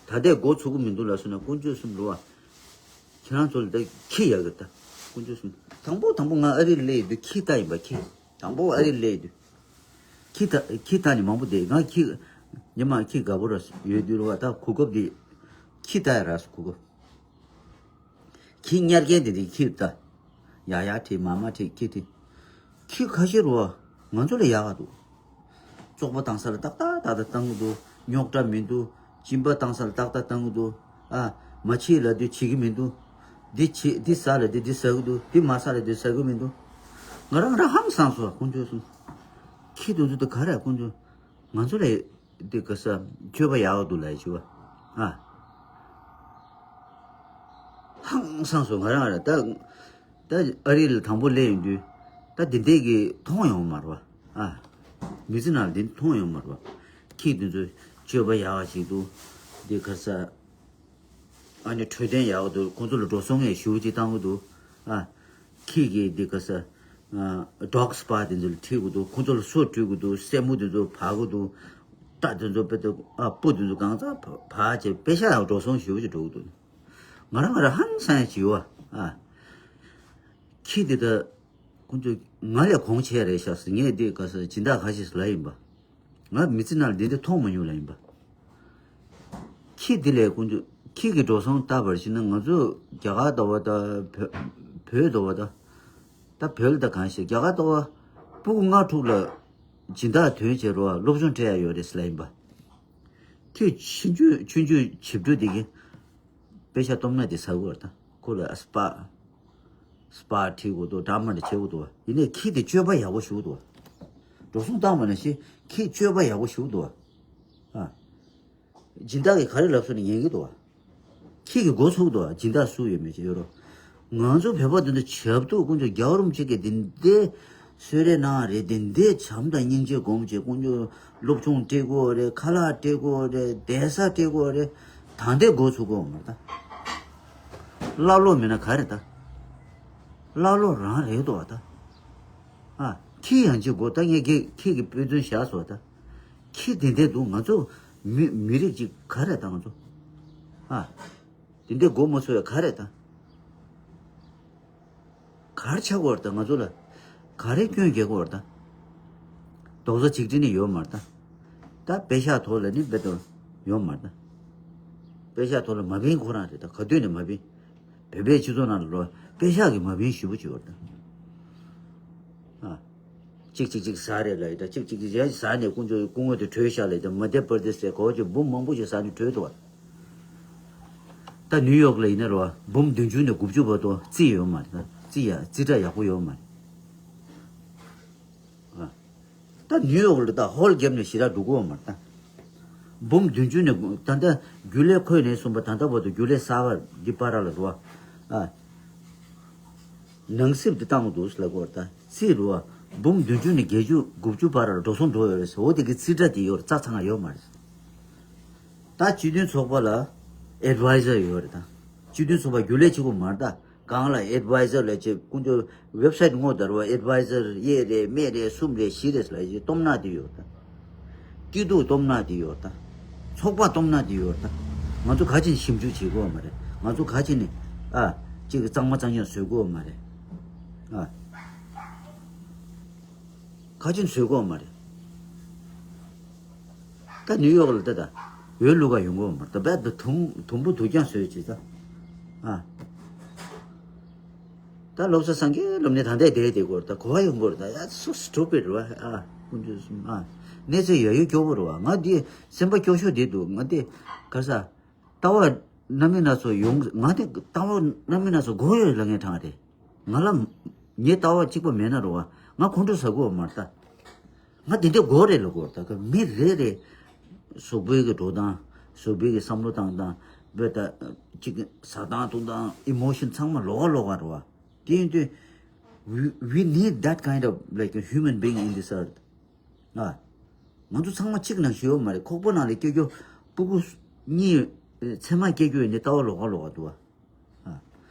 ད་ལྟའི་འགོ་ཚུགས་ཀྱི་མི་འདུག་ལབ་སོང་ན་དཀོན་མཆོག་གསུམ་རེད་བ། ཁྱེད་རང་ཚོ་ལ་ད་ཁྱི་ཡག་གི་ད། དཀོན་མཆོག་གསུམ། དང་པོ་དང་པོ་ང་ཨ་རིར་སླེབས་ཡོད་དུས་ཁྱི་ལྟ་ཡིན་པ་ཁྱི། དང་པོ་ཨ་རིར་སླེབས་ཡོད་དུས། ཁྱི་ལྟ་ཁྱི་ལྟ་ནི་མང་པོ་བསྡད་ང་ཁྱི། ཉི་མ་ཁྱི་དགའ་པོ་ར་ཡོད་དུས་རེད་བ། ད་གོ་སྐབས་འདི། ཁྱི་ལྟ་ཡ་རག་སོང་གོ་སྐབས། ཁྱི་ཉར་མཁན་དེ་དེ་ཁྱི་ལྟ། ཡ་ཡ་ཁྲིད་མ་མ་ཁྲིད་ཁྱི་ཁྲིད། ཁྱི་ཁ་ཤས་རོ། ང་ཚོ་ལ་ཡག་ག་འདུག་བཙོག་པ་བཏང་ས་ལ་ཏག་ཏག་ཏག་ཏག་བཏང་གི་འདུག་རྙོག་དྲ་མི་འདུག་སྦྱིན་པ་བཏང་ས་ལ་ཏག་ཏག་བཏང་གི་འདུག་ཨ། མ་བྱེད་ལབ་དུས་བྱེད་ཀྱི་མི་འདུག་འདི་བྱེད་འདི་ཟ་ལབ་དུས་འདི་ཟ་གི་འདུག་འདི་མ་ཟ་ལབ་དུས་ཟ་གི་མི་འདུག་ང་རང་རང་ཧང་སངས་སོང་དཀོན་མཆོག་གསུམ། ཁྱི་དེ་ཚོ་དེ་ག་རེ་དཀོན་མཆོག་ང་ཚོ་ལ་འདི་ག་ས་སྤྱོད་པ་ཡག་འདུག་ལབ་ཞུ་བ། ཨ། ཧང་སངས་སོང་ང་རང་ར་ད། ད་ཨ་རི་ལ་དང་པོ་སླེབས་ཡོང་དུས། ད་འདི་འདྲས་ཀྱི་མཐོང་ཡོང་མ་རེད་བ། ཨ། མི་ཚེ་ནང་འདི་མཐོང་ཡོང་མ་རེད་བ། ཁྱི་འདི་ཚོ་སྤྱོད་པ་ཡག་ཞིག་འདུག་འདི་ག་ས། ཨ་ནི་འཕྲོད་བསྟེན་ཡག་འདུག་ཁོང་ཚོ་ལ་འགྲོ་སོང་ངས་ཞུ་ཅིག་བཏང་གི་འདུག་ཨ། ཁྱི་གི་འདི་ག་ས། ཨ། dog spa དེ་ཚོ་ལ་ཁྲིད་དགོས་འདུག་ཁོང་ཚོ་ལ་སོ་བཀྲུ་དགོས་འདུག་སེན་མོ་དེ་ཚོ་བག་དགོས་འདུག་རྟ་དེ་ཚོ་དཔེ་དེ་ཨ་སྤུ་དེ་ཚོ་གང་ཚང་བག་བྱས་པེ་ཤ་ཡང་འགྲོ་སོང་ཞུ་ཅིག་འགྲོ་གི་འདུག་ང་རང་ང་རང་ཧང་སང་ཡ་ཅིག་ཡོད་ཨ། ཁྱི་དེ་ད། ཁོང་ཚོས་ང་ལས་གོང་ཆེ་རེད་ཤག་ཟེར། ངས་འདི་ག་ས་སྦྱིན་བདག་ཁ་ཤས་ལ་ཡིན་པ། ང་མི་ཚེ་ནང་ལ་འདི་འདྲ་མཐོང་མ་མྱོང་ལ་ཡིན་པ། ཁྱི་འདི་ལས་ཁོང་ཚོས་ཁྱི་གི་འགྲོ་སོང་ལྟ་བར་ཞིག་ན། ང་ཚོ་རྒྱ་གར་ལྟ་བུ་དང་བོད་བོད་ལྟ་བུ་དང་། ད་བོད་ལ་ད་གང་ཞིག་རྒྱ་གར་ལྟ་བུ་སྤུ་གུ་ལྔ་དྲུག་ལ་སྦྱིན་བདག་དོན་བྱེད་རོགས། སློབ་སྦྱོང་སྤྲད་ཡ་ཡོད་རེད་ཟེར་ལ་ཡིན་པ། ཁྱི་ཆུང་ཆུང་ཆུང་ཆུང་བྱིས་འབྲུ་འདི་གི་པེ་ཤ་སྟོབས་ན་དེ་ཟ་དགོས་རེད་ད། ཁོ་ལ་སྤ་སྤ་ཁྲིད་དགོས་འདུག་འདྲ་མ་འདྲ་བྱེད་དགོས་འདུག་ཡིན་ནའི་ཁྱི་དེ་སྤྱོད་པ་ཡག་པོ་ཞིག་འདུག་འགྲོ་སོང་བཏང་བ་ནང་བཞིན་ཁྱི་སྤྱོད་པ་ཡག་པོ་ཞིག་འདུག་ཨ། སྦྱིན་བདག་གིས་ག་རེ་ལབ་སོང་ནས་ཉན་གྱི་འདུག་ཁྱི་གིས་འགོ་ཚུགས་འདུག་སྦྱིན་བདག་སུ་ཡོད་མེད་ཅེས་ཡོད་རོགས། ང་ཚོ་བོད་པ་འདི་འདྲ་བྱབ་འདུག་ཀུན་སྤྱོད་རྒྱལ་བ་རིན་པོ་ཆེ་གིས་འདི་འདྲའི་གསོལ་རས་གནང་རེད། འདི་འདྲའི་བྱམས་དང་སྙིང་རྗེ་སྒོམ་བྱས་ཀུན་སྤྱོད་སློབ་སྦྱོང་སྤྲད་དགོས་རེད། ཁ་ལག་སྤྲད་དགོས་རེད། གདན་ས་སྤྲད་དགོས་རེད། ད་འདྲའི་འགོ་ཚུགས་དགོས་མ་རེད་ད། བླ་ལོག་མིན་ན་ག་རེད་ད། བླ་ལོག་རང་རེད་འདུག་བ་ད། ཨ། ཁྱི་ཡང་ཅིག་དགོས་ད། ངས་ཁྱི་ཁྱི་གི་དཔེ་མཚོན་བཞག་སོང་ད། ཁྱི་དེ་འདྲ་འདུག་ང་ཚོ་མི་མི་རིགས་ཅིག་ག་རེ་ད་ང་ཚོ། ཨ། དེ་འདྲ་དགོས་མ་ཚོར་བའི་ག་རེ་ད། ག་རེ་ཆགས་ཀྱི་ཡོད་རེད་ད་ང་ཚོ་ལ། ག་རེ་སྐྱོན་རྒྱག་གི་ཡོད་རེད་ད། རྡོག་རྩ་གཅིག་སྒྲིལ་ནི་ཡོད་མ་རེད་ད། ད་པེ་ཤག་ཐོག་ལ་ནི་དཔེ་དོན་ཡོད་མ་རེད་ད། པེ་ཤག་ཐོག་ལ་མ་བིན་ཁོ་རང་རེད་ད། ག་དུས་ནས་མ་བིན། བོད་པའི་སྤྱི་ཚོགས་ནང་ལ་ལོ་པེ་ཤག་གི་མ་བིན་ཞེ་པོ་ཅིག་ཡོད་རེད་ད། ཨ། གཅིག་གཅིག་གཅིག་ཟ་རེད་ལབ་ཡོད་ད། གཅིག་གཅིག་གཅིག་ཟ་ནས་ཀུན་སྤྱོད་སྐུ་ངོ་དེ་བྲོས་ཤག་ལབ་ཡོད་ད། མ་དེ་པར་དེ་ཟེར་གོ་ཅིག་འབུམ་མང་པོ་ཞིག་ཟ་ནས་བྲོས་འདུག་བ། ད་ནིའུ་ཡོག་ལ་ཡིན་ན་རོ། འབུམ་བདུན་ཅུ་ནས་དགུ་བཅུ་བར་དུ་རྩིས་ཡོད་མ་རེད་ད། རྩིས་ཡ་རྩིས་ཁྲ་ཡག་པོ་ཡོད་མ་རེད། ཨ། ད་ནིའུ་ཡོག་ལ་ད་ཧོལ་རྒྱབ་ནས་ཞེ་དྲག་འགྲོ་གི་ཡོད་མ་རེད་ད། འབུམ་བདུན་ཅུ་ནས་ད་ལྟ་རྒྱུན་ལས་ཁོས་ནས་གསུངས་པ་ད་ལྟ་བར་དུ་རྒྱུན་ལས་གསར་པ་འདི་པར་ལ་རོ། ཨ། ནང་སྲིབ་འདི་བཏང་འདུག་ལབ་དགོས་རེད་ད། རྩིས་རོ། འབུམ་བདུན་ཅུ་ནས་བརྒྱད་ཅུ་དགུ་བཅུ་བར་ལ་འགྲོ་སོང་འགྲོ་ཡོད་རེད་ཟེར། འོ་དེ་གི་རྩིས་ཁྲ་དེ་ཡོད་རེད། རྩ་ཚང་ཡོད་མ་རེད། ད་སྤྱི་མཐུན་ཚོགས་པ་ལ་ཨེ་ཌི་ཝའི་ཛར་ཡོད་རེད་ད། སྤྱི་མཐུན་ཚོགས་པ་རྒྱུན་ལས་གཅིག་པུ་མ་རེད་ད། གང་ལ་ཨེ་ཌི་ཝའི་ཛར་ལ་བྱེད་ཀུན་སྤྱོད་ཝེབ་སའིཊ་ངོ་དར་བ་ཨེ་ཌི་ཝའི་ཛར་གཡས་རེད། སྨད་རེད། གསུམ་རེད། བཞི་རེད་ལ་སྟོབས་ན་དེ་ཡོད་ད། སྐྱིད་སྡུག་སྟོབས་ན་དེ་ཡོད་ད། ཚོགས་པ་སྟོབས་ན་དེ་ཡོད་ད། ང་ཚོ་ག་ཅིན་ཞིབ་འཇུག་བྱེད་དགོས་མ་རེད། ང་ཚོ་ག་ཅིན་ནི་ཨ་གཅིག་གི་གཙང་མ་གཙང་རྐྱང་བཟོ་དགོས་མ་རེད། ཨ། ག་ཅིན་བཟོ་དགོས་མ་རེད། ད་ནིའུ་ཡོག་ལ་ད་ད་འོས་བླུག་ག་ཡོང་གི་ཡོད་མ་རེད། ད་བས་ད་དུམ་དུམ་བུ་དུ་རྐྱང་བཟོས་བྱས་ད། ཨ། ད་བློ་བཟང་སེང་གེ་ལབ་ནས་ད་ལྟའི་བསྡད་བསྡད་དགོས་རེད། ད་གོ་བ་ཡོང་དགོས་རེད། ད་ཡ་so stupid རེད་བ། ཨ། ཀུན་སྤྱོད་གསུམ། ཨ། གནས་ཚུལ་ཡ་ཡོ་སྐྱོ་བོ་རེད་བ། ང་འདི་སེམས་པ་སྐྱོ་ཤོས་འདི་འདུག་ང་འདི་ག་ས། ལྟ་བ་སྣ་མིན་སྣ་ཚོགས་ཡོང་། ང་དེ་ལྟ་བ་སྣ་མིན་སྣ་ཚོགས་དགོས་ཡོད་ལབ་མཁན་གྲས་རེད། ང་ལ་ངའི་ལྟ་བ་གཅིག་པ་མེད་ན་རོ། ང་ཁོང་ཁྲོ་ཟ་དགོས་མ་རེད་ད། ང་དེ་འདྲ་དགོས་རེད་ལབ་དགོས་རེད་ད། མི་རེ་རེ་གཟུགས་པོའི་གི་འགྲོ་སྟངས། གཟུགས་པོའི་གི་བསམ་བློ་བཏང་སྟངས། བོད་ད་གཅིག་ཟ་སྟངས་འཐུང་སྟངས། ཨི་མོ་ཤན་ཚང་མ་ལོགས་ཀ་ལོགས་ཀ་རེད་བ། དེ་ཡིན་དུས། We, we need that kind of, like, a human being in this earth. ཨ། ང་ཚོ་ཚང་མ་གཅིག་ནང་བཞིན་ཡོད་མ་རེད། ཁོག་པ་ནང་ལ་སྐྱེ་རྒྱུ་སྤུ་གུ་གཉིས་ཚད་མ་སྐྱེ་རྒྱུ་ཡིན་ནི་ལྟ་བ་ལོགས་ཀ་ལོགས་ཀ་འདུག་ཨ། ཨ།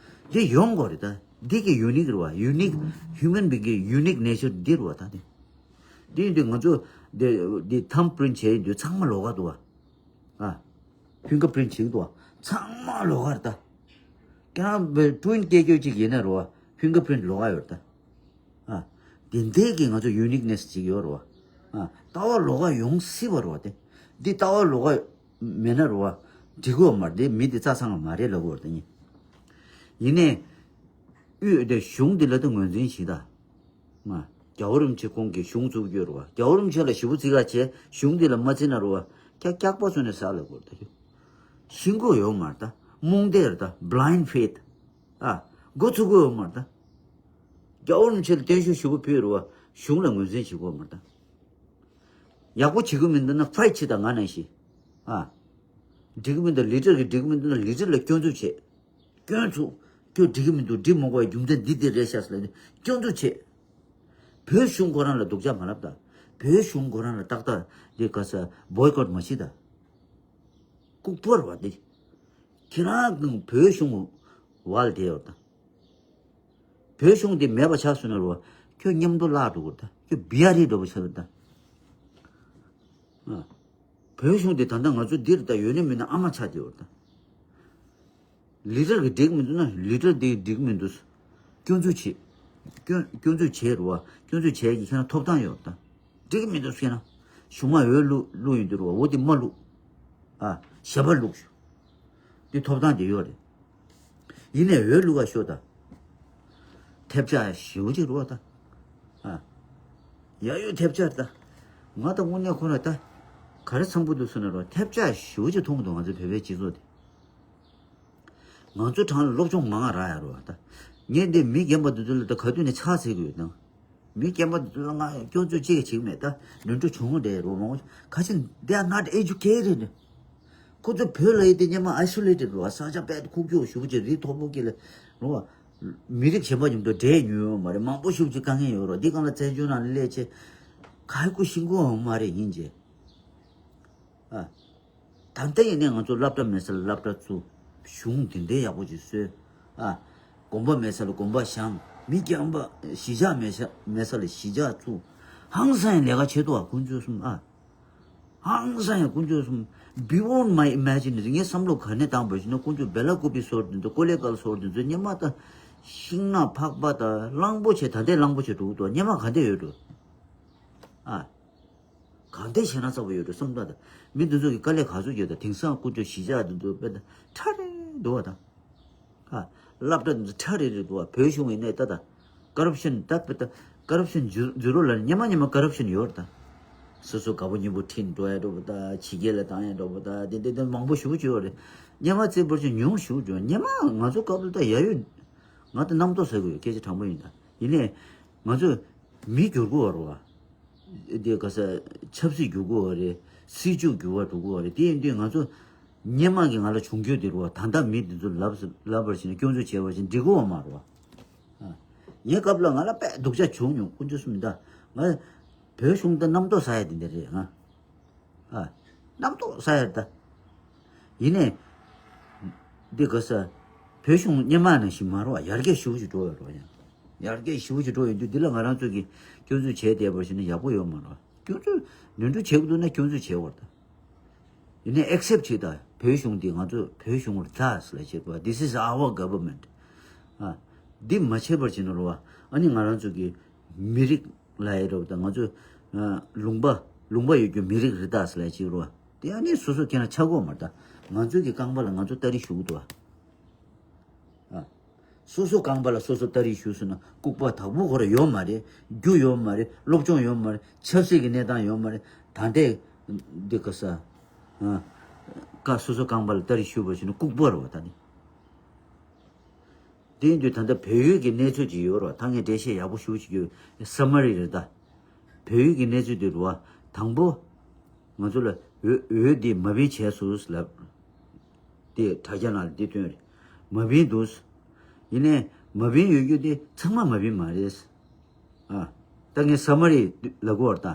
འདི་ཡོང་དགོས་རེད་ད། འདི་གི་ཡུ་ནིག་རེད་བ། ཡུ་ནིག་ཧིའུ་མན་བིང་གི་ཡུ་ནིག་ནེ་ཅར་འདི་རེད་བ་ད། འདི་འདི་ཡིན་དུས་ང་ཚོ་འདི་འདི་ཐམ་པི་རིན་ཊི་བྱས་ཡིན་དུས་ཚང་མ་ལོགས་ཀ་འདུག་ཨ། ཨ། ཕིང་གར་པི་རིན་ཊི་བྱེད་ཀྱི་འདུག་བ། ཚང་མ་ལོགས་ཀ་རེད་ད། ཁྱེད་རང་ཊུ་ཡིན་སྐྱེ་རྒྱུ་ཅིག་ཡིན་ན་རེད་བ། ཕིང་གར་པི་རིན་ཊི་ལོགས་ཀ་ཡོད་རེད་ད། ཨ། དེ་འདྲའི་གི་ང་ཚོ་ཡུ་ནིག་ནེ་སི་ཅིག་ཡོད་རེད་བ། ཨ། ལྟ་བ་ལོགས་ཀ་ཡོང་སྲིད་པ་རེད་བ་དེ། འདི་ལྟ་བ་ལོགས་ཀ་མེད་ན་རེད་བ། འགྲིག་གི་ཡོད་མ་རེད། དེ་མི་དེ་རྩ་ཚང་གི་མ་རེད་ལབ་དགོས་རེད་ད་ཡིན། ཡིན་ནའི། དབུས་དེ་གཞུང་འདི་ལ་ད་ངོས་འཛིན་བྱེད་ད། ང་། རྒྱལ་བ་རིན་པོ་ཆེ་ཁོང་གིས་གཞུང་བཙུགས་རྒྱུ་རེད་བ། རྒྱལ་བ་རིན་པོ་ཆེ་ལ་ཞེ་པོ་བརྩི་བཀུར་བྱས། གཞུང་འདི་ལ་མ་བརྩི་ན་རེད་བ། ཀྱག་ཀྱག་པ་བཟོས་ནས་ཟ་ལབ་དགོས་རེད་ད། ཤེས་ཀྱི་ཡོད་མ་རེད་ད། རྨོངས་དད་རེད་ད། Blind faith. ཨ། མགོ་ཚོས་ཀྱི་ཡོད་མ་རེད་ད། རྒྱལ་བ་རིན་པོ་ཆེ་ལ་བརྟན་བཞུགས་ཞེ་པོ་ཕུལ་རེད་བ། གཞུང་ལ་ངོས་འཛིན་བྱེད་ཀྱི་ཡོད་མ་རེད་ད། ཡག་པོ་བྱེད་ཀྱི་མི་འདུག་ན་ཕའིཊ་བྱེད་དང་། ང་ནང་བཞིན། ཨ། འགྲིག་གི་མི་འདུག་ལི་ཌར་གྱིས་འགྲིག་གི་མི་འདུག་ན་ལི་ཌར་ལ་སྐྱོན་འཛུགས་བྱེད། སྐྱོན་འཛུགས། ཁྱོད་འགྲིག་གི་མི་འདུག་འགྲིག་མ་དགོས་པའི་རྒྱུ་མཚན་འདི་འདི་རེད་ཤག་ཟེར་ལབ་ནས་སྐྱོན་འཛུགས་བྱེད། བོད་གཞུང་ཁོ་རང་ལ་སྡུག་ཅག་མ་ལབ་ད། བོད་གཞུང་ཁོ་རང་ལ་ཏག་ཏག་འདི་ག་ས་བོའི་ཀོཊ་མ་བྱེད་ད། ལྐུགས་པ་རེད་བ་འདི། ཁྱེད་རང་གིས་བོད་གཞུང་བལ་དེ་ཡོད་ད། བོད་གཞུང་འདི་མེད་པ་ཆགས་སོང་ན་རེད་བ། ཁྱོད་མཉམ་དུ་བརླག་འགྲོ་གི་རེད་ད། ཁྱོད་བི་ཨར་ཨི་འགྲོ་བ་ཆགས་རེད་ད། ཨ། བོད་གཞུང་འདི་ད་ལྟ་ང་ཚོ་འདིར་ད་ཡོད་ན་མེད་ན་ཨ་མ་ཆགས་བསྡད་ཡོད་ད། ལི་ཌར་གྱིས་འགྲིག་མི་འདུག་ན་ལི་ཌར་འདིས་འགྲིག་མི་འདུག་སྐྱོན་འཛུགས་བྱེད། སྐྱོན་སྐྱོན་འཛུགས་བྱས་རུ་བ། སྐྱོན་འཛུགས་བྱས་ཀྱི་ཁྱེད་རང་ཐོབ་ཐང་ཡོད་ད། འགྲིག་གི་མི་འདུག་ཟེར་ན། གཞུང་མ་འོས་བླུག་བླུག་ཡོང་དུས་རུ་བ། འོ་དེ་མ་བླུག་ཨ། ཞབས་པ་བླུག་ཞུ། དེ་ཐོབ་ཐང་དེ་ཡོད་རེད། ཡིན་ནའི་འོས་བླུག་ག་ཤོག་ད། ཐེབས་ཆག་ཞེ་པོ་ཅིག་རུ་བ་ད། ཨ། ཡ་ཡོད་ཐེབས་ཆག་ད། ང་ད་དངོས་གནས་ཁོ་ར་ད། ག་རེ་འཚམ་པོ་འདུག་ཟེར་ན་རུ་བ། ཐེབས་ཆག་ཞེ་པོ་ཅིག་མཐོང་གི་འདུག་ང་ཚོ་བོད་པའི་སྤྱི་ཚོགས་དེ། ང་ཚོ་གྲངས་ལ་སློབ་སྦྱོང་མང་ང་རག་ཡ་རོ་ད། ངས་འདི་མི་རྒན་པ་འདི་ཚོ་ལ་ད་ག་དུས་ནས་ཕྱག་འཚལ་གི་ཡོད་དང་། མི་རྒན་པ་འདི་ཚོ་ལ་ང་སྐྱོན་བརྗོད་ཅི་ག་བྱེད་གི་མེད་ད། ནོར་འཁྲུལ་བྱུང་བ་རེད་རོ། མང་པོ་ཁ་ཆེ། They are not educated. ཁོ་ཚོ་བོད་ལ་ཡོད་དེ་སྔོན་མ་isolated རོ། ས་ཆ་དཔེ་ཁུག་ཀྱོག་ཞེ་པོ་ཅིག་རི་མཐོ་པོ་གི་ལ་རོ། མི་རིགས་གཞན་པ་མཉམ་དུ་འབྲེལ་ཉོ་ཡོད་མ་རེད། མང་པོ་ཞེ་པོ་ཅིག་དཀའ་ངལ་ཡོད་རོ། འདི་སྒང་ལ་བཙན་བྱོལ་ནང་ལ་སླེབས་བྱས་ཁ་ཁུ་ཤིང་ཁུ་འོང་མ་རེད་ཡིན་བྱས། ཨ། ད་ལྟ་ཡིན་ནའི་ང་ཚོ་སློབ་གྲྭ་མེད་ས་ལ་སློབ་གྲྭ་བཙུགས། གཞུང་དེ་འདྲའི་ཡག་པོ་ཅིག་བཟོས། ཨ། དགོན་པ་མེད་ས་ལ་དགོན་པ་བཞེངས། མི་རྒན་པ་གཞིས་ཆགས་མེད་ས་མེད་ས་ལ་གཞིས་ཆགས་བཙུགས། ཧང་སང་ཡང་ལས་ཀ་བྱེད་ཐུབ་པ་དཀོན་མཆོག་གསུམ་ཨ། ཧང་སང་ཡང་དཀོན་མཆོག་གསུམ། Beyond my imagination. ངས་བསམ་བློ་ག་ནས་བཏང་བ་ཞིག་ན་དཀོན་མཆོག་བེ་ལ་ཀུ་པི་སོར་དེ་ཚོ་ཀོ་ལེ་གལ་སོར་དེ་ཚོ་སྔོན་མ་ད་ཤིང་ནགས་ཕག་པ་ད་གླང་པོ་ཆེ། ད་ལྟའི་གླང་པོ་ཆེ་འགྲོ་གི་འདུག་སྔོན་མ་ག་འདྲ་ཡོད་འགྲོ། ཨ། གང་འདྲ་བྱས་ན་ཚ་པོ་ཡོད་འགྲོ་བསམ་ད། མི་འདི་ཚོ་གི་དཀའ་ལས་ག་ཚོད་ཡོད་ད། དེང་སང་དཀོན་མཆོག་གཞིས་ཆགས་འདི་ཚོ་དཔེ་ད་ཁྲ་རེ་འདུག་བ་ད། ཨ། སློབ་གྲྭ་འདི་ཚོ་ཁྲ་རེ་རེ་འདུག་བ། བོད་གཞུང་ཡིན་ནའི་ད་ད། ཀ་རབ་ཤན་ད་དཔེ་ད། ཀ་རབ་ཤན་ཛི་ཛི་རོ་ལ་སྔོན་མ་སྔོན་མ་ཀ་རབ་ཤན་ཡོད་རེད་ད། སོ་སོ་དགའ་པོ་སྙིང་པོ་ཁྲིད་འགྲོ་ཡ་འགྲོ་བ་ད། ཕྱི་རྒྱལ་ལ་བཏང་ཡ་འགྲོ་བ་ད། དེ་འདྲ་དེ་མང་པོ་ཞེ་པོ་ཅིག་ཡོད་རེད། སྔོན་མ་བརྩི་བར་ཅིག་ཉུང་ཞེ་པོ་ཅིག་ཡོད། སྔོན་མ་ང་ཚོ་སྐབས་ལ་ད་ཡ་ཡོད། ང་ད་རྣམ་རྟོག་ཟ་གི་ཡོད། སྐད་ཆ་དྲང་པོ་ཡིན་ད། ཡིན་ནའི་ང་ཚོ་མི་འགྱུར་དགོས་པ་རེད་བ། དེ་ག་ས་ཆབ་སྲིད་འགྱུར་དགོས་པ་རེད། སྲིད་བྱུས་འགྱུར་བ་འགྲོ་དགོས་པ་རེད། དེ་ཡིན་དུས་ང་ཚོ་སྔོན་མ་གི་ང་ལ་བྱུང་རྒྱུ་དེ་རེད་བ། ད་ལྟ་མི་དེ་ཚོ་ལབ་ལབ་པར་བྱས་ན་སྐྱོན་འཛུགས་བྱས་པར་བྱས་ན་འགྲིག་གི་ཡོད་མ་རེད་བ། ཨ། ངའི་སྐབས་ལ་ང་ལ་དཔེ་སྡུག་ཅག་བྱུང་མྱོང་། དཀོན་མཆོག་གསུམ་ད། ང་བོད་གཞུང་ད་རྣམ་རྟོག་ཟ་ཡ་དེ་འདྲ་རེད་ང་། ཨ། རྣམ་རྟོག་ཟ་ཡ་ད། ཡིན་ནའི། འདི་ག་ས། བོད་གཞུང་སྔོན་མ་ནང་བཞིན་མ་རེད་བ། ཡར་རྒྱས་ཞེ་པོ་ཞིག་འགྲོ་ཡོད་རེད་བ་ཡང་། ཡར་རྒྱས་ཞེ་པོ་ཞིག་འགྲོ་ཡོང་དུས་འདི་ལ་ང་རང་ཚོ་གིས་སྐྱོན་འཛུགས་བྱས་བསྡད་པ་ཞིག་ན་ཡག་པོ་ཡོད་མ་རེད་བ། སྐྱོན་འཛུགས་ནོར་འཁྲུལ་བྱེད་དགོས་འདུག་ན་སྐྱོན་འཛུགས་བྱེད་དགོས་རེད་ད། ཡིན་ནའི་accept བྱེད་ད། བོད་གཞུང་འདི་ང་ཚོ་བོད་གཞུང་རེད་ད་ཟེར་ལ་བྱེད་དགོས། This is our government. ཨ། འདི་མ་བྱས་པར་བྱས་ན་རེད་བ། ཨ་ནི་ང་རང་ཚོ་གི་མི་རིགས་ལ་ཡི་རོབ་དང་ང་ཚོ་ཨ་ལུང་པ་ལུང་པ་ཡོད་རྒྱུ་མི་རིགས་རེད་ད་ཟེར་ལ་ཅིག་རོ། དེ་ཨ་ནི་སོ་སོ་ཁྱེད་རང་ཆགས་དགོས་མ་རེད་ད། ང་ཚོའི་གི་རྐང་པ་ལ་ང་ཚོ་སྟ་རེ་ཞུ་གི་འདུག་ཨ། ཨ། སོ་སོ་རྐང་པ་ལ་སོ་སོ་སྟ་རེ་ཞུ་སོང་ན་ལྐུགས་པ་དག་པོ་ཁོ་ར་ཡོད་མ་རེད། རྒྱུ་ཡོད་མ་རེད། སློབ་སྦྱོང་ཡོད་མ་རེད། ཆབ་སྲིད་ཀྱི་གནས་སྟངས་ཡོད་མ་རེད། ད་ལྟའི་འདི་ག་ས་ཨ་ཀ་སོ་སོ་རྐང་པ་ལ་སྟ་རེ་ཞུ་བ་ཞུ་ན་ལྐུགས་པ་རེད་བ་ད་ནི། དེ་ཡིན་དུས་ད་ལྟ་བལ་ཡུལ་གྱི་གནས་ཚུལ་ཅིག་ཡོད་རེད་བ། ད་ངས་འགྲེལ་བཤད་ཡག་པོ་ཞུ་ཞིག་ཡོད། སམ་མ་རི་རེད་ད། བལ་ཡུལ་གྱི་གནས་ཚུལ་དེ་རེད་བ། དང་པོ། ང་ཚོ་ལ་འོས་འོས་འདི་མ་བིན་བྱས་སོང་ལབ། དེ་དྲ་རྒྱ་ནང་ལ་འདི་བཏོན་རེད། མ་བིན་འདུག་ཡིན་ནའི་མ་བིན་ཡོད་རྒྱུ་དེ་ཚང་མ་མ་བིན་མ་རེད། ཨ། ད་ངས་སམ་མ་རི་ལབ་དགོས་བ་ད།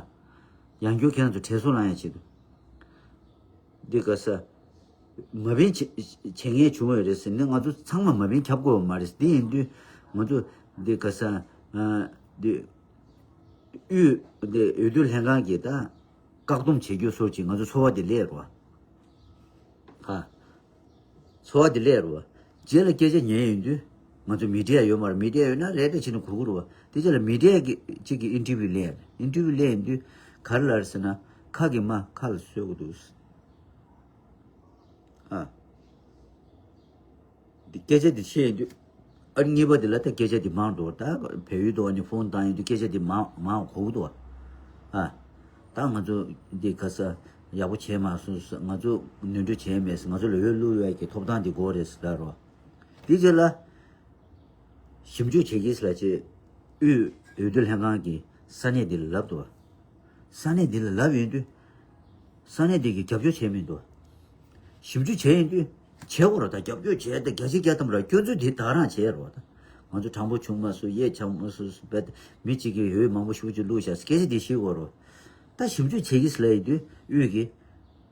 ཡང་བསྐྱར་ཁྱེད་རང་ཚོ་དྲན་གསོ་བསླང་ཡ་ཆེད་དུ། འདི་ག་ས། མ་བིན་བྱེད་བྱེད་མཁན་བྱུང་བ་རེད་ཟེར་ནས་ང་ཚོ་ཚང་མ་མ་བིན་ཁྱབ་དགོས་པ་མ་རེད། འདི་ཡིན་དུས་ང་ཚོ་འདི་ག་ས་ཨ་འདི་དབུས་འདི་འོས་བསྡུ་ལྷན་ཁང་གིས་ད་བཀག་སྡོམ་བྱེད་རྒྱུ་སོགས་ཀྱི་ང་ཚོ་ཚོར་བ་འདི་སླེབས་རོ། ཨ། ཚོར་བ་འདི་སླེབས་རོ། རྗེས་ལ་སྐད་ཆ་ཉན་ཡོང་དུས་ང་ཚོ་མི་ཌི་ཡ་ཡོད་མ་རེད། མི་ཌི་ཡ་ཡོད་ན་རེ་རེ་བྱས་ནས་གོ་གི་རོ། དེ་རྗེས་ལ་མི་ཌི་ཡ་གི་གཅིག་གིས་ཨིན་ཊར་བིའུ་ལེན་ཡ་རེད། ཨིན་ཊར་བིའུ་ལེན་ཡོང་དུས་ག་རེ་ལབ་རེད་ཟེར་ན། ཁ་གི་མ་ཁ་ལ་གསོད་གི་འདུག་ཨ། འདི་སྐད་ཆ་འདི་བཤད་ཡོང་དུས། ཨ་ནི་གཉིས་པ་འདི་ལ་ད་སྐད་ཆ་འདི་མང་འགྲོ། ད་བལ་ཡུལ་དུ་ཨ་ནི་ཕོན་བཏང་ཡོང་དུས་སྐད་ཆ་འདི་མང་མང་གོ་གི་འདུག་ཨ། ད་ང་ཚོ་འདི་ག་ས་ཡག་པོ་བྱས་མ་སོང་། ང་ཚོ་ནོར་འཁྲུལ་བྱས་མེད། ང་ཚོ་ལ་འོས་བླུག་ཡས་ཀྱི་ཐོབ་ཐང་འདི་དགོས་རེད་ཟེར་ལབ་རོ། དེ་རྗེས་ལ། ཞིབ་འཇུག་བྱེད་ཀྱི་ཟེར་ལ་ཅེས་དབུས་འོས་བསྡུ་ལྷན་ཁང་གིས་ས་གནས་འདི་ལ་ལབ་འདུག་ས་གནས་འདི་ལ་ལབ་ཡོང་དུས། ས་གནས་འདི་གིས་རྒྱབ་སྐྱོར་བྱས་མི་འདུག་ཞིབ་འཇུག་བྱས་ཡོང་དུས་བྱས་དགོས་རེད་ད། རྒྱབ་སྐྱོར་བྱས་ད་བརྒྱ་ཆ་བརྒྱ་ཐམ་ར་སྐྱོན་འཛུགས་དེ་ད་རང་བྱས་རོགས་ད། ང་ཚོ་དྲང་པོ་བྱུང་མ་སོང་། གཡས་ཆག་མ་སོང་། བས་མི་གཅིག་གིས་འོས་མང་པོ་ཞེ་པོ་ཅིག་བླུགས་བཞག་སྐད་ཆ་འདི་ཤེས་དགོས་རོགས། ད་ཞིབ་འཇུག་བྱེད་ཀྱི་ཟེར་ལབ་ཡོང་དུས་དབུས་ཀྱི་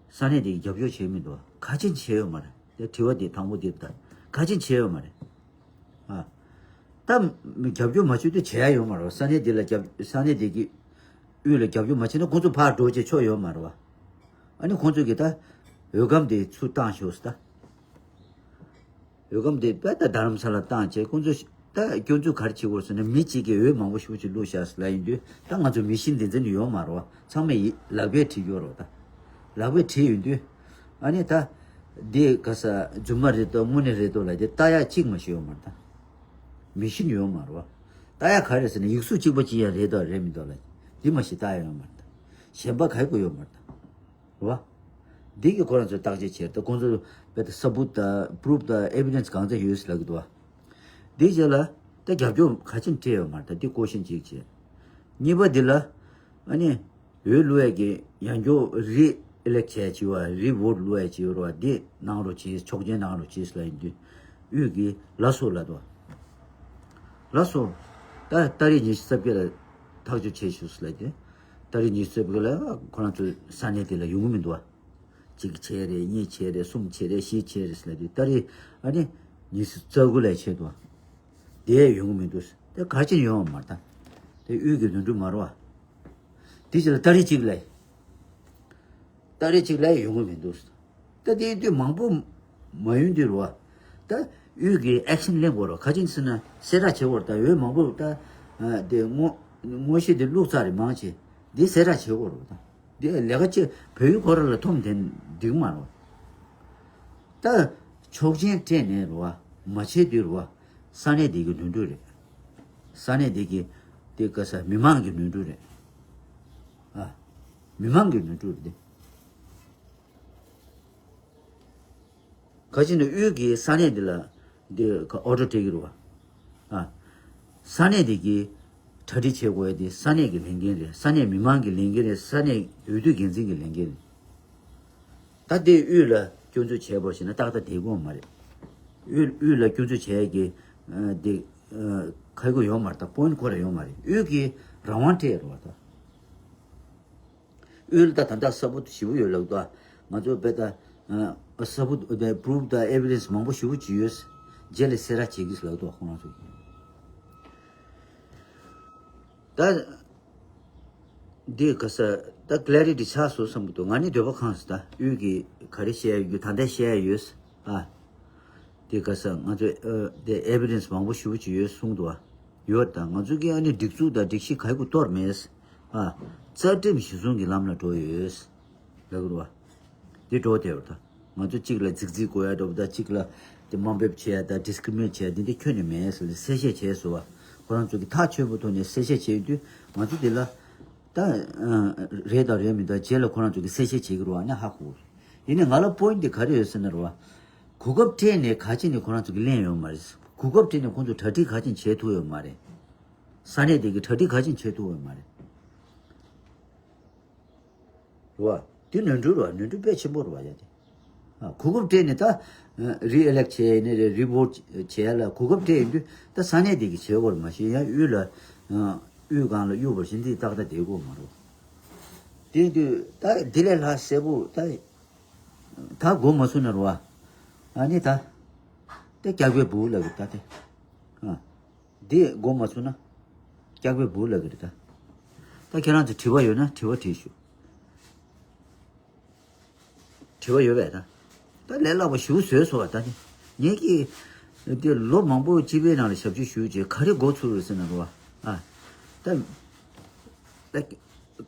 ས་གནས་འདི་གིས་རྒྱབ་སྐྱོར་བྱས་མི་འདུག་ག་ཅན་བྱས་ཡོད་མ་རེད། དེ་དྲི་བ་འདི་དང་པོ་འདི་ད་ག་ཅན་བྱས་ཡོད་མ་རེད། ཨ། ད་རྒྱབ་སྐྱོར་མ་བྱེད་དུས་བྱེད་ཡ་ཡོད་མ་རེད། ས་གནས་འདི་ལ་རྒྱབ་ས་གནས་འདི་གི་དབུས་ལ་རྒྱབ་སྐྱོར་མ་བྱེད་ན་ཁོ་ཚོ་ཕར་འགྲོ་བྱེད་ཆོག་ཡོད་མ་རེད་བ། ཨ་ནི་ཁོ་ཚོ་གིས་ད་འོས་སྒམ་དེ་ཚུར་བཏང་ཤོག་ཟེར་ད། འོས་སྒམ་དེ་དཔེ་ད་རྡ་རམ་ས་ལ་བཏང་བྱས་ཁོ་ཚོ་ ད་སྐྱོན་འཛུགས་ག་རེ་བྱེད་དགོས་ཟེར་ན། མི་གཅིག་གིས་འོད་མང་པོ་ཞེ་པོ་ཅིག་བླུགས་བཞག་ལབ་ཡིན་དུས། ད་ང་ཚོ་མི་ཤིན་འདི་འཛིན་ཡོད་མ་རེད་བ། ཚང་མས་ཡི་ལག་པས་བྲིས་ཡོད་རེད་བ། ད་ལག་པས་བྲིས་ཡོད་དུས། ཨ་ནི་ད་འདི་ག་ས་རྫུན་མ་རེད་དོ་དངོས་གནས་རེད་དོ་ལབ་དེ་ལྟ་ཡག་གཅིག་མ་ཞིག་ཡོད་མ་རེད། ད་མི་ཤིན་ཡོད་མ་རེད་བ། ལྟ་ཡག་ག་རེ་ཟེར་ན། ཡིག་གཟུགས་གཅིག་པ་གཅིག་ཡང་རེད་དོ་རེད་མི་དོ་ལབ་འདི་མ་ཞིག་ལྟ་ཡག་ཡོད་མ་རེད། ད་གཞན་པ་ག་ཡི་གོ་ཡོད་མ་རེད། ད། རེད་བ། འདི་གི་ཁོ་རང་ཚོས་བརྟག་དཔྱད་བྱས། ད་ཁོང་ཚོ་བེད་ས་བུད་དང་པུ་རུབ་དང་ཨེ་བི་ཌེན་སི་གང་ཚང་ཡོད་ཟེར་ལབ་ཀྱི་འདུག་བ། འདི་རྗེས་ལ་ད་རྒྱབ་སྐྱོར་ག་ཅིན་སྤྲད་ཡོད་མ་རེད། ད་འདི་ཀོ་ཤན་གཅིག་བྱས། གཉིས་པ་འདི་ལ་ཨ་ནི་འོས་བླུག་ཡས་ཀྱི་ཡང་སྐྱོར་རི་ཨི་ལེག་བྱས་བྱས་བ། རི་བོ་ཊི་བླུག་ཡས་བྱས་ཡོད་རེད་བ། འདི་གནང་རོགས་བྱས། ཆོག་མཆན་གནང་རོགས་བྱས་ཟེར་ལབ་ཡིན་དུས། དབུས་ཀྱི་ལ་སོ་ལ་དོ། ལ་སོ། ད་ཏ་རིག་ཉི་ཤུ་རྩ་བརྒྱད་ལ་ཐག་གཅོད་བྱེད་ཤོག་ཟེར་ལབ་དེ། ཏ་རིག་ཉི་ཤུ་རྩ་བརྒྱད་ལ་ཁོ་རང་ཚོའི་ས་གནས་དེ་ལ་ཡོང་གི་མི་འདུག་བ། གཅིག་བྱས་རེད། གཉིས་བྱས་རེད། གསུམ་བྱས་རེད། བཞི་བྱས་རེད་ཟེར་ལབ་དེ། ཏ་རིག་ཨ་ནི་ཉི་ཤུ་རྩ་དགུ་ལ་བྱས་འདུག་བ། དེ་ཡོང་གི་མི་འདུག་དེ་ག་ཅི་ཡོང་བ་མ་རེད། ད་དེ་དབུས་ཀྱི་ནོར་འཁྲུལ་མ་རེད་བ། དེ་ཅི་ལ་ཏ་རིག་གཅིག་ལ། ཏ་རིག་གཅིག་ལ་ཡོང་གི་མི་འདུག་ད་དེ་དུས་མང་པོ་མ་ཡོང་དུས་རེད་བ། ད་དབུས་ཀྱི་ཨེག་ཤན་ལེན་དགོས་རེད། ག་ཅི་ཟེར་ན་གསལ་བསྒྲགས་བྱེད་དགོས་རེད། ད་འོས་མང་པོ་ད་དེ་ངོ་ངོ་ཤེས་དེ་བླུགས་ཚར་རེད། མང་ཆེ་འདི་གསལ་བསྒྲགས་བྱེད་དགོས་རེད། ད་འདི་ལས་ཀ་ཅི་བོད་ཡིག་ཁོ་རང་ལ་འཐོམ་དེ་འགྲིག་མ་རེད། ད་ཆོག་མཆན་སྤྲད་ནས་རེད་བ། མ་བྱེད་དུས་རེད་བ། ས་གནས་དེ་གི་ནོར་འཁྲུལ་རེད། ས་གནས་དེ་གི་དེ་ག་ས་མི་མང་གི་ནོར་འཁྲུལ་རེད། ཨ། མི་མང་གི་ནོར་འཁྲུལ་རེད་དེ། ག་ཅི་ནས་དབུས་ཀྱི་ས་གནས་འདི་ལ་འདི་ཨོ་ཌར་སྤྲད་ཀྱི་རེད་བ། ཨ། ས་གནས་འདི་གི་གྲ་སྒྲིག་བྱེད་དགོས་ཡ་དེ་ས་གནས་ཀྱི་ལས་འགན་རེད། ས་གནས་མི་མང་གི་ལས་འགན་རེད། ས་གནས་འོས་བསྡུ་འགན་འཛིན་གྱི་ལས་འགན་རེད། ད་དེ་དབུས་ལ་སྐྱོན་འཛུགས་བྱས་པར་བྱས་ན་ཏག་ཏག་བསྡད་ཀྱི་ཡོད་མ་རེད། དབུས་དབུས་ལ་སྐྱོན་འཛུགས་བྱས་ཀྱི་དེ་ཁ་ཡོད་ཡོད་མ་རེད། ད་པོ་ཡིན་ཊི་ཁོ་ར་ཡོད་མ་རེད། དབུས་ཀྱི་རང་དབང་སྤྲད་རེད་བ། ད། དབུས་ལ་ད་ད་ལྟ་ས་བུད་ཞེ་པོ་ཡོད་ལབ་འདུག་ང་ཚོ་བེད་ད་ས་བུད་པུ་རུབ་དང་ཨེ་བི་ཌེན་སི་མང་པོ་ཞེ་པོ་ཅིག་ཡོད། རྗེས་ལ་གསལ་བསྒྲགས་བྱེད་ཀྱི་ལབ་འདུག་ཁོང་རང་ཚོ། ད་འདི་ག་ས་ད་ཀི་ལེ་རི་ཊི་ཆགས་སོང་བསམ་གྱི་འདུག་ང་ནི་འདོད་པ་ཁེངས་སོང་། ད་དབུས་ཀྱི་ག་རེ་བཤད་ཡ་ཡོད། ད་ལྟ་བཤད་ཡ་ཡོད། ཨ། དེ་ག་ས་ང་ཚོས་ཨ་དེ་ཨེ་བི་ཌེན་སི་མང་པོ་ཞེ་པོ་ཅིག་ཡོད་གསུངས་འདུག་བ། ཡོད། ད་ང་ཚོ་གི་ཨ་ནི་སྒྲིག་འཛུགས་དང་སྒྲིག་གཞི་ག་ཡི་གུ་གཏོར་མེད། ཨ། རྩ་ཁྲིམས་གཞི་བཟུང་གི་ལམ་ལ་འགྲོ་ཡོད་ལབ་ཀྱི་རེད་བ། འདི་འགྲོ་བསྡད་ཡོད་རེད། ད་ང་ཚོ་གཅིག་ལ་རྫིག་རྫིག་གོ་ཡ་འདྲ་པོ་དང་། གཅིག་ལ་དེ་དམའ་འབེབས་བྱེད་ཡ་དང་ཌི་སི་ཀི་རི་མི་ནེཊ་བྱེད་ཡ་འདི་འདི་ཁྱོན་ནས་མེད་ཟེར་ནས་གསལ་བཤད་བྱས་སོང་བ། ཁོ་རང་ཚོ་གི་ཐག་ཆོད་པོ་ཐོག་ནས་གསལ་བཤད་བྱས་ཡོད་དུས། ང་ཚོ་འདི་ལ་ད་ཨ་རེད་དང་རེད་མི་འདུག་རྗེས་ལ་ཁོ་རང་ཚོ་གི་གསལ་བཤད་བྱེད་ཀྱི་རེད་བ། ཨ་ནི་ཧ་གོ། ཡིན་ནའི་ང་ལ་པོ་ཡིན་ཊི་དེ་ག་རེ་ཡོད་ཟེར་ན་རེད་བ། གོ་སྐབས་སྤྲད་ནས་ག་ཅི་ནས་ཁོ་རང་ཚོ་གི་ལེན་ཡོད་མ་རེད། གོ་སྐབས་སྤྲད་ནས་ཁོང་ཚོ་གྲ་སྒྲིག་ག་ཅི་བྱེད་ཐུབ་ཡོད་མ་རེད། ས་གནས་དེ་གི་གྲ་སྒྲིག་ག་ཅི་བྱེད་ཐུབ་ཡོད་མ་རེད། རེད་བ། དེ་ནོར་འཁྲུལ་རེད་བ། ནོར་འཁྲུལ་དཔེ་ཆེན་པོ་རེད་བ་ཡ་དེ། ཨ། གོ་སྐབས་སྤྲད་ནས་ད་རི་ཨི་ལེག་བྱས་ནས་རེད། རི་བོ་ཊི་བྱས་ལ་གོ་སྐབས་སྤྲད་ཡོང་དུས། ད་ས་གནས་དེ་གི་བྱེད་དགོས་རེད། མ་གཞི་ཡང་དབུས་ལ་ཨ་དབུས་གང་ལ་གཡུག་པར་བྱེད་འདི་ཏག་ཏག་བསྡད་དགོས་མ་རེད། དེ་དུས་ད་འདི་ལས་ལྷག་གསལ་པོ་ད་ད་གོ་མ་སོང་ན་རེད་བ། ཨ་ནི་ད་དེ་སྐྱག་པའི་སྦུག་ལབ་ཀྱི་ད་དེ། ཨ། འདི་གོ་མ་སོང་ན་སྐྱག་པའི་སྦུག་ལབ་ཀྱི་རེད་ད། ད་ཁྱེད་རང་ཚོ་དྲི་བ་ཡོད་ན་དྲི་བ་དྲིས་ཤོག་དྲི་བ་ཡོད་པས་ད། ད་ལས་སླ་པོ་ཞེ་པོ་བཟོས་སོང་བ། ད་ནི་ངེད་ཀྱིས་དེ་ལོ་མང་པོ་སྤྱི་པའི་ནང་ལ་ཞབས་ཕྱི་ཞུས་བྱས་ག་རེ་འགོ་ཚུགས་རེད་ཟེར་ན་རེད་བ། ཨ། ད་ད་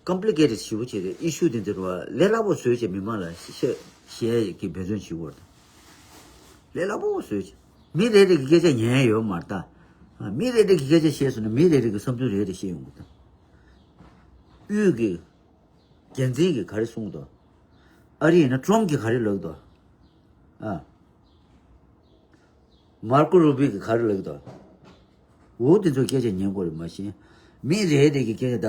ཀོམ་པི་ལི་ཀེ་ཊེཌ་ཞེ་པོ་བྱས་རེད། ཨི་ཤུ་དེ་ཚོ་རེད་བ། ལས་སླ་པོ་བཟོས་བྱས་མི་མང་ལ་བཤད་བཤད་ཀྱི་འབད་བརྩོན་བྱེད་དགོས་རེད། ལས་སླ་པོ་བཟོས་བྱས། མི་རེ་རེ་གི་སྐད་ཆ་ཉན་ཡ་ཡོད་མ་རེད་ད། ཨ། མི་རེ་རེ་གི་སྐད་ཆ་བཤད་སོང་ན་མི་རེ་རེ་གི་བསམ་ཚུལ་རེ་རེ་བཤད་ཡོང་གི་ད། དབུས་ཀྱི་འགན་འཛིན་གྱིས་ག་རེ་གསུངས་འདུག་ཨ་རི་ཡིན་ན་ཊམ་གྱིས་ག་རེ་ལབ་འདུག་ཨ། མར་ཀོ་རུ་བྷི་གིས་ག་རེ་ལབ་འདུག་འོ་དེ་ཚོ་སྐད་ཆ་ཉན་དགོས་རེད། མ་གཞི་མི་རེ་རེ་གི་སྐད་ཆ་ད་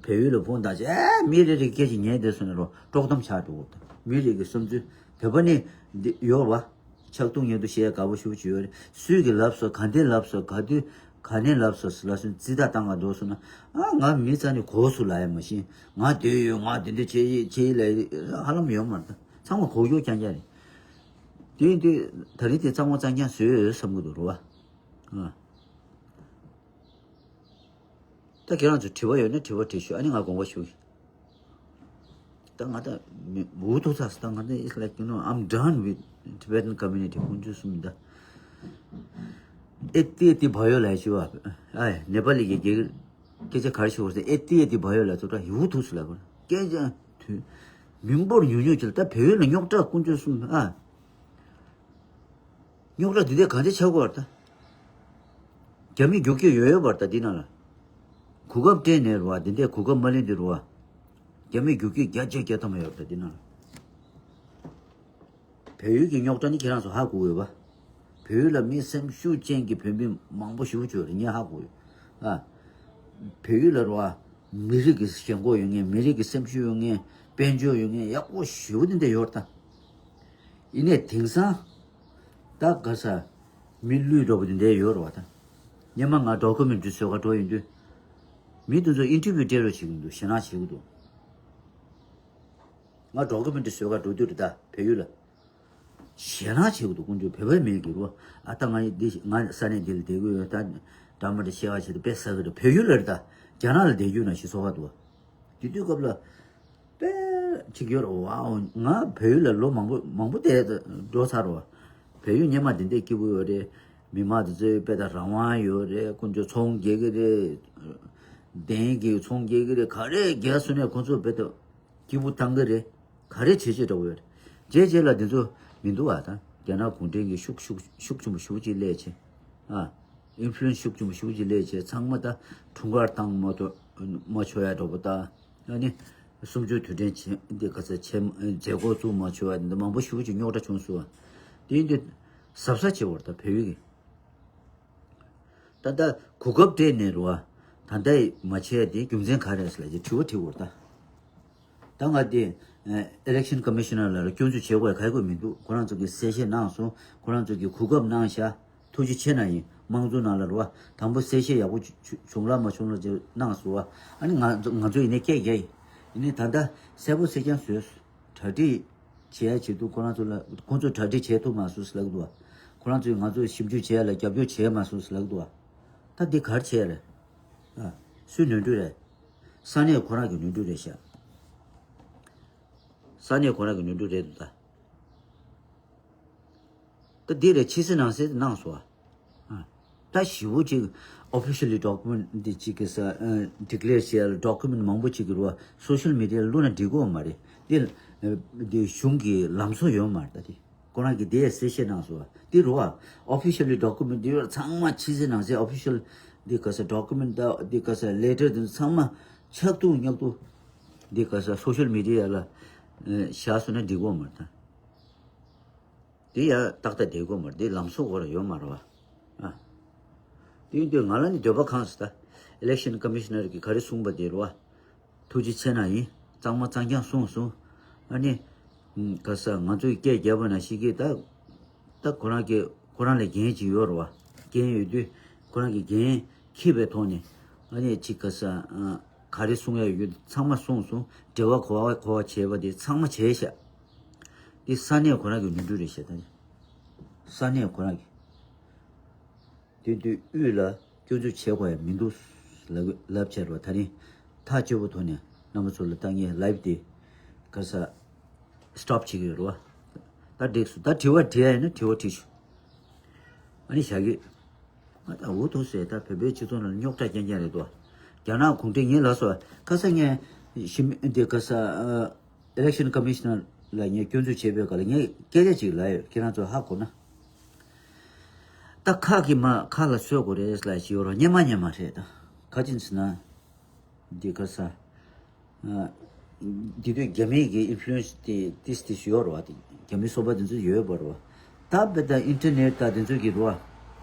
བལ་ཡུལ་ལ་ཕོན་བཏང་བྱས། ཨེ། མི་རེ་རེ་གི་སྐད་ཆ་ཉན་བསྡད་སོང་ན་རོ་དཀྲོག་གཏམ་ཆགས་འགྲོ་གི་རེད། མི་རེ་གི་བསམ་ཚུལ་བོད་པ་ནི་འདི་ཡོད་བ། ཆགས་ཐུག་ཉན་ཐུག་བཤད་དགའ་པོ་ཞེ་པོ་ཅིག་ཡོད་རེད། སུས་གི་ལབ་སོང་། ག་འདི་ལབ་སོང་། ག་དུས་ག་ནས་ལབ་སོང་ཟེར་ལབ་སོང་། རྩིས་རྟགས་བཏང་ག་འགྲོ་སོང་ན། ཨ། ང་མི་རྩ་ནས་གོ་སོང་ལབ་ཡ་མ་གཞི། ང་འདོད་ཡོད། ང་འདི་འདྲ་བྱེད་ཡི་བྱེད་ཡི་ལབ་ཡ་ཧ་ལམ་ཡོད་མ་རེད། ཚང་མ་གོ་རྒྱུ་རྐྱང་རྐྱང་རེད། དེ་ཡིན་དུས་ད་རིང་དེ་གཙང་མ་གཙང་རྐྱང་བཟོས་ཡོད་བསམ་གི་འདུག་རེད་བ། ཨ། ད་ཁྱེད་རང་ཚོ་དྲི་བ་ཡོད་ན་དྲི་བ་དྲིས་ཤོག་ཨ་ནི་ང་དགོངས་པ་ཞུ་གི། ད་ང་ད་མི་འུ་ཐུག་ཚར་སོང་། ད་ང་ད་it's like, you know, I'm done with Tibetan community. ཀུན་སྤྱོད་གསུམ་ད། ཨེ་ཏི་ཨེ་ཏི་བ་ཡོ་ལ་ཞུ་བ། ཨ་ནེ་པ་ལི་གི་སྐད་ཆ་ག་རེ་ཞུ་བ་ཟེར། ཨེ་ཏི་ཨེ་ཏི་བ་ཡོ་ལ་ཚོ་ད་ཡུ་ཐུག་སུ་ལ་གོ་སྐད་ཆ་དུས་མི་འབོར་ཉུང་ཉུང་ཅིག་ལ་ད་བལ་ཡུལ་ལ་རྙོག་དྲ་ཀུན་སྤྱོད་གསུམ་ཨ། རྙོག་དྲ་འདི་འདྲ་གང་ཆེ་ཆགས་དགོས་བར་ད། རྒྱ་མི་རྒྱུག་ཁྱི་ཡོད་ཡོད་བར་ད་འདི་ནང་ལ། གོ་སྐབས་སྤྲད་ནས་རུ་བ་འདི་འདྲའི་གོ་སྐབས་མ་ལེན་འདི་རུ་བ། རྒྱ་མི་རྒྱུག་ཁྱི་བརྒྱ་ཆ་བརྒྱ་ཐམ་ཡོད་བར་ད་འདི་ནང་ལ། བལ་ཡུལ་གྱི་རྙོག་དྲ་ནི་ཁྱེད་རང་ཚོ་ཧ་གོ་ཡོད་པ། བལ་ཡུལ་ལ་མི་སེམས་ཤུགས་ཅན་གྱི་བོད་མི་མང་པོ་ཞེ་པོ་ཅིག་ཡོད་རེད་ངས་ཧ་གོ་ཡོད། ཨ། བལ་ཡུལ་ལ་རུ་བ། མི་རིགས་ཀྱི་ཞེན་ཁོག་ཡོད་མཁན་མི་རིགས་ཀྱི་སེམས་ཤུགས་ཡོད་མཁན་དཔལ་འབྱོར་ཡོད་མཁན་ཡག་པོ་ཞེ་པོ་འདི་འདྲ་ཡོད་རེད་ད། ཡིན་ནའི་དེང་སང་། ད་ག་ས། མི་བླུས་འགྲོ་བ་དེ་འདྲ་ཡོད་རེད་བ་ད། སྔོན་མ་ང་ཌོ་ཀུ་མེན་ཊི་རི་བཟོ་ག་འགྲོ་ཡོང་དུས། མི་དེ་ཚོ་ཨིན་ཊར་བིའུ་སྤྲད་རོགས་བྱེད་ཀྱི་འདུག་ཞེད་སྣང་བྱེད་ཀྱི་འདུག་ང་ཌོ་ཀུ་མེན་ཊི་རི་བཟོ་ག་འགྲོ་དུས་རེད་ད་བལ་ཡུལ་ལ། ཞེད་སྣང་བྱེད་ཀྱི་འདུག་ཀུན་སྤྱོད་བོད་པའི་མི་གི་རུ། ཨ་ད་ང་འདི་ང་ས་གནས་འདི་ལ་བསྡད་ཀྱི་ཡོད་ད། འདྲ་མི་འདྲ་བཤད་པ་བྱེད་དུ་དཔེ་ཟ་གི་རེད་བལ་ཡུལ་ལ་རེད་ད། རྒྱ་ནག་ལ་བསྡད་རྒྱུ་ན་ཞེས་བཟོ་ག་འདུག་བ། དེ་དུས་སྐབས་ལ། དཔེ་ཅིག་ཡོད་རེད་བ། ང་བལ་ཡུལ་ལ་ལོ་མང་པོ་མང་པོ་བསྡད་འགྲོ་ཚར་རེད་བ། བལ་ཡུལ་སྔོན་མ་དེ་འདྲའི་སྐྱིད་པོ་ཡོད་རེད། མི་མང་དེ་ཚོའི་དཔེ་དང་རང་དབང་ཡོད་རེད། དཀོན་མཆོག་ཚོང་རྒྱག་གི་རེད། བདེན་གི་ཚོང་རྒྱག་གི་རེད། ག་རེ་རྒྱག་སོང་ནས་ཁོང་ཚོ་དཔེ་དང་སྐྱིད་པོ་བཏང་གི་རེད། ག་རེ་བྱེད་བྱེད་འདྲ་བོ་ཡོད་རེད། རྗེས་རྗེས་ལ་དེ་ཚོ་མི་འདུག་བ་དང་རྒྱ་ནག་གུང་ཁྲན་གྱི་ཤུགས་ཤུགས་ཤུགས་ཆེན་པོ་ཞེ་པོ་ཅིག་སླེབས་བྱས། ཨ། ཨིན་ཕུ་ལུ་ཨེན་སི་ཤུགས་ཆེན་པོ་ཞེ་པོ་ཅིག་སླེབས་བྱས་ཚང་མ་ད་འཁྲུངས་སྐར་བཏང་མ་ཐུབ་མ་ཆོག་ཡ་འདྲ་བོ་ད། ཨ་ནི། གསུམ་བཅུའི་དུས་དྲན་བྱེད་འདི་ག་ཚོད་བྱེད་མཛད་སྒོ་བཙུགས་མ་ཆོག་ཡ་འདི་མང་པོ་ཞེ་པོ་ཅིག་རྙོག་དྲ་བྱུང་སོང་བ། དེ་ཡིན་དུས། གཟབ་གཟབ་བྱེད་དགོས་རེད་ད་བལ་ཡུལ་གྱི། ད་ལྟ་གོ་སྐབས་སྤྲད་ནས་རུ་བ། ད་ལྟ་མ་བྱས་དེ་རྒྱུ་མཚན་ག་རེ་རེད་ཟེར་ལ་ཅིག་དྲི་བ་དྲི་དགོས་རེད་ད། ད་ང་དེ། ཨེ་ལེག་ཤན་ཀོ་མི་ཤི་ནར་ལ་སྐྱོན་འཛུགས་བྱེད་དགོས་ག་གི་མི་འདུག་ཁོ་རང་ཚོ་གི་གསལ་བཤད་གནང་སོང་། ཁོ་རང་ཚོ་གི་གོ་སྐབས་གནང་ཤག་ཐུགས་རྗེ་ཆེ་གནང་ཡིན། དམངས་གཙོ་ནང་ལ་རུ་བ། དང་པོ་གསལ་བཤད་ཡག་པོ་བྱུང་ལ་མ་བྱུང་ལ་ཅིག་གནང་སོང་བ། ཨ་ནི་ང་ཚོ་ང་ཚོ་ཡིན་ནའི་སྐད་རྒྱག་ཡིན། ཡིན་ནའི་ད་ལྟ་གསལ་པོ་གསལ་རྐྱང་བཟོས། གྲ་སྒྲིག་བྱེད་ཡ་ཆེད་དུ་ཁོ་རང་ཚོ་ལ་ཁོང་ཚོ་གྲ་སྒྲིག་བྱེད་ཐུབ་མ་སོང་ཟེར་ལབ་འདུག་ཁོ་རང་ཚོས་ང་ཚོ་ཞིབ་འཇུག་བྱེད་ཡ་ལ་རྒྱབ་སྐྱོར་བྱེད་མ་སོང་ཟེར་ལབ་འདུག་ད་འདི་ག་རེ་བྱས་རེད། ཨ། སུའི་ནོར་འཁྲུལ་རེད། ས་གནས་ཁོ་རང་གི་ནོར་འཁྲུལ་རེད་ཤག་ས་གནས་ཁོ་རང་གི་ནོར་འཁྲུལ་རེད་འདུག་ད། ད་འདི་རེད་ཕྱི་གསལ་ནང་གསལ་གནང་སོང་ཨ། ད་ཞེ་པོ་ཅིག་officially document འདི་ཅིག་གི་ས་declare བྱས་ལ་document མང་པོ་ཅིག་གི་རུ་བ་social media ལ་བླུགས་ན་འགྲིག་གི་ཡོད་མ་རེད། འདི་འདི་གཞུང་གི་ལམ་སྲོལ་ཡོད་མ་རེད་ད་དེ། ཁོ་རང་གི་དེ་གསལ་བཤད་གནང་སོང་བ། འདི་རུ་བ་officially document འདི་ཚང་མ་ཕྱི་གསལ་ནང་གསལ་official འདི་ག་ས་document ད་འདི་ག་ས་letter འདི་ཚང་མ་ཆག་ཏུ་ཉག་ཏུ་འདི་ག་ས་social media ལ་བཞག་སོང་ན་འགྲིག་གི་ཡོད་མ་རེད་ད། དེ་ཡང་ཏག་ཏག་བསྡད་དགོས་མ་རེད། དེ་ལམ་སྲོལ་སྐོར་ཡོད་མ་རེད་བ། ཨ། དེ་ཡིན་དུས་ང་ལ་ནི་འདོད་པ་ཁེངས་སོང་ད། election commissioner གིས་ག་རེ་གསུངས་པ་དེ་རེད་བ། ཐུགས་རྗེ་ཆེ་གནང་ཡིན། གཙང་མ་གཙང་རྐྱང་གསུངས་སོང་། ཨ་ནི། ག་ས་ང་ཚོས་སྐད་རྒྱབ་པ་ནང་བཞིན་གྱི་ད། ད་ཁོ་རང་གི་ཁོ་རང་ལ་འགན་ཅིག་ཡོད་རེད་བ། འགན་ཡོད་དུས་ཁོ་རང་གི་འགན་འཁྱེར་བའི་ཐོག་ནས་ཨ་ནི་ཅིག་ག་ས་ག་རེ་གསུང་ཡ་ཡོད་ཚང་མ་གསུངས་སོང་། འབྲེལ་བ་ག་པར་ག་པར་བྱས་པ་དེ་ཚང་མ་བྱས་ཤག་འདི་ས་གནས་ཁོ་རང་གི་ནོར་འཁྲུལ་རེད་ཤག་ད་ནི། ས་གནས་ཁོ་རང་གི་དེ་དུས་དབུས་ལ་སྐྱོན་འཛུགས་བྱེད་དགོས་ཡ་མི་འདུག་ལབ་ལབ་བྱས་རོ། ད་རིང་ཐག་གཅོད་པོ་ཐོག་ནས་རྣམ་པ་ཚོ་ལ་ལྟ་ངན་live དེ་ག་ས་stop བྱེད་ཀྱི་ཡོད་རེད་བ། ད་འགྲིག་སོང་། ད་དྲི་བ་དྲི་ཡ་ཡིན་ན་དྲི་བ་དྲིས་ཤོག་ཨ་ནི་བཞག་གི་ང་ད་འུ་ཐུག་ཟེར། ད་བོད་པའི་སྤྱི་ཚོགས་ནང་ལ་རྙོག་དྲ་རྐྱང་རྐྱང་རེད་དོ། རྒྱ་ནག་གུང་ཁྲན་ངས་ལབ་སོང་། ཁ་སང་ངས་ཞི་མི་འདི་ག་ས་election commissioner ལ་ངས་སྐྱོན་འཛུགས་བྱས་པའི་སྐབས་ལ་ངས་སྐད་ཆ་ཅིག་ལབ་ཡོད། ཁྱེད་རང་ཚོ་ཧ་གོ་ན། ད་ཁ་གི་མ་ཁ་ལ་གསོད་དགོས་རེད་ལབ་ཞིག་ཡོད་རོགས། སྙན་མ་སྙན་མ་རེད་ད། ག་ཅི་ཟེར་ན། འདི་ག་ས། ཨ། འདི་དུས་རྒྱ་མི་གི་influence དེ་ཏིས་ཏིས་ཡོད་རེད་བ། དེ་རྒྱ་མི་སོ་པ་དེ་ཚོ་ཡོད་པ་རེད་བ། ད་བེ་ད་internet ད་དེ་ཚོ་གི་རེད་བ། བོད་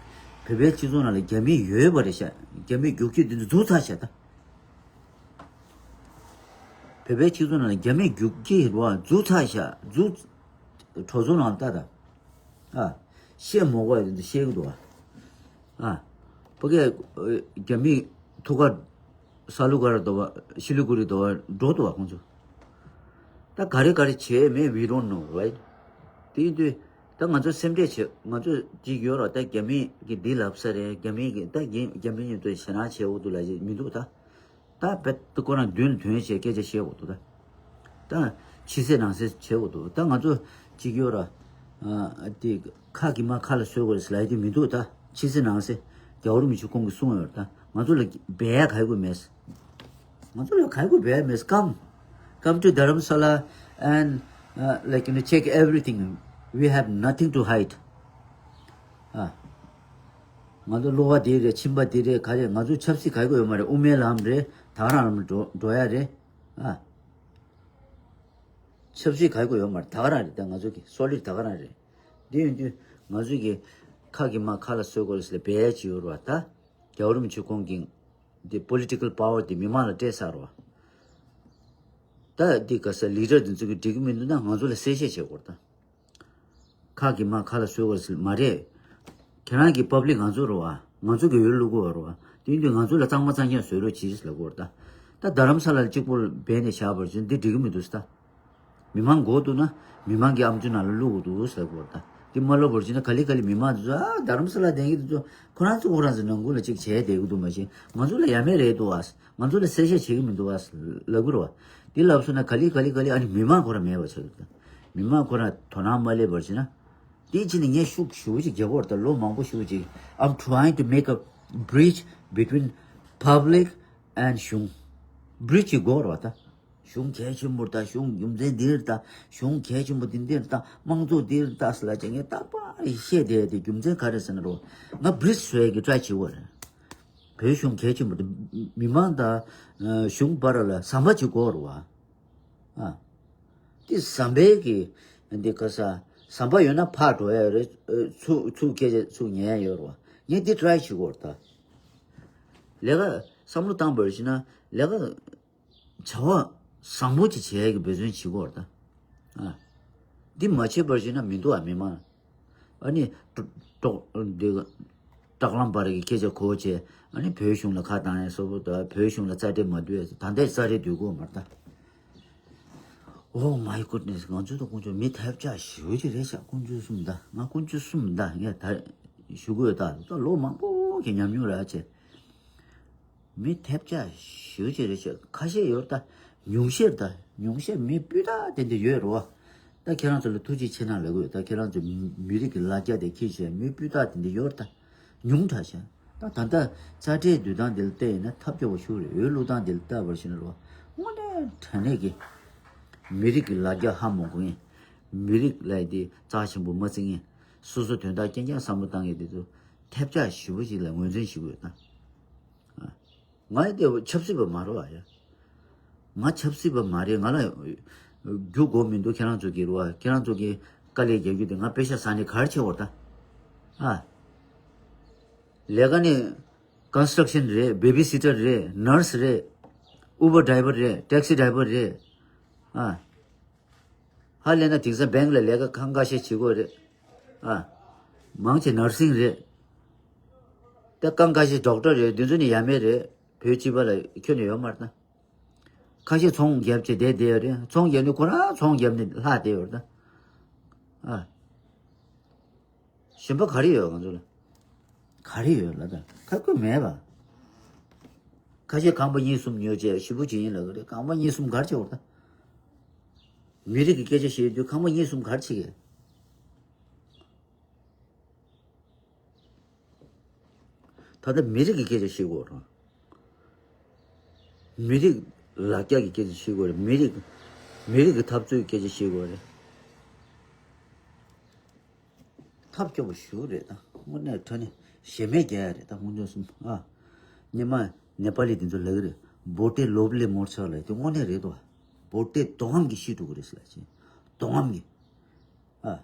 པའི་སྤྱི་ཚོགས་ནང་ལ་རྒྱ་མི་ཡོད་པ་རེད་ཤག་རྒྱ་མི་རྒྱུག་ཁྱི་དེ་ཚོ་རྫུ་ཚར་ཤག་ད། བོད་པའི་སྤྱི་ཚོགས་ནང་ལ་རྒྱ་མི་རྒྱུག་ཁྱི་རེད་བ། རྫུ་ཚར་ཤག་རྫུ། གྲོ་ཚོ་ནང་ལ་ལྟ་ད། ཨ། བཤད་མོ་གོ་ཡ་དེ་ཚོ་བཤད་གི་འདུག་བ། ཨ། ཕ་གི་རྒྱ་མི་ཐུག་ག་ས་ལུ་ག་ར་དོ་བ་ཤི་ལི་གུ་རི་དོ་བ་འགྲོ་དོ་བ་ཁོང་ཚོ། ད་ག་རེ་ག་རེ་བྱས་མེད་we don't know right། དེ་ཡིན་དུས་ད་ང་ཚོ་སེམས་ཁྲལ་བྱེད། ང་ཚོ་ཅིག་ཡོད་ར། ད་རྒྱ་མི་གི་འདི་ལབ་ས་རེད། རྒྱ་མི་གི་ད་རྒྱ་རྒྱ་མི་ཉིད་དུ་ཞེད་སྣང་བྱེད་འོག་ཏུ་ལ་ཅིག་མི་འདུག་ད། ད་བེད་དུ་ཁོ་རང་མདུན་ལ་ཐོན་བྱས་སྐད་ཆ་བཤད་འོག་ཏུ་ད། ད་ཕྱི་གསལ་ནང་གསལ་བྱེད་འོག་ཏུ་ད་ང་ཚོ་ཅིག་ཡོད་ར། ཨ། དེ་ཁ་གི་མ་ཁ་ལ་གསོད་དགོས་རེད་ལབ་ཡ་དེ་མི་འདུག་ད། ཕྱི་ཚེ་ནང་ཚེ་རྒྱལ་བ་རིན་པོ་ཆེ་ཁོང་གིས་གསུངས་ཡོད་ད། ང་ཚོ་ལ་བས་ག་གུ་མེད། ང་ཚོ་ལ་ག་གུ་བས་མེད། Come, come to Dharamsala and, uh, like, you know, check everything. We have nothing to hide. ཨ། ང་ཚོ་གློ་བ་དེ་རེད། མཆིན་པ་དེ་རེད། ག་རེད། ང་ཚོ་ཆབ་སྲིད་ག་གུ་ཡོད་མ་རེད། དབུ་མའི་ལམ་རེད། ད་ག་རང་ལམ་འགྲོ་འགྲོ་ཡ་རེད། ཨ། ཆབ་སྲིད་ག་གུ་ཡོད་མ་རེད། ད་ག་རང་རེད། ད་ང་ཚོ་གི་སོ་ལིཌ་ད་ག་རང་རེད། དེ་ཡིན་དུས་ང་ཚོ་གི་ཁ་གི་མ་ཁ་ལ་སོས་དགོས་ཟེར་བས་ཅི་ཡོད་རེད་བ། ད་རྒྱལ་བ་རིན་པོ་ཆེ་ཁོང་གིས་འདི་པོ་ལི་ཊི་ཀལ་པ་ཝར་འདི་མི་མང་ལ་སྤྲད་ཚར་བ། ད་འདི་ག་ས་ལི་ཌར་འདི་ཚོ་གི་འགྲིག་གི་མི་འདུག་ན་ང་ཚོ་ལ་གསལ་བཤད་བྱེད་དགོས་རེད་ད། ཁ་གི་མ་ཁ་ལ་སོས་དགོས་ཟེར་མ་རེད། ཁྱེད་རང་གི་པབ་ལིག་ང་ཚོ་རེད་བ། ང་ཚོ་གི་འོས་བླུག་དགོས་རེད་བ། དེ་ཡིན་དུས་ང་ཚོ་ལ་གཙང་མ་གཙང་རྐྱང་བཟོས་རོགས་གྱིས་ལབ་དགོས་རེད་ད། ད་རྡ་རམ་ས་ལ་གཅིག་པོ་འབད་ནས་བཞག་པར་བྱས་འདི་འགྲིག་གི་མི་འདུག་ཟེར་ད། མི་མང་དགོས་འདུག་ན་མི་མང་གི་ཨམ་ཅོག་ནང་ལ་བླུག་དགོས་འདུག་ཟེར་དགོས་རེད་ད། འདི་མ་ལབ་པར་བྱས་ན་ག་ལེ་ག་ལེ་མི་མང་དེ་ཚོ་ཨ་རྡ་རམ་ས་ལ་བསྡད་མཁན་དེ་ཚོ་ཁོ་རང་ཚོ་ཁོ་རང་ཚོ་ནང་ཁུལ་ལ་གཅིག་བྱས་བསྡད་ཀྱི་འདུག་མ་གཞི་ང་ཚོ་ལ་ཡ་མེད་རེད་འདུག་ཨ། ང་ཚོ་ལ་གསལ་བཤད་བྱེད་ཀྱི་མི་འདུག་བ་ལབ་ཀྱི་རེད་བ། འདི་ལབ་སོང་ན་ག་ལེ་ག་ལེ་ག་ལེ་ཨ་ནི་མི་མང་ཁོ་རང་མེད་པ་ཆགས་ཀྱི་འདུག་མི་མང་ཁོ་རང་དོ་སྣང་མ་སླེབས་པར་བྱས་ན། དེའི་ཕྱི་ནས་ངས་ཤུགས་ཞེ་པོ་ཅིག་རྒྱག་གི་ཡོད་རེད་ད། ལོ་མང་པོ་ཞེ་པོ་ཅིག I'm trying to make a bridge between public and གཞུང་། བྷི་རིཇ་ཅིག་དགོས་རེད་བ་ད། གཞུང་གལ་ཆེན་པོ་རེད་ད། གཞུང་རྒྱུ་མཚན་འདི་རེད་ད། གཞུང་གལ་ཆེན་པོ་འདི་འདི་རེད་ད། དམངས་གཙོ་འདི་རེད་ད་ཟེར་ལབ་བྱས་ངས་རྟག་པར་བཤད་བསྡད་དེ་རྒྱུ་མཚན་ག་རེ་ཟེར་ན་རོ། ང་བྷི་རིཇ་བཟོ་ཡས་ཀྱི་ཊ་རའི་བྱེད་ཀྱི་ཡོད་རེད། བོད་གཞུང་གལ་ཆེན་པོ་འདི་མི་མང་དང་གཞུང་བར་ལ་ཟམ་པ་ཅིག་དགོས་རེད་བ། ཨ། དེ་ཟམ་པའི་གི་འདི་ག་ས་ཟམ་པ་ཡོད་ན་ཕར་འགྲོ་ཡ་ཡོད་རེད། ཚུར་ཚུར་སྐད་ཆ་ཚུར་ཉན་ཡ་ཡོད་རེད་བ། ངས་འདི་ཊ་རའི་བྱེད་ཀྱི་ཡོད་རེད་ད། ལས་ཀ་བསམ་བློ་བཏང་བར་བྱས་ན་ལས་ཀ་བྱ་བ་བཟང་པོ་ཅིག་བྱེད་ཡ་གི་འབད་བརྩོན་བྱེད་ཀྱི་ཡོད་རེད་ད། ཨ། འདི་མ་བྱས་པར་བྱས་ན་མི་འདུག་ཨ་མི་མང་། ཨ་ནི། ཀྲོ་ཀྲོ་འདི་ག་བྲག་ལམ་བར་གྱི་སྐད་ཆ་གོ་བྱས། ཨ་ནི་བོད་གཞུང་ལ་ཁ་བཏང་ཡས་སོགས་པོ་དང་བོད་གཞུང་ལ་རྩ་འགྲན་མ་བསྡུས་ཡས་ད་ལྟའི་རྩ་འགྲན་བསྡུས་དགོས་མ་རེད་ད། Oh my goodness། ང་ཚོ་དང་དཀོན་མཆོག་མི་ཐབས་ཆག་ཞེ་པོ་ཅིག་རེད་ཤག་དཀོན་མཆོག་གསུམ་ད་ང་དཀོན་མཆོག་གསུམ་ད་ངས་ད་ཞུ་དགོས་ད་ད་ལོ་མང་པོ་གི་ཉམས་མྱོང་རག་བྱས། མི་ཐབས་ཆག་ཞེ་པོ་ཅིག་རེད་ཤག་ཁ་ཤས་ཡོད་ད། ཉུང་ཤས་ད། ཉུང་ཤས་མི་སྤུས་དག་དེ་འདྲ་ཡོད་རེད་བ། ད་ཁྱེད་རང་ཚོ་ལ་ཐུགས་རྗེ་ཆེ་གནང་ལབ་དགོས། ད་ཁྱེད་རང་ཚོ་མི་རིགས་ཀྱི་ལ་རྒྱ་དེ་འཁྱེར་བྱས་མི་སྤུས་དག་དེ་འདྲ་ཡོད་ད། ཉུང་དྲགས་ཤག་ད་ད་ལྟ་རྩ་ཁྲལ་བསྡུ་སྟངས་འདི་ལ་བལྟས་ཡིན་ན་ཐབས་སྐྱོ་པོ་ཞིག་རེད། འོས་བླུག་སྟངས་འདི་ལ་བལྟ་བར་ཞིག་ན་རེད་བ། དངོས་གནས་དྲང་གནས་ཀྱི་མི་རིགས་ཀྱི་ལ་རྒྱ་ཧ་མ་གོ་མཁན། མི་རིགས་ལ་དེ་རྩ་ཆེན་པོ་མ་བརྩི་མཁན། སོ་སོ་དོན་དག་རྐྱང་རྐྱང་བསམ་བློ་བཏང་མཁན་དེ་ཚོ་ཐབས་ཆག་ཞེ་པོ་ཞིག་ལ་ངོས་འཛིན་ཞུ་དགོས་ད། ང་ཡི་དེ་ཆབ་སྲིད་པ་མ་རེད་བ་ཡ། ང་ཆབ་སྲིད་པ་མ་རེད། ང་ལ་རྒྱུ་དགོས་མི་འདུག་ཁྱེད་རང་ཚོ་གི་རེད་བ། ཁྱེད་རང་ཚོ་གི་དཀའ་ལས་རྒྱག་རྒྱུ་དེ་ང་པེ་ཤ་ཟ་ནས་ག་རེ་བྱེད་དགོས་ད། ཨ། ལས་ཀ་ནི་ཀོན་སི་ཊྲག་ཤན་རེད། བེ་བི་སི་ཊར་རེད། ནར་སི་རེད། ཨུ་བར་ཌ་རའི་བར་རེད། ཊེག་སི་ཌ་རའི་བར་རེད། ཨ། ཧ་ལས་ན་དེང་སང་བེང་ལ་ལས་ཀ་ཁང་ཁ་ཤས་བྱེད་དགོས་རེད། ཨ། མང་ཆེ་ནར་སིང་རེད། ད་ཁང་ཁ་ཤས་ཌོག་ཊར་རེད། དེ་ཚོ་ནི་ཡ་མེད་རེད། བོད་སྤྱི་པ་ལ་ཁྱོན་ནས་ཡོད་མ་རེད་ད། ཁ་ཤས་ཚོང་བརྒྱབ་བྱས་བསྡད་བསྡད་ཡོད་རེད། ཚོང་བརྒྱབ་ནས་ཁོ་རང་ཚོང་བརྒྱབ་ནས་ལྷག་བསྡད་ཡོད་རེད་ད། ཨ། གཞན་པ་ག་རེ་ཡོད་ང་ཚོ་ལ། ག་རེ་ཡོད་ལ་ད་ཁ་ཁོས་མེད་པ། ཁ་ཤས་ཁང་པ་གཉིས་གསུམ་ཉོས་བྱས་ཞེ་པོ་ཅིག་ཡིན་ལབ་ཀྱི་རེད། ཁང་པ་གཉིས་གསུམ་ག་རེ་བྱེད་དགོས་ད། མི་རིགས་ཀྱི་སྐད་ཆ་བཤད་དུས་ཁང་པ་གཉིས་གསུམ་ག་རེ་བྱེད་ཀྱི། ད་ལྟ་མི་རིགས་ཀྱི་སྐད་ཆ་བཤད་དགོས་རེད། མི་རིགས་ལ་རྒྱ་གི་སྐད་ཆ་བཤད་དགོས་རེད། མི་རིགས་མི་རིགས་ཀྱི་འཐབ་རྩོད་ཀྱི་སྐད་ཆ་བཤད་དགོས་རེད། ཐབས་སྐྱོ་པོ་ཞེ་པོ་རེད་ད། དངོས་གནས་དྲང་གནས་ཞེ་མེད་རྒྱག་ཡ་རེད་ད། དངོས་གནས་སུ་ཨ། སྔོན་མ་ནེ་པ་ལི་དེ་ཚོ་ལབ་ཀྱི་རེད། བོ་ཊེ་ལོབ་ལེ་མོར་ཆ་ལབ་དེ་དངོས་གནས་རེད་དོ། བོ་ཊེ་དོ་སྒམ་གྱིས་ཤི་འགྲོ་གི་རེད་ཟེར་ལབ་ཅིང་། དོ་སྒམ་གྱིས། ཨ།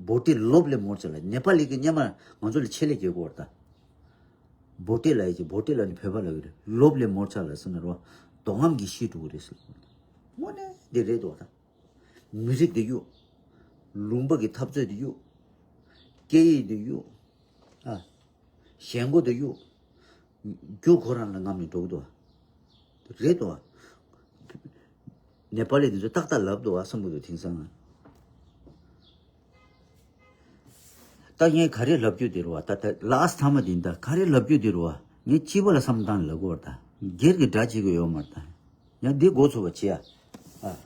བོ་ཊེ་ལོབ་ལེ་མོར་ཆ་ལབ་ནེ་པ་ལི་གི་སྔོན་མ་ང་ཚོ་ལ་ཆེད་ལས་རྒྱག་གི་ཡོད་རེད་ད། བོ་ཊེ་ལབ་ཡ་ཅིག་བོ་ཊེ་ལབ་ནི་བོད་པ་ལབ་ཀྱི་རེད། ལོབ་ལེ་མོར་ཆ་ལབ་ཟེར་ན་རོ། དོ་སྒམ་གྱིས་ཤི་འགྲོ་གི་རེད་ཟེར་ལབ། དངོས་གནས་འདི་རེད་དོ་ད། མི་རིགས་དེ་གཡུག་ལུང་པ་གི་འཐབ་རྩོད་དེ་གཡུག་སྐད་ཡིག་དེ་གཡུག་ཨ། ཞེན་ཁོག་དེ་གཡུག་རྒྱུ་ཁོ་རང་ལ་རྔམ་ནས་འགྲོ་གི་འདུག་བ། རེད་དོ། ནེ་པ་ལི་དེ་ཚོ་ཏག་ཏག་ལབ་འདུག་བ་བསམ་གི་འདུག་དེང་སང་། ད་ངས་ག་རེ་ལབ་རྒྱུ་དེ་རེད་བ། ད་ད་ལཱ་སི་ཊི་ཐ་མ་དེ་ཡིན་ད། ག་རེ་ལབ་རྒྱུ་དེ་རེད་བ། ངས་སྤྱི་པ་ལ་བསམ་བཏང་ལབ་དགོས་བ་ད། སྒེར་གྱི་དགྲ་བྱེད་ཀྱི་ཡོད་མ་རེད་ད། ཡང་འདི་འགོ་ཚུགས་པ་བྱེད་ཡ། ཨ།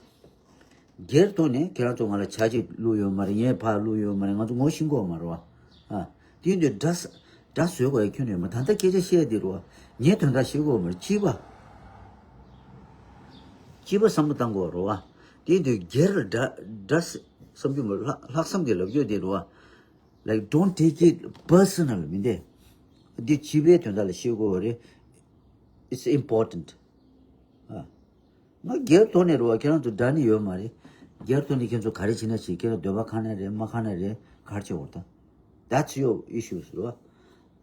སྒེར་ཐོག་ནས་ཁྱེད་རང་ཚོ་ང་ལ་ཆ་ཅིག་བླུགས་ཡོད་མ་རེད། ངས་ཕར་བླུགས་ཡོད་མ་རེད། ང་ཚོ་ངོ་ཤེས་ཀྱི་ཡོད་མ་རེད་བ། ཨ། དེ་འདི་འདྲ་ས་འདྲ་བཟོས་དགོས་ཡ་ཁྱོན་ནས་མ། ད་ལྟ་སྐད་ཆ་བཤད་དེ་རུ་བ། ངའི་དོན་དག་བཤད་དགོས་མ་རེད། སྤྱི་པ། སྤྱི་པ་བསམ་བློ་བཏང་དགོས་རུ་བ། དེ་འདི་སྒེར་འདྲ་འདྲ་བསམ་རྒྱུ་མ། ལྷག་ལྷག་བསམ་གྱི་ལབ་རྒྱུ་དེ་རུ་བ། Like, don't take it personal. མི་འདི་འདི་སྤྱི་པའི་དོན་དག་ལ་བཤད་དགོས་པ་རེད། It's important. ཨ། ང་སྒེར་ཐོག་ནས་རུ་བ་ཁྱེད་རང་ཚོ་འདྲ་ནི་ཡོད་མ་རེད། སྒེར་ཐོག་ནས་ཁྱེད་ཚོ་ག་རེ་བྱེད་ན་བྱེད། ཁྱེད་རང་འདོད་པ་ཁ་ན་རེད་མ་ཁ་ན་རེད། ག་རེ་བྱེད་འོར་ད། That's your issues རུ་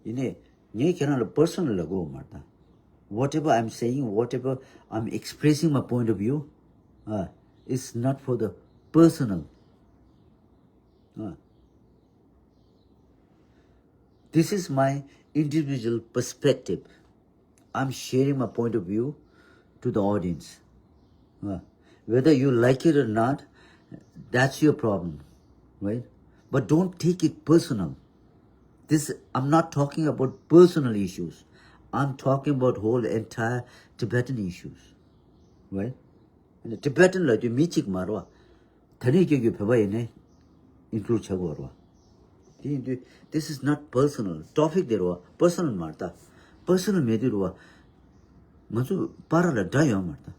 བ། ཡིན་ནའི་ངས་ཁྱེད་རང་ལ་personal ལབ་དགོས་མ་རེད་ད། Whatever I'm saying, whatever I'm expressing my point of view, uh, it's not for the personal. Uh, this is my individual perspective. I'm sharing my point of view to the audience. Uh, whether you like it or not, that's your problem, right? But don't take it personal. This, I'm not talking about personal issues. I'm talking about whole entire Tibetan issues, right? Tibetan ལབ་དུས་མི་གཅིག་མ་རེད་བ། ད་ནས་སྐྱེ་རྒྱུ་བོད་པ་ཡིན་ནའི་include བྱ་དགོས་རེད་བ། དེ་ཡིན་དུས་this is not personal. Topic དེ་རེད་བ། Personal མ་རེད་ད། Personal མེད་དུས་རེད་བ། ང་ཚོ་བར་ལ་འདྲ་ཡོད་མ་རེད་ད།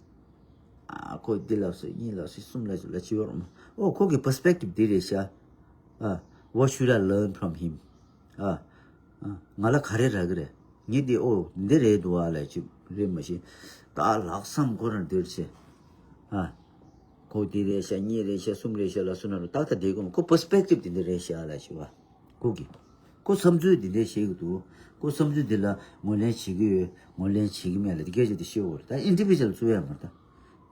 ཨ། ཁོ་འདི་ལབ་སོང་། གཉིས་ལབ་སོང་། གསུམ་ལབ་སོང་། ལབ་ཅི་ཡོད་རེད་མ། ཨོ། ཁོ་གི་perspective འདི་རེད་ཤག་ཨ། What should I learn from him? ཨ། ཨ། ང་ལ་ག་རེ་རག་གི་རེད། ངས་འདི། ཨོ། འདི་རེད་འདུག་ཨ་ལབ་ཅིག་རེད་མ་གཞི། ད་ལྷག་བསམ་ཁོ་རང་འདིར་བྱས། ཨ། ཁོ་འདི་རེད་ཤག་གཉིས་རེད་ཤག་གསུམ་རེད་ཤག་ལབ་སོང་ན་རུ་ཏག་ཏག་བསྡད་དགོས་མ། ཁོ་perspective འདི་འདི་རེད་ཤག་ལབ་ཅིག་བ། ཁོ་གི། ཁོ་བསམ་ཚུལ་འདི་འདྲ་བཤད་ཀྱི་འདུག་ཁོ་བསམ་ཚུལ་འདི་ལ་ངོས་ལེན་བྱེད་ཀྱི་ཡོད། ངོས་ལེན་བྱེད་ཀྱི་མེད་ལ་འདི་སྐད་ཆ་འདི་བཤད་འོར། ད་individual བཙུགས་ཡ་མ་རེད་ད།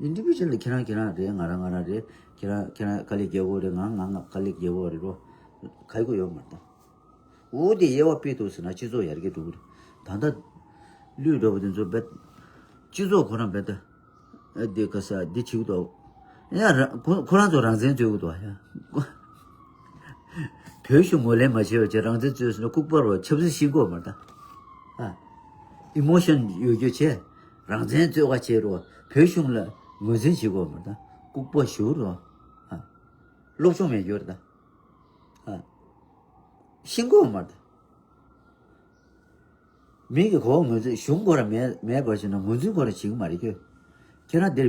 Individual ལ་ཁྱེད་རང་ཁྱེད་རང་རེད། ང་རང་ང་རང་རེད། ཁྱེད་རང་ཁྱེད་རང་དཀའ་ལས་རྒྱག་དགོས་རེད། ང་ང་ང་དཀའ་ལས་རྒྱག་དགོས་རེད་རོ། ག་ཡི་གོ་ཡོད་མ་རེད་ད། འོ་དེ་དབྱེ་བ་སྤེལ་ཐུབ་ཟེར་ན་སྤྱི་ཚོགས་ཡར་རྒྱས་འགྲོ་གི་རེད། ད་ལྟ་ལུས་འགྲོ་བ་དེ་ཚོ་བེད། སྤྱི་ཚོགས་ཁོ་རང་བེད་ད། ཨ། དེ་ག་ས་འདི་བྱེད་ཀྱི་འདུག་ཡ། ར་ཁོ་ཁོ་རང་ཚོ་རང་བཙན་རྩོད་ཀྱི་འདུག་ཡ། བོད་གཞུང་ངོས་ལེན་མ་བྱས་པ་བྱས་རང་བཙན་རྩོད་ཟེར་ན་ལྐུགས་པ་རེད་བ། ཆབ་སྲིད་ཤེས་ཀྱི་ཡོད་མ་རེད་ད། ཨ། Emotion ཡོད་རྒྱུ་བྱས་རང་བཙན་རྩོད་ག་བྱས་རེད་བ། བོད་གཞུང་ལ་ངོས་འཛིན་བྱེད་ཀྱི་ཡོད་མ་རེད་ད། ལྐུགས་པ་ཞེ་པོ་རེད་བ། ཨ། སློབ་སྦྱོང་མེད་རྒྱུ་རེད་ད། ཨ། ཤེས་ཀྱི་ཡོད་མ་རེད་ད། མི་གི་གོ་བ་ངོས་འཛིན། གཞུང་ཁོ་རང་མེད་མེད་པར་བྱས་ན་ངོས་འཛིན་ཁོ་རང་བྱེད་ཀྱི་མ་རེད་ཁྱོད། ཁྱེད་རང་འདིར་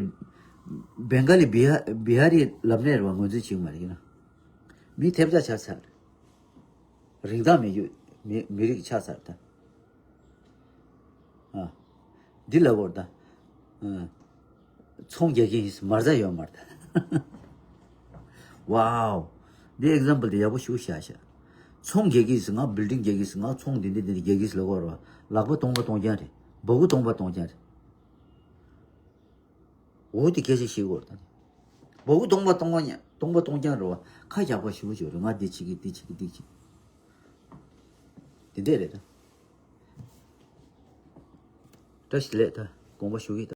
བེང་ག་ལི་བི་ཧ་བི་ཧ་རི་ལབ་ནས་རེད་བ། ངོས་འཛིན་བྱེད་ཀྱི་མ་རེད་ཁྱེད་རང་། མི་ཐེབས་རྩ་ཆགས་ཚར། རིན་ཐང་མེད་རྒྱུ། མི་མི་རིགས་ཆགས་ཚར་ད། ཨ། འདི་ལབ་དགོས་རེད་ད། ཨ། ཚོང་རྒྱག་གིན་ཡིན། མ་རྩ་ཡོད་མ་རེད་ད། Wow. འདི་example དེ་ཡག་པོ་ཞེ་པོ་བཞག་ཤག་ཚོང་རྒྱག་གིན་ཡིན། ང་building རྒྱག་གིན་ཡིན། ང་ཚོང་འདི་འདི་འདི་འདི་རྒྱག་གིན་ཡིན་ལབ་དགོས་རེད་བ། ལག་པ་སྟོང་པ་སྟོང་རྐྱང་རེད། སྦ་ཁུག་སྟོང་པ་སྟོང་རྐྱང་རེད། འོ་དེ་སྐད་ཆ་བཤད་དགོས་རེད་ད། སྦ་ཁུག་སྟོང་པ་སྟོང་པ་སྟོང་རྐྱང་རེད་བ། ཁ་རྒྱག་པ་ཞེ་པོ་ཅིག་རེད། ང་འདི་བྱེད་ཀྱི་འདི་བྱེད་ཀྱི་འདི་བྱེད་ཀྱི། དེ་འདྲས་རེད་ད། བཀྲ་ཤིས་བདེ་ལེགས། ད་དགོངས་པ་ཞུ་གི་ད།